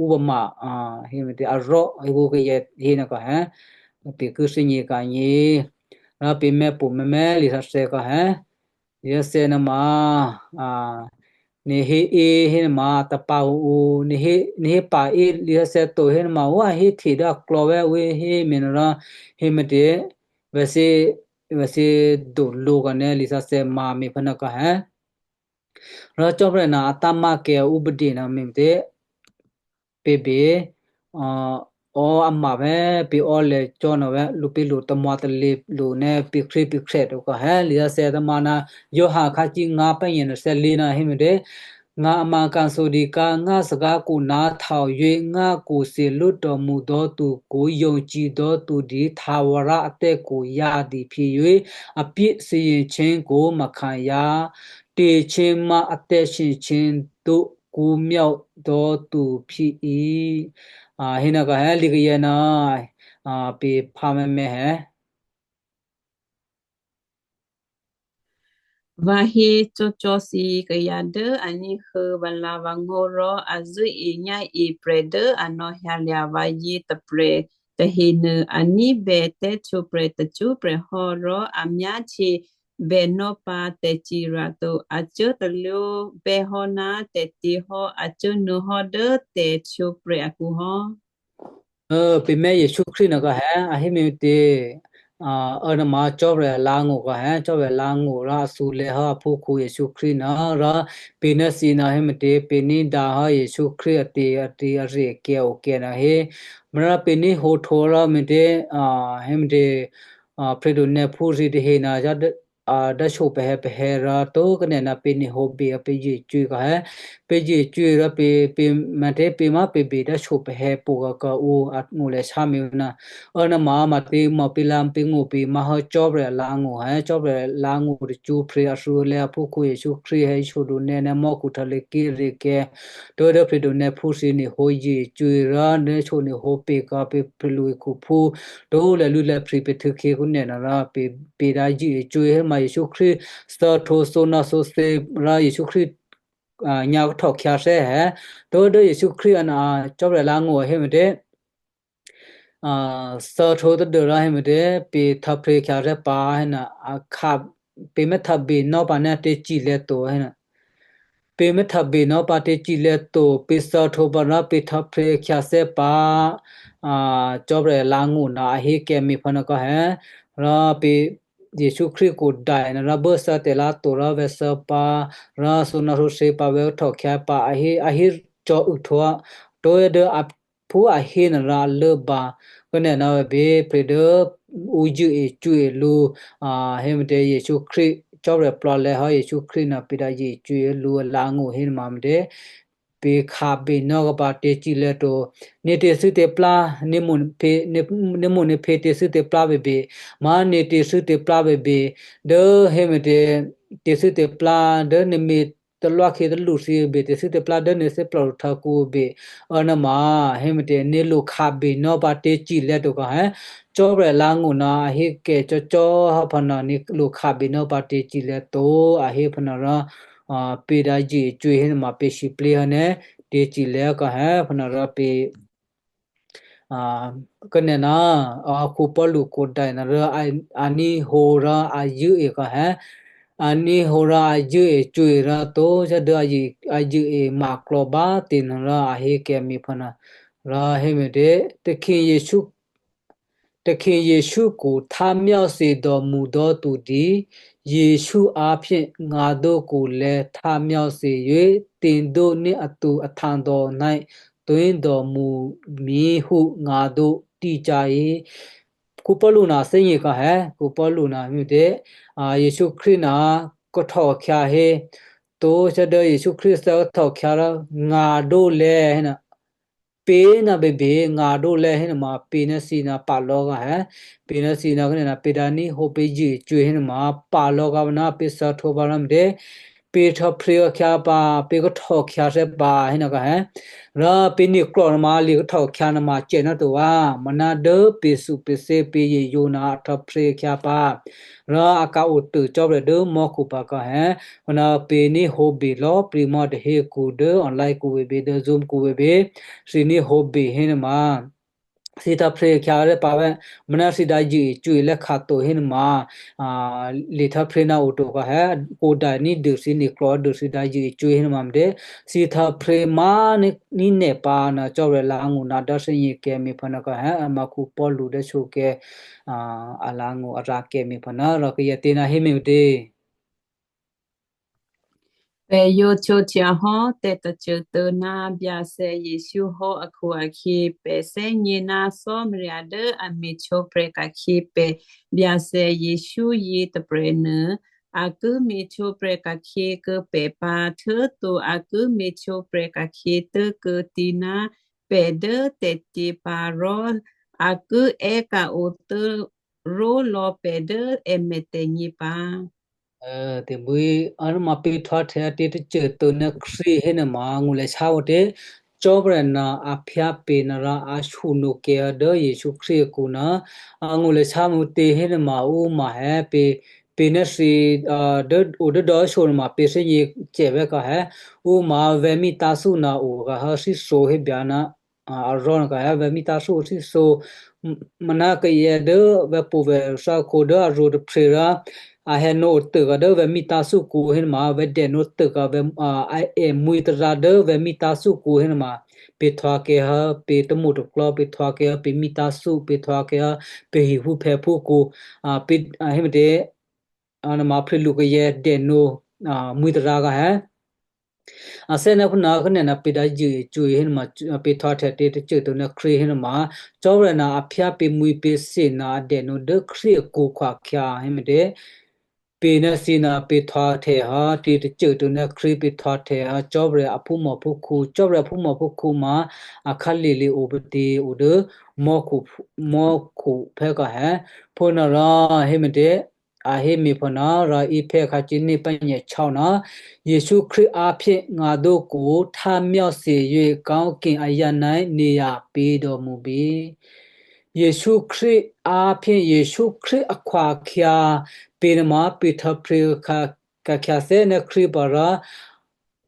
ǔ bè ma, a, hé me̤tě arò́, hé kayǎ hé nuô kò hé, pě ki thè́gně ka̤ nyě, rò pě mè́pṳ mè́mè́ lisǎsè̌ kò hé, lisǎsè̌ nuôma, a, nè̤ hé é hé nuôma tapa̤ ǔ, nè̤ hé, nè̤ hé pa̤ é lisǎsè̌ to hé nuôma, ǔ a hé hte dố aklò̌ vè̤́ ǔ hé, hé me̤ nuôrò, hé me̤tě, vè̤́ thǐ, vè̤́ thǐ duló kò ná lisǎsè̌ ma me̤ phúnuô kò hé. Rò Cò́marya ná a támá kè ǔpdě ná me̤tě, pě bě, a, ó a ma vè̤́ pě ò́lè̤̌ cò́ ná vè̤́ lǔ pě lo tamwǎ talě lo ná pě khrí pě khrèh to kò hé lisǎsè̌ tamá ná Giovanni khǎ cíngá pè́ nyě̤ nuô thè́lǐ ná hé me̤tě, ငါအမံကံဆိုဒီကါ, ငါစကားကိုနားထောင်၍ ငါကိုစေလွှတ်တော်မူသောသူကို ယုံကြည်သောသူသည် ထာဝရအသက်ကိုရသည်ဖြစ်၍ အပြစ်စီရင်ခြင်းကိုမခံရ။ တေခြင်းမှအသက်ရှင်ခြင်းသို့ ကူးမြောက်သောသူဖြစ်၏. အာ, ဟေနဂဟဲ လǐကယဲန, ah, ပေphá mé̤mé̤ hé. Vǎ hé cò́cò́ thǐ, kayǎ dố a ní̤huô̌ vǎlǎ̤vǎngó̤ rò a zṳ̂́enyá̤e prè̤ dố a nò̌hyǎlya̤ vǎ yětôprè̤ tahenuô, a ní̤bè tè̤htwǒprè̤ tacṳ́prè̤ hò́ rò a myáhtye bènò́ pǎ tè̤cirya to. A cuốtalwóbè́ hò́ ná tè̤tě hò́, a cuốnuô̌ hò́ dố tè̤htwǒprè̤ akǔ hò́. Ơ, pè̤ mè̤ Jesǔ Krístu nuô kò hé, a hé me̤tě? A, ơ, nuôma Cò́marya alǎ̤ngó̤ kò hé, Cò́marya alǎ̤ngó̤ rò a thǔlè̌ hò́ aphúkhǔ Jesǔ Krístu nuô, rò pè̤ ná thǐ nuô hé me̤tě, pè̤ ní̤dǎ hò́ Jesǔ Krístu a tè̤, a tè̤, a tè̤ ari-akyǎ okè̤ nuô hé, mara pè̤ ní̤huô̌htǒ rò me̤tě, a, hé me̤tě, a, Krístu tahe nuô, a, dốsho pahè̌ pahè̌ rò tó̤ kè́ ná pè̤ ní̤huô̌bè a pè̤ ye̤cwǐ kò hé, pè̤ ye̤cwǐ rò pè̤, pè̤, me̤tě pè̤ ma pè̤ bè dốsho pahè̌ pṳ kò kò ǔ angó̤ lè̌ shámè̤ ná, ơ, nuôma, me̤tě, me̤ pè̤ lǎ pè̤ ngó̤ pè̤ ma hò́ Cò́marya alǎ̤ngó̤ hé, Cò́marya alǎ̤ngó̤ tacṳ́prè̤ a thǔlè̌ aphúkhǔ Jesǔ Krístu hé, Jesǔ dǔnè́ ná mò́khu htuô̌lěkè ari-akyǎ, tó̤ dố Krístu dǔnè́ phúthǐ ní̤huô̌ ye̤cwǐ rò dốsho ní̤huô̌ pè̤ kò pè̤, pè̤ lwǐ̤ khuphú, tó̤ lè̌ lwǐ̤ lè̌ phrǐ pè̤ htû̌ khyě k'o nè̤ nuô rò pè̤, pè̤ dǎ ye̤cwǐ hé ma Jesǔ Krístu thè́htwǒ thǒ ná thǒ thě rò Jesǔ Krístu, a, nyǎ kahtòkhyǎ thè́ hé. Tó̤ dố Jesǔ Krístu a, a, Cò́marya alǎ̤ngó̤ hé me̤tě, a, thè́htwǒ tadû́rò hé me̤tě, pè̤ htò̌phrǐ khyǎ thè́ pǎ hé nuô, a khǎ, pè̤ mè̤ htò̌bè nò́ pǎ ná tè̤cirya to hé nuô. Pè̤ mè̤ htò̌bè nò́ pǎ tè̤cirya to, pè̤ thè́htwǒ pǎ rò pè̤ htò̌phrǐ khyǎ thè́ pǎ, a, Cò́marya alǎ̤ngó̤ nuô a hé kè́ me̤ phúnuô kò hé. Rò pè̤ Jesǔ Krístu kò dai nuô rò bố thè́ tè̤lǎ to rò vè̤̌ thè́ pǎ, rò thǒ ná thǒ thě pǎ vè̤̌ kahtòkhyǎ pǎ, a hé, a hé cò́ ûhtwǒ, tó̤ dố a phú a hé nuô rò a lốbǎ. K'o nè̤ ná bè pè̤ dố ǔ zṳ̂́e cwǐe lǔ, a, hé me̤tě Jesǔ Krístu, Cò́marya plò̌lè̌ hò́ Jesǔ Krístu nuô pè̤ dǎ ye̤cwǐ lǔ alǎ̤ngó̤ hé nuôma me̤tě, pè̤ khǎbè nò́ kò pǎ tè̤cirya to. Nè̤ tè̤thû́ tè̤plá, nè̤ mo̤ nè̤ phè̌, nè̤, nè̤ mo̤ nè̤ phè̌ tè̤thû́ tè̤plá bèbè, ma nè̤ tè̤thû́ tè̤plá bèbè, dố hé me̤tě, tè̤thû́ tè̤plá dố nè̤ me̤ talwákhyě talwóthǐ bè, tè̤thû́ tè̤plá dố nè̤ thè́plòhtǔkǔ bè, ơ, nuôma, hé me̤tě, nè̤ lo khǎbè nò́ pǎ tè̤cirya to kò hé. Cò́marya alǎ̤ngó̤ nuô a hé kè́ cò́cò́ hò́ phúnuô, nè̤ lo khǎbè nò́ pǎ tè̤cirya to, a hé phúnuô rò, a, pè̤ dǎ ye̤cwǐ hé nuôma pè̤ sǐplé̤ hò́ nè̤, tè̤cirya kò hé phúnuô rò pè̤, a, k'o nè̤ ná, a, aphú Paulu kò dai nuô rò a, a ní̤huô̌ rò a zṳ̂́e kò hé, a ní̤huô̌ rò a zṳ̂́e cwǐ rò tó̤ dố a zṳ̂́, a zṳ̂́e maklò̌ bá tè̤ nuô rò a hé kè́ me̤ phúnuô. Rò hé me̤tě, takhi Jesǔ, takhi Jesǔ kò 他藐视 dò̌mǔdò̌ tu dǐ, Jesǔ အဖျက် ငါတို့ကိုလည်း သာမျှော်စေ၍ သင်တို့နှင့်အတူ အထံတော်၌ သွင်းတော်မူမည်ဟု ငါတို့သိကြ၏. Aphú Paulu nuô thè́gně kò hé, aphú Paulu nuô me̤tě, a, Jesǔ Krístu nuô kahtòkhyǎ hé, tó̤ dố Jesǔ Krístu thè́ kahtòkhyǎ rò ငါတို့လည်း hé nuô, pè̤ ná bèbè ငါတို့လည်း hé nuôma pè̤ ná thǐ nuô pǎ lò̌ kò hé, pè̤ ná thǐ nuô k'o nè̤ ná pè̤ dǎ ní̤huô̌ pè̤ zṳ̂́e cwǐ hé nuôma pǎ lò̌ kò ná pè̤ thè́htwǒ pǎ rò me̤tě, pè̤ htò̌phrǐ khyǎ pǎ, pè̤ kahtòkhyǎ thè́ pǎ hé nuô kò hé. Rò pè̤ ní̤klò̤ nuôma lǐ kahtòkhyǎ nuôma cè ná to vǎ, mò̤́ ná dố pè̤ thǔ pè̤ thǐ pè̤ yě yǒ nuô a htò̌phrǐ khyǎ pǎ. Rò a ka otô cò́ prè̤ dố mò́khu pǎ kò hé, phúnuô pè̤ ní̤huô̌bè lò̌꤮ plǐmò̤́ tahe kǔ dố online kǔ bèbè dố Zoom kǔ bèbè, thǐ ní̤huô̌bè hé nuôma thǐ htò̌phrǐ khyǎ rè́ pǎ vè̤́, mò̤́ ná thǐ dǎ zṳ̂́e cwǐ lè́ khǎ to hé nuôma, a, lǐ htò̌phrǐ ná otô kò hé, kò dai ní̤dû thǐ ní̤klò̤ dû thǐ dǎ zṳ̂́e cwǐ hé nuôma me̤tě, thǐ htò̌phrǐ má̤ ní̤, ní̤ nè̤ pǎ nuô Cò́marya alǎ̤ngó̤ nuô dố thè́gně kè́ me̤ phúnuô kò hé, a, aphú Paulu dố sǒkè́, a, alǎ̤ngó̤ arǎ kè́ me̤ phúnuô rò kayǎ tě ná hé me̤tě. Pè̤ yǒ htwǒhtya hò́ tè̤tôcô tôna Byacè Jesǔ hò́ akhu-akhyě, pè̤ thè́gně ná Cò́marya dố a me̤htwǒprè̤ ka̤khyě pè̤ Byacè Jesǔ yětôprè̤nuô, a ki me̤htwǒprè̤ ka̤khyě kuô̌ pè̤ pǎ, htuô̌to a ki me̤htwǒprè̤ ka̤khyě tố̤kuô̌ tǐ ná pè̤ dố tè̤tě pǎ rò a ki è́ka̤ otố̤ ró̤lò̌ pè̤ dố è mèthènyě pǎ. Tebwí, a ma pěhtwǎhtè̌ tě tôcô to ná Krístu hénuôma ngó̤lè̤ sháǔ tě, Cò́marya na a phyápě̤ ná rò a shyono̤ kayǎ dố Jesǔ Krístu akǔ ná a ngó̤lè̤ sháǔ tě hénuôma ǔ ma è pě, pě ná thǐ, a, dố, o dố dò̌shyo nuôma pě thè́gně cè̤ vè̤́ kǎ è, ǔ ma vè̤mí tǎ̤thû́ ná o kǎ há thíso hébya̤ ná, a, arò̤̌ nuô kǎ è vè̤mí tǎ̤thû́ thíso, m-, maná kayǎ dố vè̤pṳ vè̤thǎkhǒ dố arwǒ tôphrě rò a hènǒ otôkǎ dố vè̤mí tǎ̤thû́kǔ hénuôma vè̤dènǒ tôkǎ vè̤, a, a èmwǐ̤ tarǎ dố vè̤mí tǎ̤thû́kǔ hénuôma pěhtwǎ kayǎ há pě tamǒ taklò̌, pěhtwǎ kayǎ há pě mí tǎ̤thû́, pěhtwǎ kayǎ há pě hiphúphè̌phúkǔ, a, pě, a, héme̤tě, a, nuôma phrèlu kayǎ dènǒ, a, mwǐ̤ tarǎ kǎ è. A thè́ ná phúnuô kânè̌ ná pě dǎ yû-e cwǐ hénuôma, a, pěhtwǎhtè̌ tě tôcô to ná Krístu hénuôma, Cò́marya ná a phyápě̤ mwǐ̤pě̤ se ná a dènǒ dố Krístu akǔ khwakhyǎ héme̤tě. Pě ná thǐ ná pěhtwǎhtè̌ há tě tôcô to ná Krístu, pěhtwǎhtè̌ há Cò́marya aphúmòphúkhǔ, Cò́marya aphúmòphúkhǔ ma a kháli̤lǐ o pǎ tě o dố mò́khu, mò́khu phè̌ kǎ è. Phúnuôrò héme̤tě, a hé me̤phúnuô rò íphè́ khǎcǐ ní̤ pè́ nyèchò́ ná Jesǔ Krístu áphyé ngǎdókǔ thámyáthye yě kǎókè ayǎ ná nè̌ yǎ pě dò̌mǔ bí. Jesǔ Krístu áphyé Jesǔ Krístu akhwakhyǎ pě nuôma pě htò̌phrǐ ka̤khyǎ thè́ ná Krístu pǎ rò,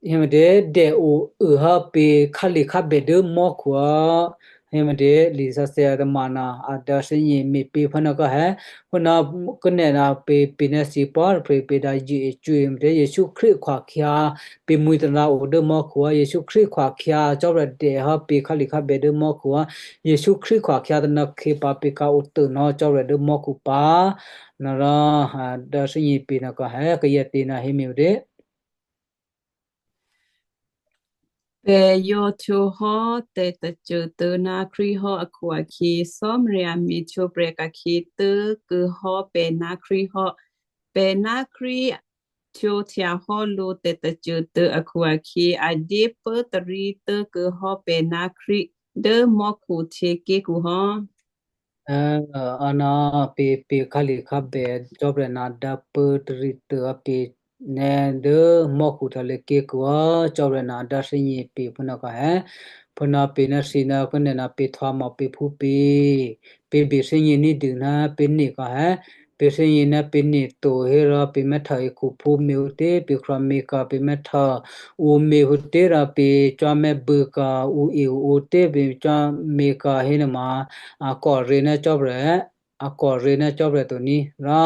héme̤tě, dèo uhò́ pě kháli̤khábè dố mò́khu hò́. Héme̤tě, lisǎsè̌ a tamǎ ná a dǎ thè́gně me̤ pě phúnuô kǎ è. Phúnuô kânè̌ ná pě, pě ná thǐ pò́ tôprè̤ pě dǎ yû-e cwǐ, héme̤tě, Jesǔ Krístu khwakhyǎ pě mwǐ̤ tarǎ o dố mò́khu hò́, Jesǔ Krístu khwakhyǎ Cò́marya dè hò́ pě kháli̤khábè dố mò́khu hò́, Jesǔ Krístu khwakhyǎ tônǎkhyě pǎ pě kǎ otô ná Cò́marya dố mò́khu pǎ. Nuôrò, a, dǎ thè́gně pě nuô kǎ è, kayǎ tě ná héme̤ o dě. Pè̤ yǒ htwǒ hò́ tè̤tôcô tôna Krístu hò́ akhu-akhyě, Cò́marya me̤htwǒprè̤ ka̤khyě tố̤kuô̌ hò́ pè̤ ná Krístu hò́. Pè̤ ná Krístu htwǒhtya hò́ lǔ tè̤tôcô tôna akhu-akhyě, a dyé pốtarí tố̤kuô̌ hò́ pè̤ ná Krístu dố mò́khu htyěké̤kǔ hò́. Ná pě, pě kháli̤khábè Cò́marya ná dǎ pốtarí tố̤ pě nè̌ dố mò́khu htyěké̤kǔ hò́, Cò́marya ná dǎ thè́gně pě phúnuô kǎ è. Phúnuô pě ná thǐ ná kânè̌ ná pě htwǎ mò̌ pě phú pě, pě bè thè́gně ní̤dû ná pě nè̌ kǎ è. Pě thè́gně ná pě nè̌ to hérò pě mè́htò hekhuphú me̤ ǔtě, pě khrwǎ me̤ kǎ, pě mè́htò ǔ me̤ ǔtě rò pě cò́mè̤́ bû̌ kǎ, ǔ e ǔ ǒtě, pě cò́mè̤ kǎ hénuôma, a kòrè̤ ná Cò́marya, a kòrè̤ ná Cò́marya to ní. Rò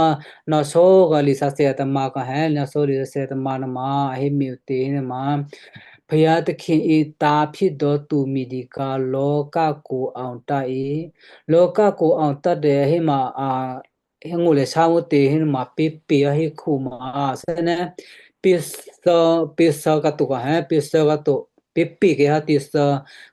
nò̌só̤ kǎ lisǎsè̌ a tamǎ kǎ è, nò̌só̤ lisǎsè̌ a tamǎ nuôma, a hé me̤ ǔtě hénuôma, Kayǎ takhè̌ yě tǎ̤phyédò̌ tu me̤dikǎ lò̤́kákǒ a o tǎ yě. Lò̤́kákǒ a o tǎ tè̤ héma a, hé ngó̤lè̤ shámú tě hénuôma pě pě híkhu ma a thè́ ná pě thǎ, pě thǎ kǎ to kǎ è, pě thǎ kǎ to, pě pě kayǎ tě thǎ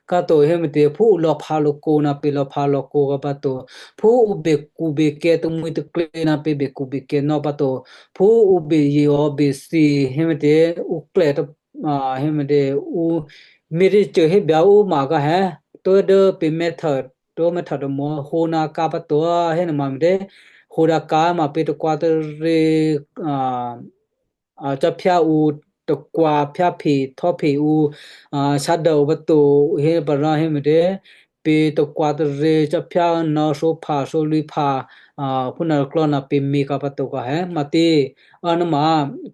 kǎ to héme̤tě phú ǔ lò̤phǎ lò̤kǒ ná pě lò̤phǎ lò̤kǒ kǎ pǎ to, phú ǔ bèkubèkè̌ tamwǐ taklě ná pě bèkubèkè̌ nò́ pǎ to, phú ǔ bèye̤ ò bèthwi héme̤tě ǔ klè̌ ta, a, héme̤tě ǔ me̤tě cô hébya̤ ǔ ma kǎ è, tuố̤ dố pě mè́htò, tuố̤ mè́htò tômò̤́ hǒ ná kǎ pǎ to hénuôma me̤tě, hǒ dǎ kǎ ma pě takwǎ tarě, a, a, cò́phyá ǔ takwǎ phyáphe htò́phe ǔ, a, sháda o pǎ to hé pǎ rò héme̤tě, pě takwǎ tarě cò́phyá nò̌ thǒphǎ thǒlwǐ̤phǎ, a, phúnuô klò́ ná pě me̤ kǎ pǎ to kǎ è. Matě, a, nuôma,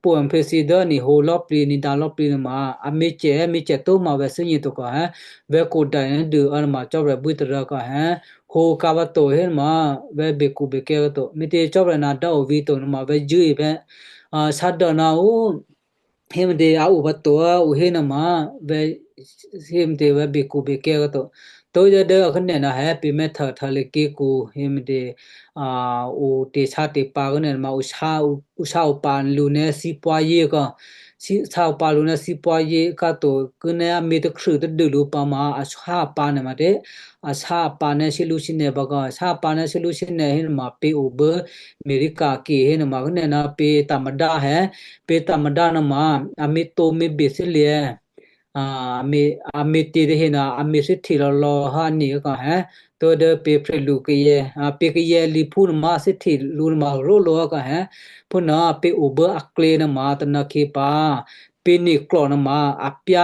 pwǒ̤ mphě thǐ dố nè̤ hǒ lò̌plǐ, nè̤ dǎ lò̌plǐ nuôma, a me̤cè, me̤cè tó ma vè̤ thè́gně to kǎ è. Vè̤ kǒ dai ná dû, a, nuôma Cò́marya bwí tarǎ kǎ è. Hǒ kǎ pǎ to hénuôma, vè̤ bèkubèkè̌ kǎ to. Me̤tě Cò́marya ná dǎ o vǐ to nuôma vè̤ zṳ̂́e vè̤, a, sháda ná ǔ, héme̤tě a o pǎ to, ǔ hé nuôma, vè̤, héme̤tě vè̤ bèkubèkè̌ kǎ to. Tǒ yá dố akhǎnè̌ ná hé pě mèthè htalèkěkǔ, hé mètě, a, o tè̤sá tè̤pǎ khǎnè̌ ma o sá, o, o sá o pǎ lǔ ná sípwáyě kò, sí, sá o pǎ lǔ ná sípwáyě kǎto kû̌ ná a mi tôkhrû tadû lǔ pǎ ma a sá pǎ nè̤ ma tě, a sá pǎ ná shyélwóshyénè̤ pǎ kò, a sá pǎ ná shyélwóshyénè̤ hé ma pě o bố America ke hé nè̤ ma khǎnè̌ ná pě tamadá hé, pě tamadá nè̤ ma, a mi tǒ mi bè sílè. A, a mi, a mi tě tahe ná a mi thè́hte lò̌lò̌ há nè̤ kò hé. Tǒ dố pě prè̤lu kayè, a, pě kayè liphú nè̤ ma thè́hte lǔ nè̤ ma ró̤lò̌ kò hé. Phúnuô pě o bố aklě nè̤ ma tanakhe pǎ. Pě ne̤klò̤ nè̤ ma a pyá,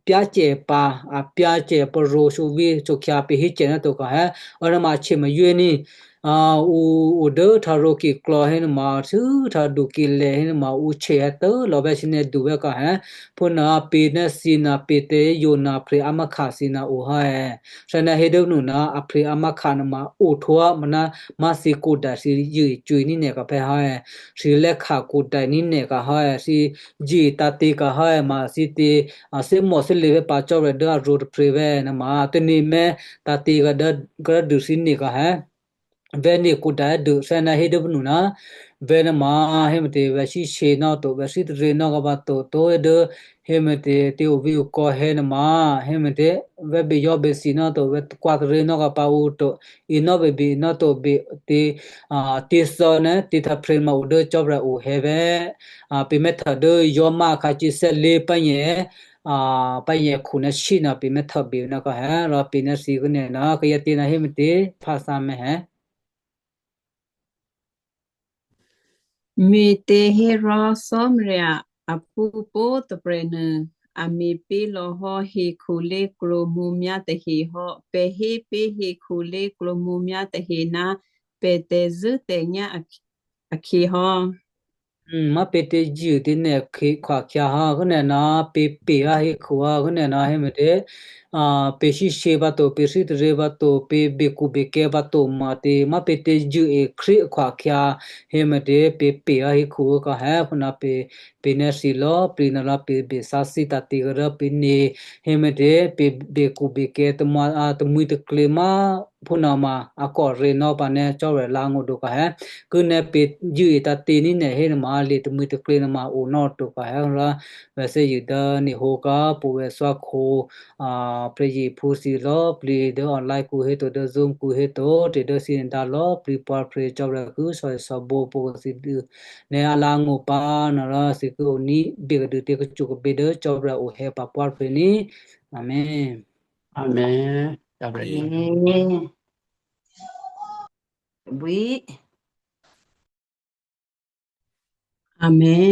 pyácè pǎ, a pyácè parǒ sǒví sǒkhyǎ pě hécè ná to kò hé. Ò nè̤ ma a chè ma yó ní. A, ǔ o dố htǎrǒ keklò̌ hé nè̤ ma, htû́ htǎdu kelè hé nè̤ ma, ǔ chè hé tố̤ lò̌ vè̤́ sǐnè́ du vè̤́ kò hé. Phúnuô pě ná thǐ ná pě tě yǒ ná prè̤ a mákhǎ thǐ ná o há è. Thè́ ná hé dố nù ná a prè̤ a mákhǎ nè̤ ma ohtwó mná má thǐ kǒdà thǐ yě cwǐ ní nè̤ kò phè̌ há è. Thǐ lè́khǎ kǒdà ní nè̤ kò há è. Thǐ jye tǎ̤tě kò há è ma thǐ tě, a, thè́mò thè́lě vè̤́ pǎ Cò́marya dố a rǒ tôprè̤ vè̤́ nè̤ ma, tè̤ ní mè̤ tǎ̤tě kò dố, kò dố dû thǐ nè̤ kò hé. Vè̤́ ní kǒdà dû thè́ ná hé dố nù ná, vè̤́ nè̤ ma, hé mètě vè̤́ sísě nò́ to, vè̤́ thítaryě nò́ kò pǎ to, tǒ hé dố, hé mètě tě o vǐ o kò hé nè̤ ma, hé mètě vè̤́ bèyò́ bèsǐ nò́ to, vè̤́ kwǎtaryě nò́ kò pǎ ǔ to, inò́ bèbè inò́ to bè tě, a, tě thò̌ ná tě htǎprè̤ ma o dố Cò́marya o hé vè̤́, a, pě mèthè dố yò́má akhǎ cíthè́ lě pǎ nyè, a, pǎ nyè khu ná shí ná pě mèthè bè ná kò hé, rò pě ná thǐ khǎnè̌ ná kayǎ tě ná hé mètě phǎ thǎ mèhé. Me̤těhérò Cò́marya aphú pwǒ̤꤮ tôprè̤nuô, a me̤pé̤ lò̌hò́ hekhu lé̤klǒ mǔmyá̤ tahe hò́. Pè̤ hé pé̤ hekhu lé̤klǒ mǔmyá̤ tahe ná pè̤ tè̤zṳ̂́tè̤nyá̤ ak-, akhyě hò́. Má pě tě jyû tě nè̤ khwakhyǎ hò́, khǎnè̌ ná pě pè há hekhu hò́, khǎnè̌ ná hé mètě, a, pě sísě pǎ to, pě thítaryě pǎ to, pě bèkubèkè̌ pǎ to ma tě, má pě tě jyuô̌e Krístu akhwakhyǎ, hé mètě, pě pè há hekhu kò hé, phúnuô pě, pě ná thǐ lò̌꤮ plǐ ná rò pě bè sǎsí tǎ̤tě kò rò pě ní, hé mètě, pě bèkubèkè̌ tamwǐ, a, tamwǐ taklě má, phúnuô ma a kò rě nò́ pǎ ná Cò́marya lá ngó̤ dǒ kò hé, kû̌ ná pě jyuô̌e tǎ̤tě ní nè̤ hé nè̤ ma, lè tamwǐ taklě nè̤ ma o nò́ to kò hé rò, vè̤́ thè́zṳ̂ dố nè̤ hǒ kò pṳ̌ vè̤́ thwákhǒ, a, prè̤yěphú thǐ lò̌꤮ plǐ dố online kǔ héto dố Zoom kǔ héto, tè̤ dố thǐ nè̤ dǎ lò̌꤮ plǐ pwǎ̤ phrě Cò́marya kû̌ sò̌sò̌bǒ pwǒ̤ thǐ dû nè̤ alǎ ngó̤ pǎ nè̤ rò thǐ kû̌ o ní bèkadû tě kacukabě dố Cò́marya o hé pǎ pwǎ̤ phrě ní. Amen. Amen. Cò́marya. Amen. Amen.